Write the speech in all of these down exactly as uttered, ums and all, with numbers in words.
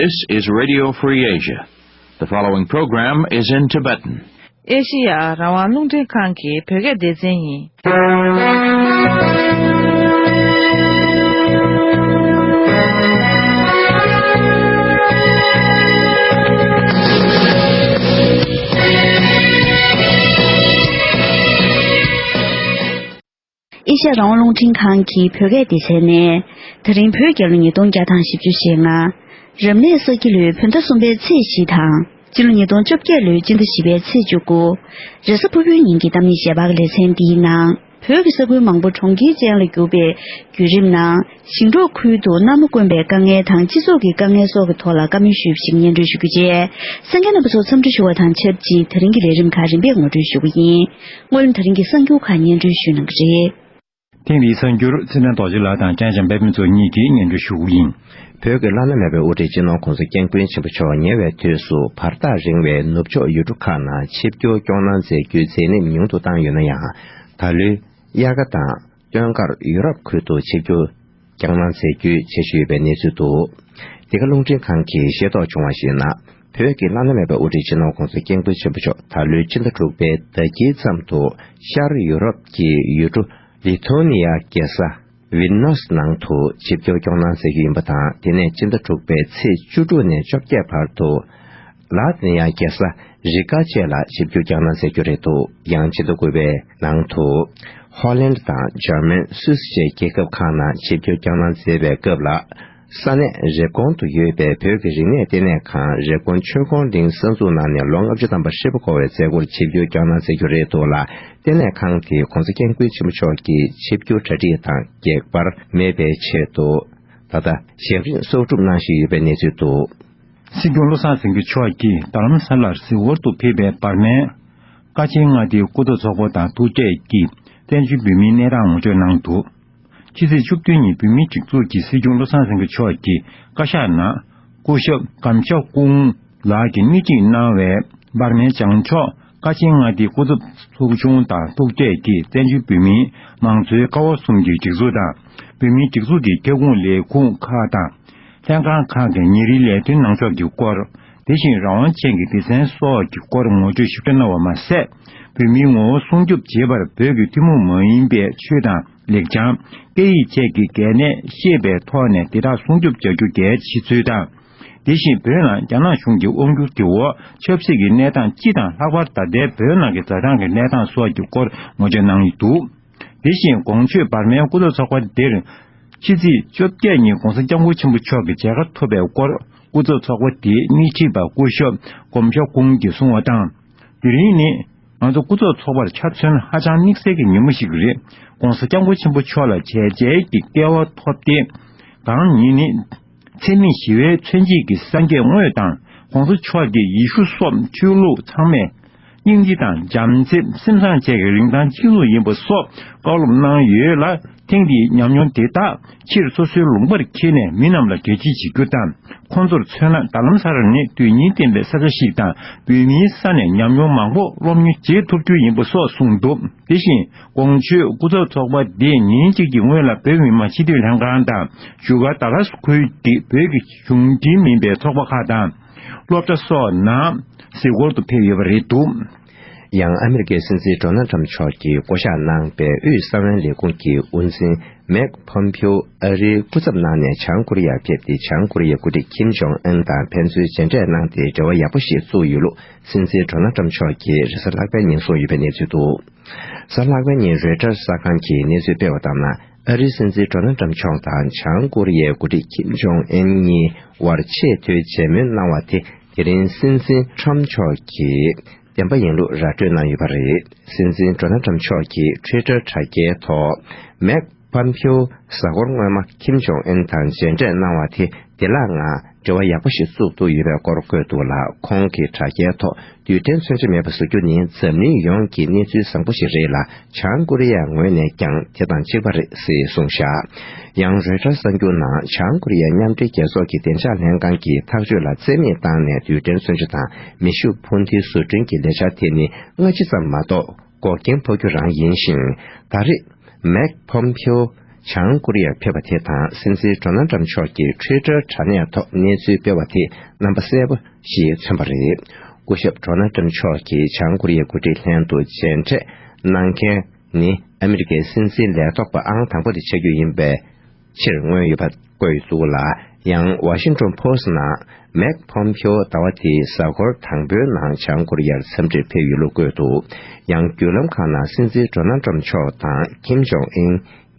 This is Radio Free Asia. The following program is in Tibetan. ཨེ་ཤི་ཡ་རང་དབང་རླུང་འཕྲིན་ཁང་གི་བོད་སྐད་སྡེ་ཚན་ཡིན། ཨེ་ཤ་ཡ་རང་དབང་རླུང་འཕྲིན་ཁང་གི་བོད་སྐད་སྡེ་ཚན་ནས། ད་རིང་བོད་རྒྱལ་ལོ་ཉིས་སྟོང་བརྒྱ་དང་བཞི་བཅུ་ཞེ་ལྔ། རབ་གནས་ས་ཁྱི་ལོའི་བོད་ཟླ་གསུམ་པའི་ཚེས་བཞི་དང་། སྤྱི་ལོ་ཉིས་སྟོང་བཅོ་བརྒྱད་ལོའི་སྤྱི་ཟླ་བཞི་པའི་ཚེས་བཅུ་དགུ། རེས་གཟའ་ཕུར་བུའི་ཉིན་གྱི་གཏམ་ངན་ཞལ་པར་གྱི་ལེ་ཚན་འདིའི་ནང་། བོད་ཀྱི་ས་ཁུལ་མང་པོ་གྲོང་ཁྱེར་ཅན་ལ་གྱུར་པའི་བརྒྱུད་རིམ་ནང་། ཞིང་འབྲོག་ཁུལ་དུ་གནའ་མ་དཀོན་པའི་དཀའ་ངལ་དང་སྤྱི་ཚོགས་ཀྱི་དཀའ་ངལ་སོགས་ཀྱི་ཐོག་ལ་བཀའ་མོལ་ཞུས་པ་ཞིག་སྙན་སྒྲོན་ཞུ་རྒྱུ་བཅས། གསན་མཁན་རྣམ་པ་ཚོ་འཚམས་འདྲི་ཞུ་བ་དང་ཆབས་ཅིག་ད་རིང་གི་ལས་རིམ་ཁག་རིམ་པས་ངོ་སྤྲོད་ཞུ་གི་ཡིན། སྔོན་ལ་ད་རིང་གི་གསར་འགྱུར་ཁག་སྙན་སྒྲོན་ཞུ་གནང་གི་རེད། ཐེངས་འདིའི་གསར་འགྱུར་ཚེ་བརྟན་རྡོ་རྗེ་ལགས་དང་ལྕང་སྐྱ་པད་མ་མཚོ་གཉིས་ཀྱིས་སྙན་སྒྲོན་ཞུ་གི་ཡིན། བོད་ཀྱི་བླ་ན་མེད་པའི་དབུ་ཁྲིད་སྤྱི་ནོར་༸གོང་ས་༸སྐྱབས་མགོན་ཆེན་པོ་མཆོག་ཉེ་བའི་དུས་སུ་བར་ཐག་རིང་བའི་ནུབ་ཕྱོགས་ཡུལ་གྲུ་ཁག་ནང་ཆིབས་བསྒྱུར་སྐྱོང་གནང་མཛད་རྒྱུའི་མཛད་རིམ་ཉུང་དུ་བཏང་ཡོད་ན་ཡང་། ད་ལོའི་དབྱར་ཁ་དང་སྟོན་ཁར་ཡུ་རོབ་ཁུལ་དུ་ཆིབས་བསྒྱུར་སྐྱོང་གནང་མཛད་རྒྱུའི་འཆར་གཞི་ཡོད་པའི་གནས་ཚུལ་འདུག། འདི་ག་རླུང་འཕྲིན་ཁང་གིས་ཤེས་རྟོགས་བྱུང་བར་གཞིགས་ན། བོད་ཀྱི་བླ་ན་མེད་པའི་དབུ་ཁྲིད་སྤྱི་ནོར་༸གོང་ས་༸སྐྱབས་མགོན་ཆེན་པོ་མཆོག་ད་ལོའི་ཕྱི་ཟླ་དྲུག་པའི་ཟླ་དཀྱིལ་ཙམ་དུ་ཤར་ཡུ་རོབ་ཀྱི་ཡུལ་གྲུ་ལི་ཐོ་ནི་ཡ་རྒྱལ་ས་ཝིལ་ནོས་ནང་དུ་ཆིབས་བསྒྱུར་སྐྱོང་གནང་མཛད་རྒྱུ་ཡིན་པ་དང་། དེ་ནས་ཕྱི་ཟླ་དྲུག་པའི་ཚེས་བཅུ་དྲུག་ནས་བཅོ་བརྒྱད་བར་དུ། ལ་ཏི་ཡ་རྒྱལ་ས་རི་ཀ་བཅས་ལ་ཆིབས་བསྒྱུར་བསྐྱངས་གནང་མཛད་རྒྱུ་རེད་འདུག། ཡང་ཕྱི་ཟླ་དགུ་པའི་ནང་དུ། ཧོ་ལན་དང་འཇར་མན། སུད་སི་བཅས་རྒྱལ་ཁབ་ཁག་ནང་ཆིབས་བསྒྱུར་བསྐྱངས་གནང་མཛད་པའི་སྐབས་ལ། ས་གནས་རེབ་གོང་དུ་ཡོད་པའི་བོད་ཀྱི་རིག་གནས་ལྟེ་གནས་ཁང་རེབ་གོང་ཆོས་ཁོང་གླིང་གསར་འཛུགས་གནང་ནས་ལོ་ལྔ་བཅུ་ཐམ་པ་ཧྲིལ་པོ་འཁོར་བའི་མཛད་སྒོར་ཆིབས་བསྒྱུར་བསྐྱངས་གནང་མཛད་རྒྱུ་རེད་འདུག་ལ། ལྟེ་གནས་ཁང་དེས་༸གོང་ས་༸སྐྱབས་མགོན་ཆེན་པོ་མཆོག་གི་ཆིབས་བསྒྱུར་གྲ་སྒྲིག་དང་། སྒེག་པར་མེད་པའི་ཆེད་དུ། ད་ལྟ་ཞབས་རིམ་གསོག་སྒྲུབ་གནང་བཞིན་ཡོད་པའི་གནས་ཚུལ་འདུག། སྲིད་སྐྱོང་བློ་བཟང་སེང་གེ་མཆོག་གིས་རྡ་རམ་ས་ལར་གཟིགས་སྐོར་དུ་ཕེབས་པའི་བར་མའི་ཀ་ཆེན་མངའ་སྡེའི་སྐུ་ཚབ་ཚོགས་པ་དང་ཐུག་འཕྲད་ཀྱིས་བཙན་བྱོལ་བོད་མིའི་གནས་སྟངས་ངོ་སྤྲོད་གནང་འདུག། ཕྱི་ཚེས་བཅུ་བདུན་ཉིན་བོད་མིའི་སྒྲིག་འཛུགས་ཀྱི་སྲིད་སྐྱོང་བློ་བཟང་སེང་གེ་མཆོག་གིས་བཀའ་ཤག་ནང་སྐུ་ཞབས་གམ་ཤ་ཀུང་ལགས་ཀྱིས་དངུལ་གཅིག་གནང་བའི་འབར་མའི་བྱང་ཕྱོགས་ཀ་ཆེན་མངའ་སྡེའི་སྐུ་ཚབ་ཚོགས་ཆུང་དང་ཐུག་འཕྲད་ཀྱིས་བཙན་བྱོལ་བོད་མིའི་མང་གཙོའི་ཀ་བ་གསུམ་གྱི་སྒྲིག་འཛུགས་དང་། བོད་མིའི་སྒྲིག་འཛུགས་ཀྱི་ཁྱབ་ཁོངས་ལས་ཁུངས་ཁག་དང་། ལྷན་ཁང་ཁག་གི་ཉིན་རེའི་ལས་དོན་གནང་ཕྱོགས་ཀྱི་སྐོར། དེ་བཞིན་རང་དབང་ཅན་གྱི་སྡེ་ཚན་སོགས་ཀྱི་སྐོར་ངོ་སྤྲོད་ཞིབ་ཕྲ་གནང་བ་མ་ཟད། བོད་མིའི་ངོ་བོ་སྲུང་སྐྱོབ་བྱེད་པར་བོད་ཀྱི་ཐུན་མོང་མ་ཡིན་པའི་ཆོས་དང་ལེགས་བྱང་། སྐད་ཡིག་བཅས་ཀྱི་གལ་གནད་ཤེས་པའི་ཐོག་ནས་དེ་དག་སྲུང་སྐྱོབ་བྱ་རྒྱུ་གལ་ཆེ་ཚུལ་དང་། དེ་བཞིན་བོད་ནང་རྒྱ་ནག་གཞུང་གི་དབང་སྒྱུར་གྱི་འོག་ཆབ་སྲིད་ཀྱི་གནས་སྟངས་སྤྱི་དང་ལྷག་པར་ད་ལྟའི་བོད་ནང་གི་ཛ་དྲག་གི་གནས་སྟངས་སོགས་ཀྱི་སྐོར་ངོ་སྤྲོད་གནང་ཡོད་འདུག། དེ་བཞིན་གོང་ཆོས་བར་མའི་སྐུ་ཚབ་ཚོགས་པ་འདིར། ཕྱི་ཚེས་བཅོ་བརྒྱད་ཉིན་༸གོང་ས་༸སྐྱབས་མགོན་ཆེན་པོ་མཆོག་གི་མཇལ་ཁ་ཐོབ་པའི་སྐོར། སྐུ་ཚབ་ཚོགས་པ་དེའི་དངུལ་ཁྲིད་པ་སྐུ་ཞབས་གོམ་ཤ་ཀུང་གིས་གསུངས་པ་དང་། དེ་རིང་ནི། ང་ཚོ་སྐུ་ཚབ་ཚོགས་པར་ཆ་མཚོན་ཧ་ཅང་དམིགས་བསལ་གྱི་ཉིན་མོ་ཞིག་རེད། ༸གོང་ས་༸སྐྱབས་མགོན་ཆེན་པོ་མཆོག་ལ་མཇལ་མཇལ་གྱི་སྐལ་བ་ཐོབ་སྟེ། གང་ཉིད་ནི། འཚེ་མེད་ཞི་བའི་མཚོན་བྱེད་ཀྱི་སངས་རྒྱས་དངོས་དང་༸གོང་ས་མཆོག་གིས་ཡེ་ཤུ་སོགས་ཆོས་ལུགས་ཚང་མས་སྙིང་རྗེ་དང་བྱམས་བརྩེ་སེམས་བཟང་བཅས་ཀྱི་རིན་ཐང་གཅིག་མཚུངས་ཡིན་པ་སོགས་བཀའ་སློབ་གནང་ཡོད་ལ། ཐེངས་འདིའི་ཉམས་མྱོང་དེ་དག་ཕྱིར་སོ་སོའི་ལུང་པར་འཁྱེར་ནས་མི་རྣམས་ལ་འགྲེལ་བརྗོད་བྱེད་རྒྱུ་དང་། ཁོང་ཚོར་མཚོན་ན་རྡ་རམ་ས་ལ་ནི་དོན་སྙིང་ལྡན་པའི་ས་ཆ་ཞིག་དང་། བོད་མིའི་ས་ནས་ཉམས་མྱོང་མང་པོ་སློབ་གཉེར་བྱེད་ཐུབ་རྒྱུ་ཡིན་པ་སོགས་གསུངས་འདུག། དེ་བཞིན། གོང་ཆོས་སྐུ་ཚབ་ཚོགས་པ་འདིས་ཉིན་གཅིག་གི་སྔོན་ལ་བོད་མི་མང་སྤྱི་འཐུས་ལྷན་ཁང་དང་བཞུགས་སྒར་ཌ་ལཱ་སི་ཁུལ་གྱི་བོད་ཀྱི་གཞུང་འབྲེལ་མིན་པའི་ཚོགས་པ་ཁག་དང་སློབ་གྲྭ་སོགས་ནང་གཟིགས་སྐོར་དུ་ཕེབས་ཡོད་པ་རེད་འདུག། ཡང་ཨ་མེ་རི་ཀའི་སྲིད་འཛིན་ཌོ་ནལ་ཊམ་མཆོག་གིས་བསྐོ་གཞག་གནང་པའི་དབུས་གསང་བའི་ལས་ཁུངས་ཀྱི་དབུ་འཛིན་མེག་ཕོམ་ཕིའོ་ཨ་རིའི་སྐུ་ཚབ་གནང་ནས་བྱང་ཀོ་རི་ཡར་ཕེབས་ཏེ། བྱང་ཀོ་རི་ཡའི་འགོ་ཁྲིད་ཁིམ་ཇོང་ཨུན་དང་ཕན་ཚུན་མཇལ་འཕྲད་གནང་སྟེ་འབྲེལ་བ་ཡག་པོ་ཞིག་བཙུགས་ཡོད་ལུགས་སྲིད་འཛིན་ཌོ་ནལ་ཊམ་མཆོག་གིས་རེས་གཟའ་ལྷག་པའི་ཉིན་གསུངས་ཡོད་པའི་གནས་ཚུལ་འདུག། གཟའ་ལྷག་པའི་ཉིན་རོའི་ཊར་གསར་ཁང་གིས་གནས་ཚུལ་སྤེལ་བ་ལྟར་ན། ཨ་རིའི་སྲིད་འཛིན་ཌོ་ནལ་ཊམ་མཆོག་དང་བྱང་ཀོ་རི་ཡའི་འགོ་ཁྲིད་ཁིམ་ཇོང་ཨུན་གཉིས་དབར་ཆེས་མཐོའི་མཇལ་མོལ་གནང་བ་དེ། དེ་རིང་སྲིད་འཛིན་ཊམ་མཆོག་གིས་བདེན་པ་ཡིན་ལུགས་ར་སྤྲོད་གནང་ཡོད་པ་རེད། སྲིད་འཛིན་ཌོ་ནལ་ཊམ་མཆོག་གིས་ཊུའི་ཊར་དྲ་རྒྱའི་ཐོག་མེག་ཕོམ་ཕིའོ་གཟའ་འཁོར་སྔོན་མ་ཁིམ་ཇོང་ཨུན་དང་མཇལ་འཕྲད་གནང་བ་དེ། བདེ་བླག་ངང་འབྲེལ་བ་ཡག་པོ་ཞིག་བཙུགས་ཐུབ་ཡོད་པའི་སྐོར་བཀོད་འདུག་ལ། ཁོང་གིས་དྲ་རྒྱའི་ཐོག་རྡུལ་ཕྲན་མཚོན་ཆ་མེད་པ་བཟོ་རྒྱུ་ནི་འཛམ་གླིང་ཡོངས་ཀྱི་གནས་ཚུལ་བཟང་པོ་ཞིག་རེད་ལ། བྱང་ཀོ་རི་ཡའི་ངོས་ནས་ཀྱང་དེ་དང་གཅིག་པ་རེད་ཟེར་གསུངས་བཞག། ཡང་རོའི་ཊར་གསར་འགྱུར་ནང་། བྱང་ཀོ་རི་ཡའི་མཉམ་འབྲེལ་རྒྱལ་ཚོགས་ཀྱི་བདེ་འཇགས་ལྷན་ཁང་གིས་ཐག་གཅོད་ལ་རྩིས་མེད་བཏང་ནས་རྡུལ་ཕྲན་མཚོན་ཆ་དང་མེ་ཤུགས་འཕུར་མདེལ་བཟོ་སྐྲུན་གྱི་ལས་འཆར་དེ་ནི་སྔ་ཕྱི་ཙམ་མ་གཏོགས་འགོག་རྐྱེན་ཕོག་རྒྱུ་རང་ཡིན་ཞིང་། ད་རེས་མེག་ཕོམ་ཕིའོ་ བྱང་ཀོ་རི་ཡར་ཕེབས་པ་དེ་དང་སྲིད་འཛིན་ཌོ་ནལ་ཏྲམ་མཆོག་གི་ཊུའི་ཊར་དྲ་གནས་ཐོག་གནས་ཚུལ་སྤེལ་བ་དེ་རྣམ་པ་གསལ་པོ་ཞིག་མཚོན་པ་རེད། སྐུ་ཞབས་ཌོ་ནལ་ཏྲམ་མཆོག་གིས་བྱང་ཀོ་རི་ཡའི་འགོ་ཁྲིད་ལྷན་དུ་མཇལ་འཕྲད་གནང་མཁན་ནི་ཨ་མི་རི་ཀའི་སྲིད་འཛིན་ལས་ཐོག་པ་ཨང་དང་པོ་དེ་ཆགས་རྒྱུ་ཡིན་པའི་ཕྱིར་མངོན་ཡོད་པ་བཀོད་འདུག་ལ། ཡང་Washington Post ནང་མེག་ཕོམ་ཕིའོ་ཟླ་བ་འདིའི་གཟའ་འཁོར་དང་པོའི་ནང་བྱང་ཀོ་རི་ཡར་འཚམས་འདྲིར་ཕེབས་ཡོད་ལུགས་བཀོད་འདུག། ཡང་བརྒྱུད་ལམ་ཁག་ནང་སྲིད་འཛིན་ཌོ་ནལ་ཏྲམ་མཆོག་དང་ཁིམ་ཇོང་ཨིན་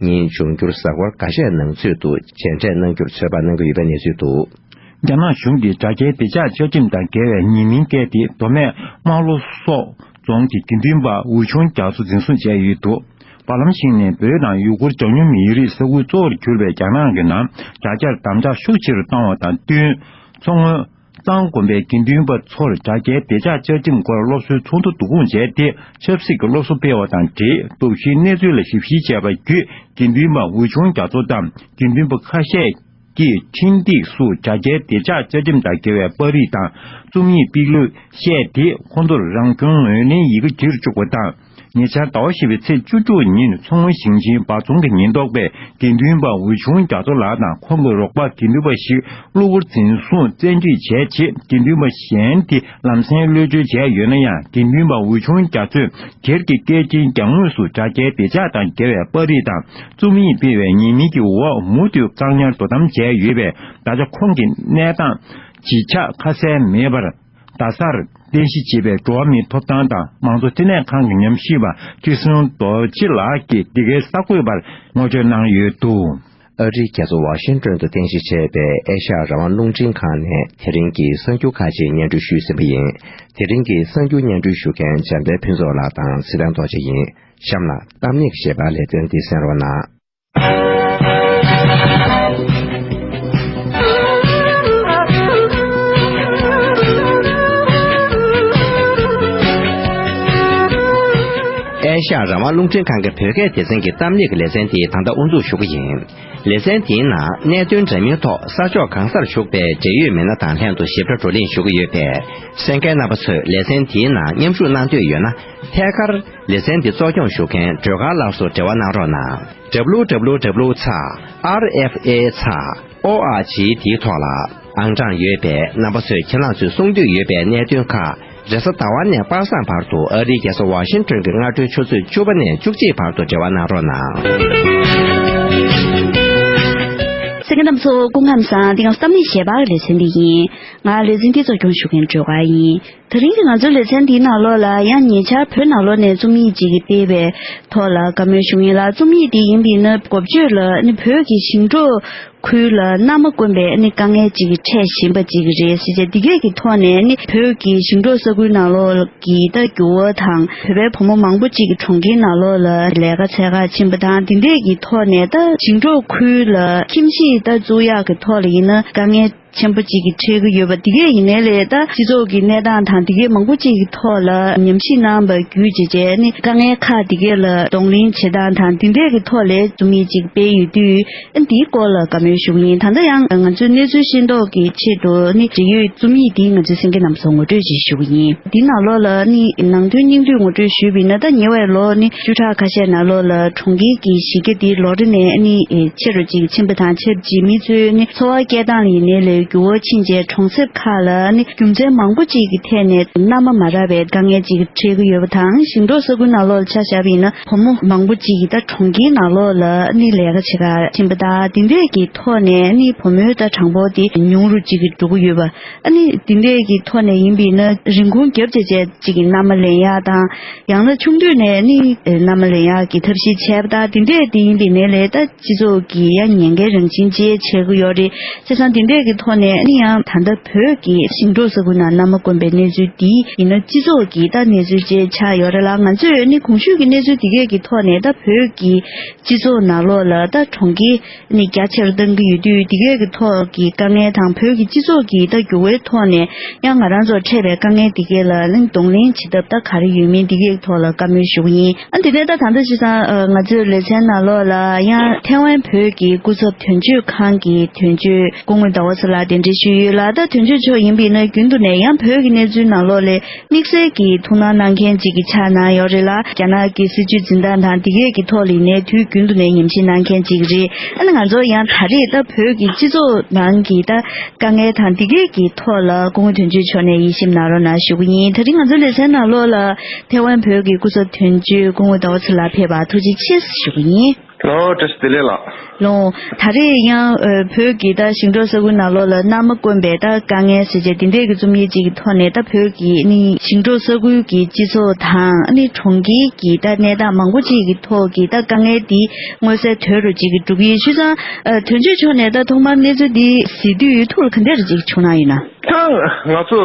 གཉིས་འབྱུང་འགྱུར་གཟའ་འཁོར་འགའ་ཤས་ནང་ཚུད་དུ་མཇལ་འཕྲད་གནང་རྒྱུར་ཚོད་དཔག་གནང་གི་ཡོད་པའི་གནས་ཚུལ་འདུག། རྒྱ་ནག་གཞུང་གིས་དྲ་རྒྱའི་བདེ་འཇགས་བཅའ་ཁྲིམས་དང་འགལ་བའི་ཉེས་མིང་བཀལ་ཏེ། མདོ་སྨད་རྨ་ལྷོ་སོག་རྫོང་གི་དགེ་འདུན་པ་འོས་ཆུང་རྒྱ་མཚོ་འཛིན་བཟུང་བྱས་ཡོད་འདུག། བར་ལམ་ཞིག་ནས་བོད་དང་ཡུ་གུར་འཇམ་མཉེན་མི་རིགས་ས་ཁུལ་གཙོ་བོར་གྱུར་པའི་རྒྱ་ནག་གི་ནང་དྲ་རྒྱར་དམ་དྲག་ཤུགས་ཆེ་རུ་བཏང་བ་དང་བསྟུན། མཚོ་སྔོན་གཙང་དགོན་པའི་དགེ་འདུན་པ་ཚོར་དྲ་རྒྱའི་བདེ་འཇགས་བཅའ་ཁྲིམས་སྐོར་སློབ་གསོའི་ཚོགས་འདུ་བསྡུ་སྐོང་བྱས་ཏེ། ཆབ་སྲིད་ཀྱི་སློབ་གསོ་སྤེལ་བ་དང་འབྲེལ། སྟོབས་ཤུགས་གནས་ཚུལ་ལ་ཞིབ་བཤེར་བྱས་པ་བརྒྱུད། དགེ་འདུན་པ་འོས་ཆུང་རྒྱ་མཚོ་དང་དགེ་འདུན་པ་ཁ་ཤས་ཀྱིས་འཕྲིན་སྟེགས་སུ་དྲ་རྒྱའི་བདེ་འཇགས་བཅའ་ཁྲིམས་དང་འགལ་བའི་པར་རིས་དང་རྩོམ་ཡིག་ཕབ་ལེན་བཤད་དེ། ཁོང་ཚོར་རང་སྐྱོང་ངོས་ལེན་ཡི་གེ་བྲིས་བཅུག་པ་དང་། ཉེ་ཆར་ཟླ་བ་བཞི་པའི་ཚེས་བཅུ་དྲུག་ཉིན་མཚོ་སྔོན་ཞིང་ཆེན་འབའ་རྫོང་གི་ཉེན་རྟོག་པས་དགེ་འདུན་པ་འོས་ཆུང་རྒྱ་མཚོ་ལགས་དང་ཁོང་གི་རོགས་པ་དགེ་འདུན་པ་ཞིག་གློ་བུར་འཛིན་བཟུང་བཙན་ཁྲིད་བྱས་རྗེས། དགེ་འདུན་པ་གཞན་དེ་ལམ་སེང་གློད་བཀྲོལ་བྱས་ཡོད་ན་ཡང་། དགེ་འདུན་པ་འོས་ཆུང་རྒྱ་མཚོས་སྒེར་གྱི་སྐད་ཆའི་རྒྱབ་ངོས་སུ་དྲ་རྒྱའི་བདེ་འཇགས་དང་འགལ་བའི་པར་རིས་དང་རྩོམ་ཡིག་སྤེལ་བའི་ཉེས་མིང་གི་འོག་མུ་མཐུད་བཀག་ཉར་དོ་དམ་བྱས་ཡོད་པས། ད་ཆ་ཁོང་གི་གནས་སྟངས་ཇི་ཆགས་ཁ་གསལ་མེད་པར། རྡ་སར་རྟེན་གཞི་བྱས་པའི་འགྲོ་བ་མིའི་ཐོབ་ཐང་དང་མང་གཙོ་ལྟེ་གནས་ཁང་གི་ཉམས་ཞིབ་པ་ཁྲི་བཟང་རྡོ་རྗེ་ལགས་ཀྱིས་འདི་གའི་གསར་འགོད་པར་ངོ་སྤྲོད་གནང་ཡོད་འདུག། ཨ་རིའི་རྒྱལ་ས་ཝ་ཤིང་ཏོན་དུ་རྟེན་གཞི་བྱས་པའི་ཨེ་ཤ་ཡ་རང་དབང་རླུང་འཕྲིན་ཁང་ནས་དེ་རིང་གི་གསར་འགྱུར་ཁག་ཅིག་སྙན་སྒྲོན་ཞུས་ཟིན་པ་ཡིན། དེ་རིང་གི་གསར་འགྱུར་སྙན་སྒྲོན་ཞུ་མཁན་འཇམ་དཔལ་ཕུན་ཚོགས་ལགས་དང་ཚེ་བརྟན་རྡོ་རྗེ་ཡིན། གཤམ་ལ་གཏམ་གླེང་གི་ཞལ་པར་ལེ་ཚན་འདི་གསན་རོགས་གནང་། ཨེ་ཤ་ཡ་རང་དབང་རླུང་འཕྲིན་ཁང་གི་བོད་སྐད་སྡེ་ཚན་གྱི་གཏམ་གླེང་གི་ལེ་ཚན་དེ་ད་ལྟ་དབུ་འཛུགས་ཞུ་གི་ཡིན། ལེ་ཚན་དེའི་ནང་གནད་དོན་འདྲ་མིན་ཐོག་ས་ཕྱོགས་གང་སར་བཞུགས་པའི་འབྲེལ་ཡོད་མི་སྣ་དང་ལྷན་དུ་ཞིབ་ཕྲ་བགྲོ་གླེང་ཞུ་གི་ཡོད་པས། གསན་མཁན་རྣམ་པ་ཚོས་ལེ་ཚན་དེའི་ནང་མཉམ་ཞུགས་གནང་འདོད་ཡོད་ན། ཐད་ཀར་ལེ་ཚན་འདི་གཙོ་སྐྱོང་ཞུ་མཁན་སྒྲོལ་དཀར་ལགས་སུ་འབྲེལ་བ་གནང་རོགས་གནང་། www ཚེག་ཨར་ཨེཕ་ཨེ་ཚེག་ཨོ་ཨར་ཇི་འདིའི་ཐོག་ལ་ཨང་གྲངས་ཡོད་པས། རྣམ་པ་ཚོས་ཁྱེད་རང་ཚོས་གསུང་འདོད་ཡོད་པའི་གནད་དོན་ཁག་རེས་གཟའ་ཟླ་བ་ནས་པ་སངས་བར་དུ་ཨ་རིའི་རྒྱལ་ས་ཝ་ཤིང་ཏོན་གྱི་སྔ་དྲོའི་ཆུ་ཚོད་བཅུ་པ་ནས་བཅུ་གཅིག་བར་དུ་འབྲེལ་བ་གནང་རོགས་གནང་། གསན་མཁན་རྣམ་པ་ཚོ་སྐུ་ཁམས་བཟང་། འདི་ག་གཏམ་གླེང་ཞལ་པར་ལེ་ཚན་འདི་ཡིན། ང་ལེ་ཚན་འདི་གཙོ་སྐྱོང་ཞུ་མཁན་སྒྲོལ་དཀར་ཡིན། དེ་རིང་གི་ང་ཚོའི་ལེ་ཚན་འདིའི་ནང་ལོགས་ལ་ཡང་ཉེ་ཆར་བོད་ནང་ལོགས་ནས་རྩོམ་ཡིག་ཅིག་གིས་སྤེལ་བའི་ཐོག་ལ་བཀའ་མོལ་ཞུ་ཡིན་ལ། རྩོམ་ཡིག་འདི་ཡིན་པས་ན་འགོ་བརྗོད་ལ་ནི་བོད་ཀྱི་ཞིང་འབྲོག་ཁུལ་ལ་མནའ་མ་དཀོན་པའི་ནི་དཀའ་ངལ་ཅིག་གིས་འཕྲད་བཞིན་པ་ཅིག་རེད་ཟེར་བྱས། འདི་གས་ཀྱི་ཐོག་ནས་ནི་བོད་ཀྱི་ཞིང་འབྲོག་ས་ཁུལ་ནང་ལོགས་ཀྱི་ད་འགྱུར་བ་དང་། བོད་པའི་བུ་མོ་མང་པོ་ཅིག་གིས་གྲོང་ཁྱེར་ནང་ལོགས་ལ་ལས་ཀ་འཚོལ་གར་ཕྱིན་པ་དང་། འདི་འདྲས་ཀྱི་ཐོག་ནས་ད་ཞིང་འབྲོག་ཁུལ་ལ་ཁྱིམ་གཞིས་ད་བཙུགས་ཡག་གི་ཐོག་ལ་ཡིན་ན་དཀའ་ངལ་ཆེན་པོ་ཅིག་གིས་འཕྲད་ཀྱི་ཡོད་པ། འདི་གས་ཡིན་ནའི་ལས་ད་སྤྱི་ཚོགས་ཀྱི་གནས་སྟངས་དང་འདི་གས་མང་པོ་ཅིག་གི་ཐོག་ལ་ཉམས་ཞིབ་གནང་བ་བརྒྱུད་བྱས་བྱས་ནི་དཀའ་ངལ་ཁག་འདི་གས་ལ་གདོང་ལེན་བྱེད་སྟངས་དང་འདི་འདྲས་ཀྱི་ཐོག་ལ་རྩོམ་ཡིག་ཅིག་སྤེལ་ཡོད་དུས། འདིའི་སྐོར་ལ་བཀའ་མོལ་ཞུ་གི་ཡིན། ད་ལྟ་ཡང་ང་ཚོའི་གནས་ཚུལ་ཤེས་རྟོགས་ཀྱི་ཆེད་དུ་ནི་འབྲེལ་ཡོད་རྩོམ་ཡིག་འདི་ང་ཚོའི་གསན་མཁན་རྣམ་པ་ཚོར་ངོ་སྤྲོད་ཅིག་ཞུ་གི་ཡིན། འདི་ནང་ལོགས་ལ་ནི་ནང་དོན་སྙིང་བསྡུས་ངོ་སྤྲོད་ཞུས་པ་ཡིན་ན། ད་ཉེ་བའི་ལོ་ནི་བཅུ་ཕྲག་ཁ་ཤས་ནང་ལོགས་ལ་གྲོང་ཁྱེར་གྱི་གཞི་རྒྱ་འདི་ལོ་རེ་ནས་ནི་ཆེ་རུ་ཅིག་ཕྱིན་པ་དང་ཆབས་ཅིག་མི་ཚོའི་ནི་འཚོ་བ་སྐྱེལ་སྟངས་ལ་ཡིན་ནའི་ལས་འགྱུར་བ་ཕྱིན་རྗེས་གྲོང་གསེབ་ཁག་ལ་ནི་རྒྱུ་མཚན་མང་པོ་ཅིག་གི་ཐད་ནས་མནའ་མ་མ་རག་པའི་དཀའ་ངལ་ཅིག་འཕྲད་ཀྱི་ཡོད་པ་དང་། ཞིང་འབྲོག་ས་ཁུལ་ནང་ལོགས་ལ་ཆ་བཞག་པ་ཡིན་ན་བུ་མོ་མང་པོ་ཅིག་གིས་ད་གྲོང་ཁྱེར་ནང་ལོགས་ལ་ནི་ལས་ཀ་བྱེད་གར་ཕྱིན་པ་དང་། འདི་འདྲས་ཀྱི་ཐོག་ནས་ནི་བུ་མོའི་ད་གྲངས་འབོར་དེ་ཉུང་རུ་ཅིག་གི་འགྲོ་གི་ཡོད་པ། ཨ་ནི་འདི་འདྲས་ཀྱི་ཐོག་ནས་ཡིན་པ་ཡིན་ན་རིན་གོང་རྒྱབ་བྱས་བྱས་ཅིག་གི་མནའ་མ་ལེན་ཡག་དང་། ཡང་ན་ཆུང་དུས་ནས་ནི་མནའ་མ་ལེན་ཡག་གི་ཐབས་ཤེས་བྱས་པ་དང་། འདི་འདྲས་དེ་ཡིན་པ་ཡིན་ནའི་ལས་ད་སྤྱི་ཚོགས་ཀྱི་ཡང་ཉེན་ཁའི་རང་བཞིན་བཅས་བྱེད་ཀྱི་ཡོད་རེད། བྱས་ཙང་འདི་འདྲས་ཀྱི་ཐོག་ནས་ནི་ཡང་ད་ལྟ་བོད་ཀྱི་ཞིང་འབྲོག་ས་ཁུལ་ནང་མནའ་མ་དཀོན་པའི་གནས་ཚུལ་འདི་ཡིན་ན་སྤྱི་ཚོགས་ཀྱི་ད་གནས་ཚུལ་བཅས་ཆགས་ཡོད་རེད་ལ། ང་ཚོས་ནི་གོང་ཞུས་ཀྱི་གནས་ཚུལ་འདི་གས་ཀྱི་ཐོག་ནས་ད་བོད་ཀྱི་སྤྱི་ཚོགས་ནང་ལོགས་ལ་ད་གྲོང་ཁྱེར་ནི་རྒྱ་ཆེར་བཏང་གི་ཡོད་དུས། འདི་གས་ཀྱི་ཐོག་གི་དཀའ་ངལ་དང་། བོད་ཀྱི་སྤྱི་ཚོགས་ཀྱི་ད་འགྱུར་བའི་ཐོག་ནས་ཡང་ང་རང་ཚོར་འཕྲད་པའི་དཀའ་ངལ་འདི་གས་ལ་ནི་གདོང་ལེན་བྱེད་ཐབས་ད་ག་རེ་ཡོད་མིན་འདི་གས་ཀྱི་ཐོག་ལ་བཀའ་མོལ་ཞུ་གི་ཡིན། ཨ་འདི་ནས་ད་ད་ལྟ་བྱས་ཙང་ང་ཚོའི་ལེ་ཚན་ནང་ལོགས་ལ་ཡང་ཐའེ་ཝན་བོད་ཀྱི་སྐུ་ཚབ་དོན་གཅོད་ཁང་གི་དོན་གཅོད་སྐུ་ངོ་ཟླ་བ་ཚེ་ལགས། གདན་འདྲེན་ཞུས་ཡོད་ལ། ད་དོན་གཅོད་མཆོག་ཡིན་པ་ཡིན་ན་རྒྱུན་དུ་ནས་ཡང་བོད་ཀྱི་གནས་ཚུལ་ནང་ལོགས་ལ་དམིགས་བསལ་གྱི་ཐུགས་སྣང་གནང་མཁན་ཅིག་གི་ཆགས་གནང་ཡོད་རེད་ལ། རྒྱ་ནག་གི་སྲིད་བྱུས་འཛིན་སྟངས་དང་དེ་གས་ཀྱི་ཐོག་ལ་ཡིན་ནའི་དུས་རྒྱུན་དུ་ནས་ཉམས་ཞིབ་གནང་མཁན་ཅིག་རེད། ཨ་ནི་ང་ཚོ་ཡང་ད་རེས་ད་བོད་ཀྱི་སྤྱི་ཚོགས་ནང་གི་ད་དཀའ་ངལ་དང་དེ་གས་ཀྱི་ཐོག་ལ་སྐུ་ངོ་དོན་གཅོད་མཆོག་ནས་དབྱེ་ཞིབ་གནང་རོགས་གནང་ཞུ་གི་ཡིན། ད་རིང་ང་ཚོའི་ལེ་ཚན་ནང་ལོགས་ལ་ཐེ་ཝན་བོད་ཀྱི་སྐུ་ཚབ་དོན་གཅོད་སྐུ་ངོ་ཟླ་བ་ཚེ་ལགས་ཕེབས་པར་ཐུགས་རྗེ་ཆེ་ཞུ་གི་ཡིན། ལོ། བཀྲ་ཤིས་བདེ་ལེགས་ལགས། ལོ། ད་རེས་ཡང་ཨ་བོད་ཀྱི་ད་ཞིང་འབྲོག་ས་ཁུལ་ནང་ལོགས་ལ་མནའ་མ་བསྐོན་པའི་ད་དཀའ་ངལ་ཟེར་བྱས་དེ་འདྲས་ཀྱི་རྩོམ་ཡིག་ཅིག་གི་ཐོག་ནས། ད་བོད་ཀྱི་ནི་ཞིང་འབྲོག་ས་ཁུལ་གྱི་སྤྱི་ཚོགས་དང་ནི་གྲོང་ཁྱེར་གྱི་ད་གནས་སྟངས་མང་པོ་ཅིག་གི་ཐོག་གི་ད་དཀའ་ངལ་འདི་མངོན་གསལ་དོད་རུ་ཅིག་གི་འགྲོ་གི་ཡོད། བྱས་ཙང་ཨ་དོན་གཅོད་མཆོག་ནས་ད་ཐོག་མར་གནས་ཚུལ་འདི་གཟིགས་དུས་ཐུགས་ལ་ག་འདྲས་རུ་ཅིག་བྱུང་གནང་ཡོད་ན། ད་ང་ཚོ་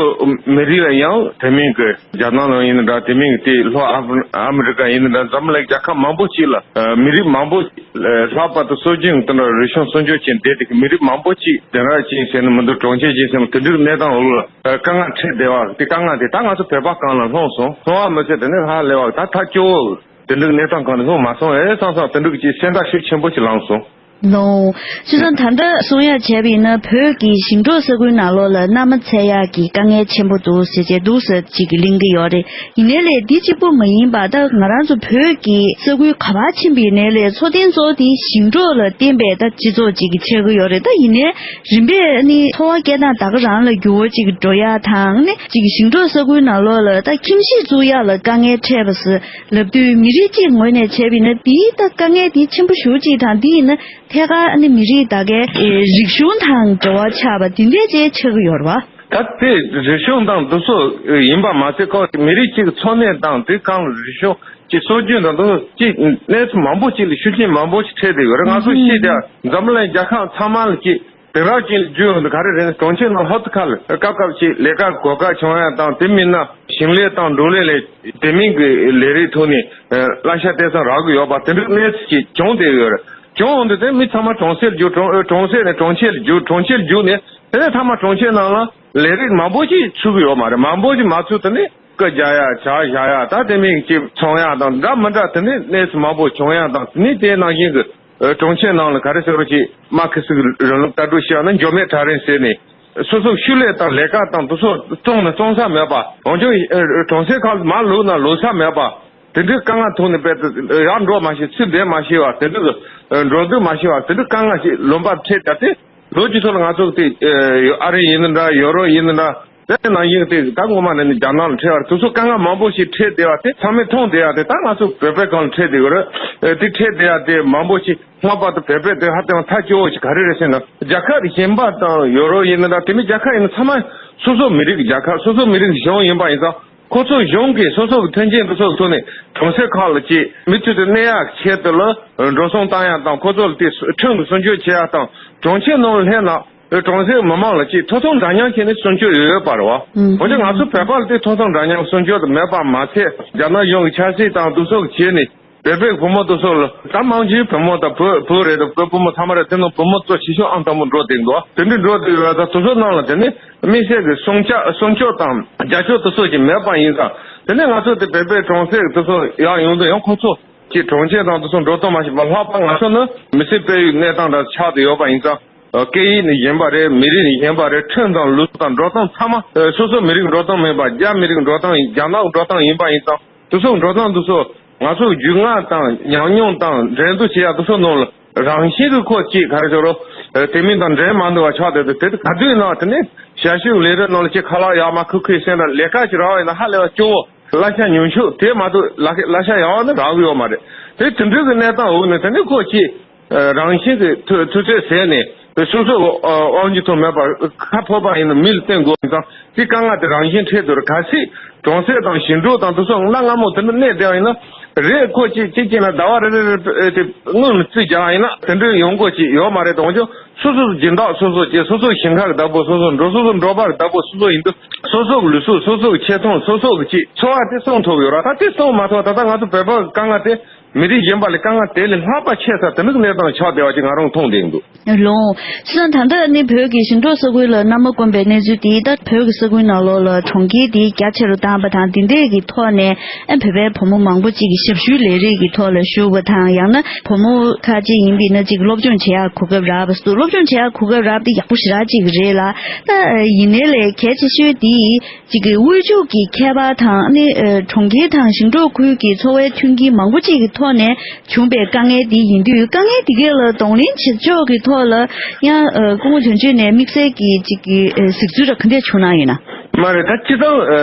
མི་རིགས་ལ་ཡང་དེ་མིན་གྱི་རྒྱ་ནག་ལ་ཡིན་ན་འདྲ། དེ་མིན་གྱི་དེ་ལྷོ་ཨ་ཨ་མི་རི་ཀ་ཡིན་ན་འདྲ། འཛམ་གླིང་རྒྱལ་ཁབ་མང་པོ་ཅིག་ལ་ཨ་མི་རིགས་མང་པོ་ལྷག་པར་དུ་སྲོལ་རྒྱུན་དེ་འདྲ་རིག་གཞུང་སྲུང་སྐྱོབ་བྱེད་བསྡད་དེ་མི་རིགས་མང་པོ་ཅིག་དེ་འདྲ་ཅིག་ཟེར་ན་མི་འདུག་གྲོང་ཁྱེར་ཅིག་ཟེར་ན་དེ་འདྲའི་གནས་སྟངས་འོག་ལ་དཀའ་ངལ་འཕྲད་བསྡད་པ། དེ་དཀའ་ངལ་དེ་ད་ང་ཚོ་བོད་པ་གང་ལ་ལྷུང་སོང་། ལྷུང་བ་མི་ཚད་དེ་ནས་ཧ་ལས་པ་ད་ཐག་སྐྱོ་བོ་དེ་འདྲའི་གནས་སྟངས་གང་ལ་ལྷུང་མ་སོང་ཨེ་བསམ་བསམ་དེ་འདྲའི་ཅིག་སེམས་ཐག་ཤུགས་ཆེན་པོ་ཅིག་ལངས་སོང་། ལོ། སྤྱིར་བཏང་ད་ལྟ་གསུང་ཡག་བྱས་པ་ཡིན་ན་བོད་ཀྱི་ཞིང་འབྲོག་ས་ཁུལ་ནང་ལོགས་ལ་མནའ་མ་འཚོལ་ཡག་གི་དཀའ་ངལ་ཆེན་པོ་འདུག་ཟེར་བྱས་འདུག་ཟེར་ཅིག་གི་གླེང་གི་ཡོད་རེད། ཡིན་ནའི་ལས་འདི་གཅིག་པུ་མ་ཡིན་པ་ད་ང་རང་ཚོ་བོད་ཀྱི་ས་ཁུལ་ག་པར་ཕྱིན་པ་ཡིན་ནའི་ལས་འཚོ་རྟེན་གཙོ་བོ་དེ་ཞིང་འབྲོག་ལ་བརྟེན་པའི་ད་སྤྱི་ཚོགས་ཅིག་གི་ཆགས་ཀྱི་ཡོད་རེད། ད་ཡིན་ནའི་རིམ་པས་ནི་འཚོ་བ་སྐྱེལ་སྟངས་ད་ག་རང་ལ་འགྱུར་བ་ཅིག་འགྲོ་ཡག་དང་ནི་ཅིག་ཞིང་འབྲོག་ས་ཁུལ་ནང་ལོགས་ལ་ད་ཁྱིམ་གཞིས་བཙུགས་ཡག་ལ་དཀའ་ངལ་འཕྲད་པ་ཟེར་ལབ་དུས་མི་རིགས་གཅིག་ངོས་ནས་བྱས་པ་ཡིན་ན་དེའི་ད་དཀའ་ངལ་དེ་ཆེན་པོ་ཞེ་པོ་ཅིག་དང་། དེ་ཡིན་ན་ཐད་ཀར་ཨ་ནི་མི་རིགས་ད་གའི་ཨེ་རིག་གཞུང་དང་འབྲེལ་བ་ཆགས་པ་དེ་འདྲས་ཅིག་ཆགས་ཀྱི་ཡོད་རེད་བ། ད་དེ་རིག་གཞུང་དང་འདི་ཚོ་ཡིན་པ་མ་ཟད་ཁོ་མི་རིགས་གཅིག་གི་འཚོ་གནས་དང་དེ་གང་ལ་རིག་གཞུང་གི་སྲོལ་རྒྱུན་དང་འདི་ཚོ་གཅིག་གནས་ཚུལ་མང་པོ་ཅིག་ལ་ཤུགས་རྐྱེན་མང་པོ་ཞིག་འཕྲད་བསྡད་ཡོད་རེད། ང་ཚོ་ཤེས་བསྡད་འཛམ་གླིང་རྒྱལ་ཁབ་ཚང་མ་ལ་གཅིག་དེང་རབས་ཅན་ལ་བསྒྱུར་ཡོང་དུས་ག་རེ་རེད། གྲོང་ཁྱེར་ནང་ཧོབ་ཏེ་ཁ་ལ་སྐབས་སྐབས་ཅིག་ལས་ཀ་གོ་སྐབས་བྱུང་ཡ་དང་དེ་མིན་ན་ཞིང་ལས་དང་འབྲོག་ལས་ལས་དེ་མིན་གྱི་ལས་རིགས་ཐོག་ནས་ཨ་གླ་ཆ་སྤྲད་སྟངས་རག་གི་ཡོད་པ་དེ་འདྲའི་གནས་ཚུལ་ཅིག་བྱུང་བསྡད་ཡོད་རེད། བྱུང་ཡོང་དུས་དེ་མི་ཚང་མ་གྲོང་གསེབ་བརྒྱུགས། གྲོང་ཨ་གྲོང་གསེབ་ནས་གྲོང་ཁྱེར་ལ་བརྒྱུགས། གྲོང་ཁྱེར་ལ་བརྒྱུགས་ནས་དེ་ནས་ཚང་མ་གྲོང་ཁྱེར་ནང་ལ་ལས་རིགས་མང་པོ་ཞིག་ཚུགས་ཀྱི་ཡོད་མ་རེད། མང་པོ་ཞིག་མ་ཚུགས་དེ་ནས་སྐུ་རྒྱག་ཡ་ཇ་བཞག་ཡ་ད་དེ་མིན་གྱི་ཚོང་ཡ་དང་འདྲ་མི་འདྲ་དེ་ནས་གནས་ཚུལ་མང་པོ་བྱུང་ཡ་དང་དེ་ནས་དེའི་ནང་བཞིན་གྱི་ཨ་གྲོང་ཁྱེར་ནང་ལ་ག་རེ་ཟེར་བ་ཅིག་མར་ཁེ་སི་གི་རིང་ལུགས་ལྟ་གྲུབ་བཤད་ན་འགྱུར་མེད་གྲལ་རིམ་ཟེར་ནས་སོ་སོ་ཤུལ་ལས་དང་ལས་ཀ་དང་དེ་ཚོ་བཙོང་ན་བཙོང་ས་མེད་པ། འོན་ཀྱང་ཨ་གྲོང་གསེབ་ཁག་མར་ལོག་ན་ལོག་ས་མེད་པ། དེ་འདྲའི་དཀའ་ངལ་ཐོག་ནས་རྦད་དེ་ཡར་འགྲོ་མ་ཤེས་ཚུར་བསྡད་མ་ཤེས་པ། དེ་འདྲའི་གི་འགྲོ་འདུག་མ་ཤེས་པ་དེ་འདྲའི་དཀའ་ངལ་ཞིག་ལུང་པར་འཕྲད་བསྡད་དེ་ལོ་རྒྱུས་ཐོག་ལ་ང་ཚོ་དེ་ཨ་རི་ཡིན་ན་འདྲ་ཡོ་རོབ་ཡིན་ན་འདྲ་དེ་ནང་བཞིན་དེ་ད་སྔོན་མ་ནས་ནི་རྒྱ་ནག་ལ་འཕྲད་པར་དེ་ཚོ་དཀའ་ངལ་མང་པོ་ཞིག་འཕྲད་བསྡད་པ་དེ་ཚང་མས་མཐོང་བསྡད་ཡ་དེ་ད་ང་ཚོ་བོད་པའི་སྒང་ལ་འཕྲད་བསྡད་ཡོད་རེད། དེ་འཕྲད་བསྡད་ཡ་དེ་མང་པོ་ཞིག་ལྷག་པར་དུ་བོད་པའི་དེ་ཧ་ཅང་ཐག་སྐྱོ་བོ་ཞིག་ག་རེ་རེད་ཟེར་ན་རྒྱལ་ཁབ་གཞན་པ་དང་ཡོ་རོབ་ཡིན་ན་འདྲ་དེ་མིན་རྒྱལ་ཁབ་ཡིན་ན་ཚང་མ་སོ་སོ་མི་རིགས་རྒྱལ་ཁབ་སོ་སོ་མི་རིགས་གཞུང་ཡིན་པ་ཡིན་ཙང་། ཁོ་ཚོ་གཞུང་གིས་སོ་སོ་གི་མཐུན་རྐྱེན་དེ་ཚོ་ཐོག་ནས་གྲོང་གསེབ་ཁག་ལ་ཅིག་མི་མཐུད་དུ་གནས་ཡག་ཆེད་དུ་ལ་འགྲོ་སོང་བཏང་ཡག་དང་ཁོ་ཚོ་ལ་དེ་ཁྲིམས་ཀྱི་སྲུང་སྐྱོབ་བྱེད་ཡག་དང་གྲོང་ཁྱེར་ནང་ལ་སླེབས་ན་གྲོང་གསེབ་མི་མང་ལ་ཅིག་ཐོབ་ཐང་འདྲ་མཉམ་བྱས་ནས་སྲུང་སྐྱོབ་ཡོད་ཡོད་པ་རེད་བ། འོན་ཀྱང་ང་ཚོ་བོད་པ་ལ་དེ་ཐོབ་ཐང་འདྲ་མཉམ་སྲུང་སྐྱོབ་དེ་མེད་པ་མ་ཚད་རྒྱ་ནག་གཞུང་གི་ཆབ་སྲིད་དང་དེ་ཚོ་གི་བྱས་ནས་བོད་པའི་བུ་མོ་དེ་ཚོ་ལ་ད་མང་ཆེ་བུ་མོ་དང་བུ་བུ་རེད་དང་བུ་བུ་མོ་ཚང་མ་རེད། དེ་ནང་བུ་མོ་གཙོ་ཆེ་ཤོས་ཨང་དང་པོ་འགྲོ་བསྡད་འདུག་དེ་འདྲའི་འགྲོ་བསྡད་ཡོད་ད་དེ་ཚོ་ནང་ལ་དེ་ནས། དམིགས་བསལ་གྱི་སྲུང་སྐྱོབ་སྲུང་སྐྱོབ་དང་རྒྱབ་སྐྱོར་དེ་ཚོ་ཞིག་མེད་པ་ཡིན་ཙང་། དེ་ནས་ང་ཚོ་དེ་བོད་པའི་གྲོང་གསེབ་དེ་ཚོ་ཡར་ཡོང་དུས་ཡང་ཁོ་ཚོ་ཀྱི་གྲོང་ཁྱེར་དང་དེ་ཚོ་འགྲོ་སྟངས་མ་ཤེས་པ་ལྷག་པར་ང་ཚོ་ནི་མི་སེར་སྤེལ་ཡུལ་གནས་སྟངས་དང་ཆགས་ཏེ་ཡོད་པ་ཡིན་ཙང་། སྐད་ཡིག་ནི་གཞན་པ་རེད། མི་རིགས་ནི་གཞན་པ་རེད། ཁྲིམས་དང་ལུགས་དང་འགྲོ་སྟངས་ཚང་མ་སོ་སོ་མི་རིགས་འགྲོ་སྟངས་མིན་པ་རྒྱ་མི་རིགས་འགྲོ་སྟངས་ཡིན། རྒྱ་ནག་འགྲོ་སྟངས་ཡིན་པ་ཡིན་ཙང་། དེ་ཚོ་འགྲོ་སྟངས་དེ་ཚོ་ང་ཚོ་རྒྱུས་མངའ་དང་ཉམས་མྱོང་དང་འགྲན་བསྡུར་བྱེད་ཡག་དེ་ཚོ་ནང་ལ་རང་བཞིན་གྱི་ཁོ་གཅིག་ག་རེ་ཟེར་རོ། དེ་མིན་དང་འབྲེལ་མ་འདུག་པ་ཆགས་བསྡད་དེ་དེ་ག་དུས་ན་དེ་ནས་ཞབས་ཞུ་ལས་རིགས་ནང་ལ་ཅིག་ཁ་ལག་ཡག་མ་ཁུག་ཁུག་ཟེར་ན་ལས་ཀ་ཅིག་རག་པ་ཡིན་ན་ཧ་ལས་པ་སྐྱོ་བོ། གླ་ཆ་ཉུང་ཤོས་དེ་མ་གཏོགས་གླ་གླ་ཆ་ཡག་པ་ནི་རག་གི་ཡོད་མ་རེད། དེ་དེ་འདྲའི་གི་གནས་སྟངས་འོག་ནས་དེ་ནས་ཁོ་གཅིག་རང་བཞིན་གྱི་མཐུ་མཐུ་རྩལ་ཟད་ནས་སོ་སོ་དབང་སྒྱུར་ཐོག་མེད་པར་ཁ་ཕོར་པ་ཡིན་ན་མི་ལ་བསྟན་དགོས་ཙང་དེ་དཀའ་ངལ་དེ་རང་བཞིན་འཕྲད་དུས་གལ་སྲིད་གྲོང་གསེབ་དང་ཞིང་འབྲོག་དང་དེ་ཚོ་གནའ་སྔ་མོ་དེ་འདྲ་གནས་བསྡད་པ་ཡིན་ན་རེད། ཁོ་གཅིག་གཅིག་གཅིག་ན་ཟླ་བ་རེ་རེ་རེ་དེ་དངུལ་ནི་རྩིས་རྒྱག་པ་ཡིན་ན་དེ་འདྲའི་ཡོང་སྒོ་ཅིག་ཡོད་མ་རེད། དང་ཅོ་སོ་སོ་སྦྱིན་བདག་སོ་སོ་བྱས་སོ་སོ་ཞིང་ཁ་གི་བདག་པོ་སོ་སོ་འགྲོ་སོ་སོ་འབྲོག་པ་གི་བདག་པོ་སོ་སོ་ཡིན་དུས་སོ་སོ་གི་ལུས་སྲོག་སོ་སོ་གི་ཆེ་མཐོང་སོ་སོ་གི་ཅིག་འཚོ་བ་དེ་སྲུང་ཐུབ་ཡོད་ར། ད་དེ་སྲུང་མ་ཐུབ་ད་ལྟ་ང་ཚོ་བོད་པ་གི་དཀའ་ངལ་དེ། མི་རིགས་གཞན་པ་ལས་དཀའ་ངལ་དེ་ལས་ལྷག་པ་ཆེ་ས་དེ་འདྲ་གི་གནས་སྟངས་ཆགས་བསྡད་པ་ཅིག་ང་རང་མཐོང་བསྡད་འདུག་ལོང་། བྱས་ཙང་ད་ལྟ་ནི་བོད་ཀྱི་ཞིང་འབྲོག་ས་ཁུལ་ལ་གནམ་ལོ་སྐོམ་པའི་གནས་ཚུལ་དེ་ད་བོད་ཀྱི་ས་ཁུལ་ནང་ལོགས་ལ་གྲོང་ཁྱེར་དེ་རྒྱ་ཆེ་རུ་བཏང་པ་དང་། དེ་འདྲས་ཀྱི་ཐོག་ནས་ཨ་བོད་པའི་བུ་མོ་མང་པོ་ཅིག་གིས་ཞབས་ཞུའི་ལས་རིགས་ཀྱི་ཐོག་ལ་ཞུགས་པ་དང་། ཡང་ན་བུ་མོ་ཁ་ཅིག་ཡིན་པས་ན་ཅིག་སློབ་སྦྱོང་བྱེད་ཡག་གོ་སྐབས་རག་པ་སོགས། སློབ་སྦྱོང་བྱེད་ཡག་གོ་སྐབས་རག་པ་དེ་ཡག་པོ་ཞེ་དྲག་ཅིག་རེད་ལ། ད་ཡིན་ནའི་ལས་གལ་ཆེ་ཤོས་དེ། གཅིག་གི་དབུལ་ཕྱུག་གི་ཁྱད་པར་དང་ནི་ཨ་གྲོང་ཁྱེར་དང་ཞིང་འབྲོག་ཁུལ་གྱི་འཚོ་བའི་མཐུན་རྐྱེན་མང་པོ་ཅིག་གི་ཐོག་ནས་བྱུང་པའི་དཀའ་ངལ་འདི་ཡིན་དུས། དཀའ་ངལ་འདི་གས་ལ་གདོང་ལེན་བྱེད་ཕྱོགས་ཀྱི་ཐོག་ལ་ཡང་ཨ་སྐུ་ངོ་དོན་གཅོད་ནས་དམིགས་བསལ་གྱི་གཅིག་གི་ཨ་གཟིགས་ཚུལ་ར་ག་འདྲས་བྱུང་གནང་ཡོད་ན། མ་རེད། ད་སྤྱིར་བཏང་ཨ་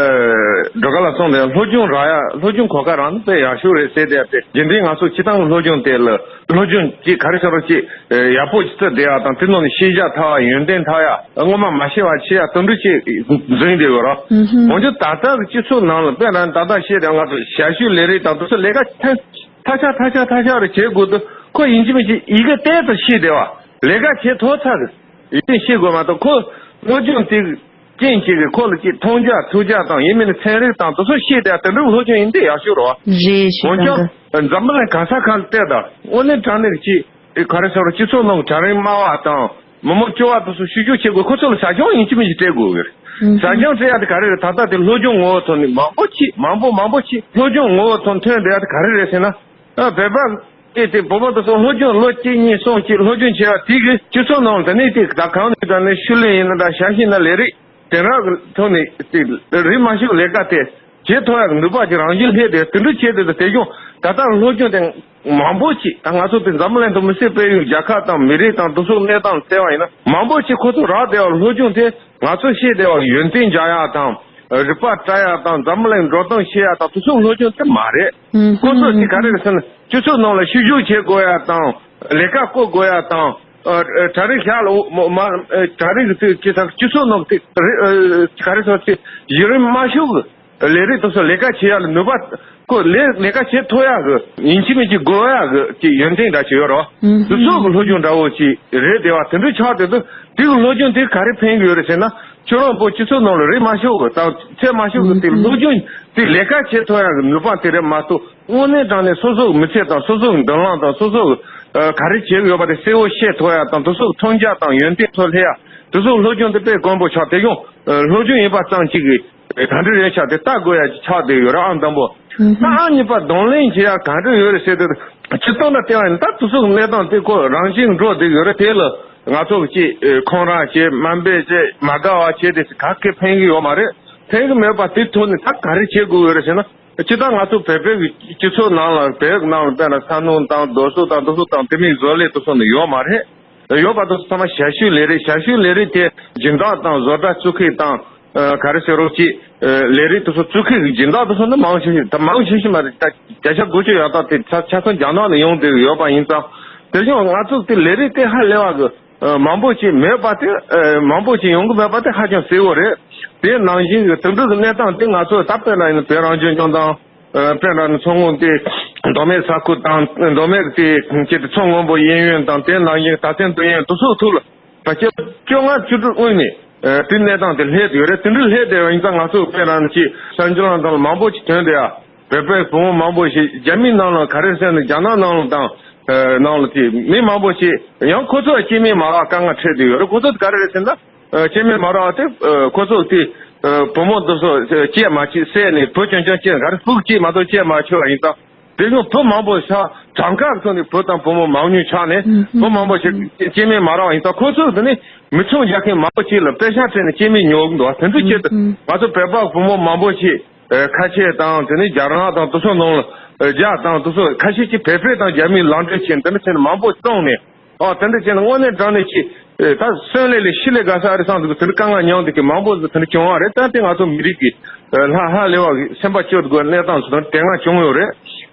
སྒྲོལ་དཀར་ལགས་གསུངས་དེ་སློབ་སྦྱོང་རག་ཡ། སློབ་སྦྱོང་གོ་སྐབས་རག་ན་དཔེ་ཡག་ཤོས་རེད་ཟེར་བསྡད་ཡ་དེ། རྒྱུན་ལྡན་ང་ཚོ་སྤྱིར་བཏང་སློབ་སྦྱོང་དེ་ལ་སློབ་སྦྱོང་ཅིག་ག་རེ་ཟེར་རོགས་ཅིག་ཨ་ཡག་པོ་ཅིག་བརྩི་བསྡད་ཡ་དང་། དེ་ནང་ནས་ཤེས་བྱ་ཐོབ་ཡ། ཡོན་ཏན་ཐོབ་ཡ། སྔོན་མ་མ་ཤེས་པ་ཤེས་ཡ་དེ་འདྲ་ཅིག་འཛིན་བསྡད་ཡོད་ར། ཨུ་ཧུམ། འོན་ཀྱང་ད་ལྟ་གི་སྤྱི་ཚོགས་ནང་ལ་དཔེར་ན་ད་ལྟ་བཤད་དེ་ང་ཚོ་ཞབས་ཞུའི་ལས་རིགས་དང་དེ་ཚོ་ལས་ཀ་ཐ་ཐ་ཆད་ཐ་ཆད་ཐ་ཆད་རེ་བྱེད་དགོས་དུས། ཁོ་ཡིན་གཅིག་མིན་གཅིག་ཡི་གེ་བལྟས་ཙམ་ཤེས་བསྡད་པ། ལས་ཀ་བྱེད་ཐུབ་ཚར་གི་ཡོན་ཏན་ཤེས་དགོས་མ་གཏོགས། ཁོ་སློབ་སྦྱོང་དེ་རྐྱེན་གཅིག་གིས་ཁོ་ལ་ཅིག་མཐོང་རྒྱ་ཐོས་རྒྱ་དང་། ཡིན་མིན་ན་ཚན་རིག་དང་དེ་ཚོ་ཤེས་བསྡད་ཡ་དེ་འདྲ་སློབ་སྦྱོང་ཡིན་དེ་ཡག་ཤོས་རེད་བ། རེད་ཞུ། འོན་ཀྱང་འཛམ་བུ་གླིང་ག་ས་ག་ལ་བལྟས་དང་། དངོས་གནས་དྲང་གནས་ཀྱི་ཅིག་དེ་ག་རེ་ཟེར་རོགས། སྤྱི་ཚོགས་ནང་གྲལ་རིམ་དམའ་བ་དང་མི་མང་སྐྱོ་བ་དེ་ཚོ་ཞིབ་འཇུག་བྱེད་དགོས། ཁོ་ཚོ་ལ་ཟབ་སྦྱོང་ཡིན་གཅིག་མིན་གཅིག་སྤྲད་དགོས་ཀྱི་རེད། ཨུ་ཧུམ། ཟབ་སྦྱོང་སྤྲད་ཡ་དེ་ག་རེ་རེད། ད་ལྟ་དེ་སློབ་སྦྱོང་ངོ་བོ་ཐོག་ནས་མང་པོ་ཅིག་མང་པོ་མང་པོ་ཅིག་སློབ་སྦྱོང་ངོ་བོ་ཐོག་ཐོན་བསྡད་ཡ་དེ་ག་རེ་རེད་ཟེར་ན། ཨ་བོད་པ་དེ་དེ་བུ་མོ་དེ་ཚོ་སློབ་སྦྱོང་ལོ་གཅིག་གཉིས་གསུམ་ཅིག་སློབ་སྦྱོང་བྱས་པ་དེ་གིས་སྤྱི་ཚོགས་ནང་ལ་དེ་ནས་དེ་ད་གང་ནས་ད་ནས་ཤུགས་ལེན་ཡིན་ན་འདྲ། ཞབས་ཞུ་ཡིན་ན་ལས་རིགས་དེ་འདྲ་གི་ཐོག་ནས་དེ་རིག་མ་ཤེས་ལས་ཀ་དེ་བྱེད་ཐུབ་ཡག་གི་ནུས་པ་ཅིག་རང་བཞིན་སླེབས་ཏེ། དེ་འདྲ་བྱས་ཏེ། དེ་བྱུང་ད་ལྟ་སློབ་སྦྱོང་དེ་མང་པོ་ཅིག་ད་ང་ཚོ་དེ་འཛམ་བུ་གླིང་དུ་མི་སེར་སྤེལ་ཡུལ་རྒྱལ་ཁབ་དང་མི་རིགས་དང་དེ་ཚོ་གནས་སྟངས་བལྟས་པ་ཡིན་ན། མང་པོ་ཅིག་ཁོ་ཚོ་རག་བསྡད་པ་སློབ་སྦྱོང་དེ་ང་ཚོ་ཤེས་བསྡད་པ་ཡོན་ཏན་སྦྱང་ཡག་དང་། རིག་པ་བཀྲ་ཡག་དང་། འཛམ་བུ་གླིང་འགྲོ་སྟངས་ཤེས་ཡག་དང་། དེ་ཚོ་སློབ་སྦྱོང་དེ་མ་རེད། ཨུ་ཧུམ། ཁོ་ཚོ་དེ་ག་རེ་རེད་ཟེར་ན། སྤྱི་ཚོགས་ནང་ལ་ཞིབ་འཇུག་བྱེད་དགོས་ཡག་དང་། ལས་ཀ་བཀོལ་དགོས་ཡག་དང་། ཨ་གྲ་སྒྲིག་བྱ་ལ་མ་མ་ཨ་གྲ་སྒྲིག་དེ་ཅི་ད་སྤྱི་ཚོགས་ནང་དེ་རེ་ཨ་ག་རེ་ཟེར། དེ་གཞི་རིམ་དམའ་ཤོས་ཀྱི་ལས་རིགས་དེ་ཚོ་ལས་ཀ་བྱེད་ཡག་ལ་ནུས་པ། ཁོ་ལས་ལས་ཀ་བྱེད་ཐུབ་ཡག་གི་ཡིན་གཅིག་མིན་གཅིག་དགོས་ཡག་གི་ཅིག་ཡོན་ཏན་འདྲ་ཅིག་ཡོད་རེད་བ། ཨུ་ཧུམ། དེ་ཚོ་གི་སློབ་སྦྱོང་འདྲ་བོ་ཅིག་རེད་བསྡད་པ། དེ་འདྲ་ཆགས་བསྡད་དུས། དེ་གི་སློབ་སྦྱོང་དེ་ག་རེ་ཕན་གི་ཡོད་རེད་ཟེར་ན། ཁྱོད་རང་བོད་སྤྱི་ཚོགས་ནང་ལ་རིག་མ་ཤེས་གི་དང་ཚད་མ་ཤེས་གི་དེ་སློབ་སྦྱོང་དེ་ལས་ཀ་བྱེད་ཐུབ་ཡག་གི་ནུས་པ་དེ་རེད་མ་གཏོགས། དངོས་གནས་དྲང་གནས་སོ་སོ་གི་མི་ཚེ་དང་། སོ་སོ་གི་མདུན་ལམ་དང་། སོ་སོ་གི་ཨ་ག་རེ་བྱེད་གི་ཡོད་པ་དེ་གསལ་བོ་ཤེས་ཐུབ་ཡག་དང་། དེ་ཚོ་མཐོང་རྒྱ་དང་ཡོན་ཏན་ཐོག་སླེབས་ཡག་དེ་ཚོ་སློབ་སྦྱོང་དེ་དཔེ་དཀོན་པོ་ཆགས། དེ་ཡང་སློབ་སྦྱོང་ཡིན་པ་ཙམ་གཅིག་གིས་ག་འདྲ་རེད་ཆགས་དེ་ལྟ་དགོས་ཡག་ཅིག་ཆགས་བསྡད་ཡོད་རེད། ཨང་དང་པོ། ཨ་གཉིས་པ་གདོང་ལེན་བྱེད་ཡག་ག་འདྲ་ཡོད་རེད་ཟེར་དུས། སྤྱིར་བཏང་ད་ལྟ་བ་ཡིན་ད་དེ་ཚོ་གི་གནས་སྟངས་དེ་ཁོ་རང་བཞིན་འགྲོ་བསྡད་ཡོད་རེད། དེ་ལ་ང་ཚོ་གི་ཅིག་ཨེ་ཁོང་རང་བྱས། དམའ་འབེབས་བྱས། མ་དགའ་བ་བྱས་ཏེ་ག་གེ་ཕན་གི་ཡོད་མ་རེད། ཕན་གི་མེད་པ་དེ་ཐོག་ནས་ད་ག་རེ་བྱེད་དགོས་ཡོད་རེད་ཟེར་ན། སྤྱིར་བཏང་ང་ཚོ་བོད་པའི་གི་སྤྱི་ཚོགས་ནང་ལ། བོད་ནང་ལ་དཔེར་ན་ས་སྣུམ་དང་རྡོ་སོལ་དང་དེ་ཚོ་དང་དེ་མིན་བཟོ་ལས་དེ་ཚོ་ནི་ཡོད་མ་རེད། ཡོད་པ་དེ་ཚོ་ཚང་མ་ཞབས་ཞུའི་ལས་རིགས། ཞབས་ཞུའི་ལས་རིགས་དེ་སྦྱིན་བདག་དང་བཟོ་གྲྭ་བཙུགས་མཁན་དང་། ཨ་ག་རེ་ཟེར་རོགས་ཅིག་ཨ་ལས་རིགས་དེ་ཚོ་བཙུགས་མཁན་གྱི་སྦྱིན་བདག་དེ་ཚོ་ནི་མང་ཆེ་ཤོས། ད་མང་ཆེ་ཤོས་མ་རེད། ད་བརྒྱ་ཆ་དགུ་བཅུ་ཡར་ལྟ་དེ་ཆ་ཆ་ཚང་རྒྱ་ནག་ནས་ཡོང་བསྡད་ཡོད་པ་ཡིན་ཙང་། དེ་བཞིན་ང་ཚོ་དེ་ལས་རིགས་དེ་ཧ་ལས་པ་གི་ཨ་མང་པོ་ཅིག་མེད་པ་དེ། ཨ་མང་པོ་ཅིག་ཡོང་གི་མེད་པ་དེ་ཧ་ཅང་གསལ་བོ་རེད། དེ་ནང་བཞིན་གྱི་དེ་འདྲ་གི་གནས་སྟངས་དེ་ང་ཚོ་ད་དཔེར་ན་ཡིན་ན་བོད་རང་སྐྱོང་ལྗོངས་དང་། ཨ་དཔེར་ན་མཚོ་སྔོན་དེ་མདོ་སྨད་ས་ཁུལ་དང་། མདོ་སྨད་དེ་ཅིག་མཚོ་སྔོན་པོ་གཡས་གཡོན་དང་། དེ་ནང་བཞིན་མདའ་མཚོན་དུ་ཡན་དེ་ཚོ་ཐུག་ལ་བརྒྱ་ཆ་བཅོ་ལྔ་བཅུ་དྲུག་སྔོན་ནས་ཨ་དེ་གནས་སྟངས་དེ་སླེབས་ཡོད་རེད། དེ་འདྲ་སླེབས་བསྡད་པ་ཡིན་ཙང་། ང་ཚོ་དཔེར་ན་ཅིག་གསར་འགྱུར་ལ་དང་མང་པོ་ཅིག་ཐོན་བསྡད་ཡ། བོད་པའི་བུ་མོ་མང་པོ་ཞིག་རྒྱ་མི་ནང་ལ་ག་རེ་ཟེར་ན། རྒྱ་ནག་ནང་ལ་དང་ཨ་ནང་ལ་དེ་མི་མང་པོ་ཞིག་ཡང་ཁོ་ཚོ་སྐྱེས་དམན་མ་རག་དཀའ་ངལ་འཕྲད་བསྡད་ཡོད་རེད། ཁོ་ཚོ་ག་རེ་རེད་ཟེར་ན། ཨ་སྐྱེས་དམན་མ་རག་དེ་ཨ་ཁོ་ཚོ་དེ་ཨ་བུ་མོ་དེ་ཚོ་སྐྱེས་མ་བཅུག་ཟེར་ནས། བུ་ཆུང་ཆུང་སྐྱེས། ག་རེ་ཕྲུ་གུ་སྐྱེས་མ་གཏོགས་སྐྱེས་མ་བཅུག་པ་ཡིན་ཙང་། དེ་ཡང་བུ་མང་པོ་ཆགས། གྲངས་ཀ་གི་ཐོག་ནས་བུ་དང་བུ་མོ་མང་ཉུང་ཆགས་ནས། ཨུ་ཧུམ། བུ་མང་པོ་ཞིག་སྐྱེས་དམན་མ་རག་པ་ཡིན་ཙང་། ཁོ་ཚོ་དེ་ནས་མི་ཚང་རྒྱག་མཁན་མང་པོ་ཅིག་ལ་པེ་ཤག་སྤྲད་ནས་སྐྱེས་དམན་ཉོ་གི་འདུག་དེ་འདྲ་བྱས་ཏེ། ཨུ་ཧུམ། ང་ཚོ་བོད་པ་བུ་མོ་མང་པོ་ཞིག་ཨ་ཁ་ཆེ་དང་། དེ་ནས་རྒྱ་ནག་དང་དེ་ཚོ་ནང་ལ་ཨ་རྒྱ་དང་དེ་ཚོ་ཁ་ཤས་ཀྱིས་བོད་པ་དང་རྒྱ་མིའི་ལག་འབྲེལ་བྱས། དེ་འདྲ་བྱས་ནས་མང་པོ་བཙོངས་ནས། ཨོ་དེ་འདྲ་བྱས་ན་དངོས་གནས་དྲང་གནས་ཀྱི་ཨེ་ད་སོན་ལས་ལས་ཤི་ལས་དགའ་ས་ཨ་རི་སང་དུ་དེ་འདྲ་དཀའ་ངལ་མྱངས་འདུག་གི་མང་པོ་ཟིག་དེ་འདྲ་བྱུང་བ་རེད། ད་དེ་ང་ཚོ་མི་རིགས་ཀྱི་ཨེ་ལྷ་ལྷ་ལས་བ་གི་སེམས་པ་སྐྱོ་དགོས་གནས་སྟངས་སུ་དེ་འདྲ་དེ་སྔ་བྱུང་ཡོད་རེད།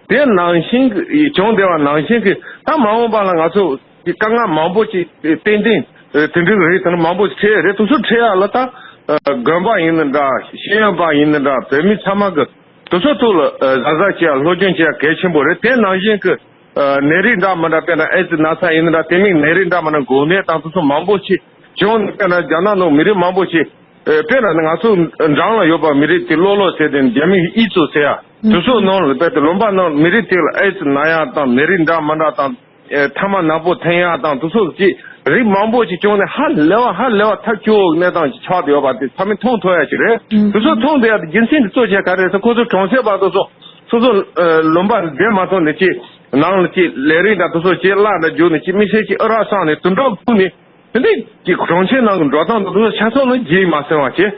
དེ་ནང་བཞིན་གྱི་བྱུང་བསྡད་པ་ནང་བཞིན་གྱི་ད་མ་འོངས་པ་ལ་ང་ཚོ་གི་དཀའ་ངལ་མང་པོ་ཅིག་ཏན་ཏན་ཨེ་དེ་འདྲ་གི་རིགས་དེ་འདྲ་མང་པོ་ཅིག་འཕྲད་རེད། དེ་ཚོ་འཕྲད་ཡ་ལ་ད་ཨེ་དགོན་པ་ཡིན་ན་འདྲ། ཤེས་ཡོན་པ་ཡིན་ན་འདྲ། བོད་མི་ཚང་མ་གི་དེ་ཚོ་ཐོག་ལ་ཨ་གཟབ་གཟབ་བྱེད་ཡ། སློབ་སྦྱོང་བྱེད་ཡ་གལ་ཆེན་པོ་རེད། དེ་ནང་བཞིན་གྱི་ཨ་ནད་རིགས་འདྲ་མི་འདྲ། དཔེར་ན་ཨེ་ཙི་ན་ཚ་ཡིན་ན་འདྲ། དེ་མིན་ནད་རིགས་འདྲ་མི་འདྲ་འགོས་ནད་དང་དེ་ཚོ་མང་པོ་ཞིག་བྱུང་ནས། དཔེར་ན་རྒྱ་ནག་ནང་མི་རིགས་མང་པོ་ཞིག་ ཨེ། དཔེར་ན་ང་ཚོ་འགྲམ་ལ་ཡོད་པ་མི་རིགས་དེ་ལོ་ལོ་ཟེར་དེ་རྒྱ་མིའི་ཨི་ཙུ་ཟེར་ཡ། དེ་ཚོ་ནང་ལ་དཔེ་དེ་ལུང་པ་ནང་མི་རིགས་དེ་ལ་ཨེ་ཙི་ན་ཡ་དང་ནད་རིགས་འདྲ་མི་འདྲ་དང་། ཨེ། ཐ་མག་ནག་པོ་འཐེན་ཡ་དང་དེ་ཚོ་ཅིག་རིགས་མང་པོ་ཅིག་བྱུང་ནས་ཧ་ལས་པ་ཧ་ལས་པ་ཐབས་སྐྱོ་བོ་གནས་སྟངས་ཅིག་ཆགས་བསྡད་ཡོད་པ་དེ་ཚང་མས་མཐོང་ཐུབ་ཡ་ཅིག་རེད། དེ་ཚོ་མཐོང་བསྡད་ཡ་དེ་རྒྱུ་མཚན་དེ་གཙོ་ཆེ་ག་རེ་ཟེར། ཁོ་ཚོ་གྲོང་གསེབ་པ་དེ་ཚོ་སོ་སོ་ཨེ། ལུང་པ་བསྡད་མ་ཐུབ་ནས་ཅིག་ནང་ལ་ཅིག་ལས་རིགས་འདྲ་དེ་ཚོ་ཅིག་གླ་འདྲ་རྒྱུག་ནས་ཅིག་དམིགས་བསལ་ཅིག་ཨ་རག་བསྲངས་ནས་དུད་འགྲོ་འཐུང་ནས། དེ་འདྲའི་གི་གྲོང་ཁྱེར་ནང་གི་འགྲོ་སྟངས་དང་དེ་ཚོ་ཆ་ཚང་ལ་རྒྱུས་མ་སོང་བ་བྱས།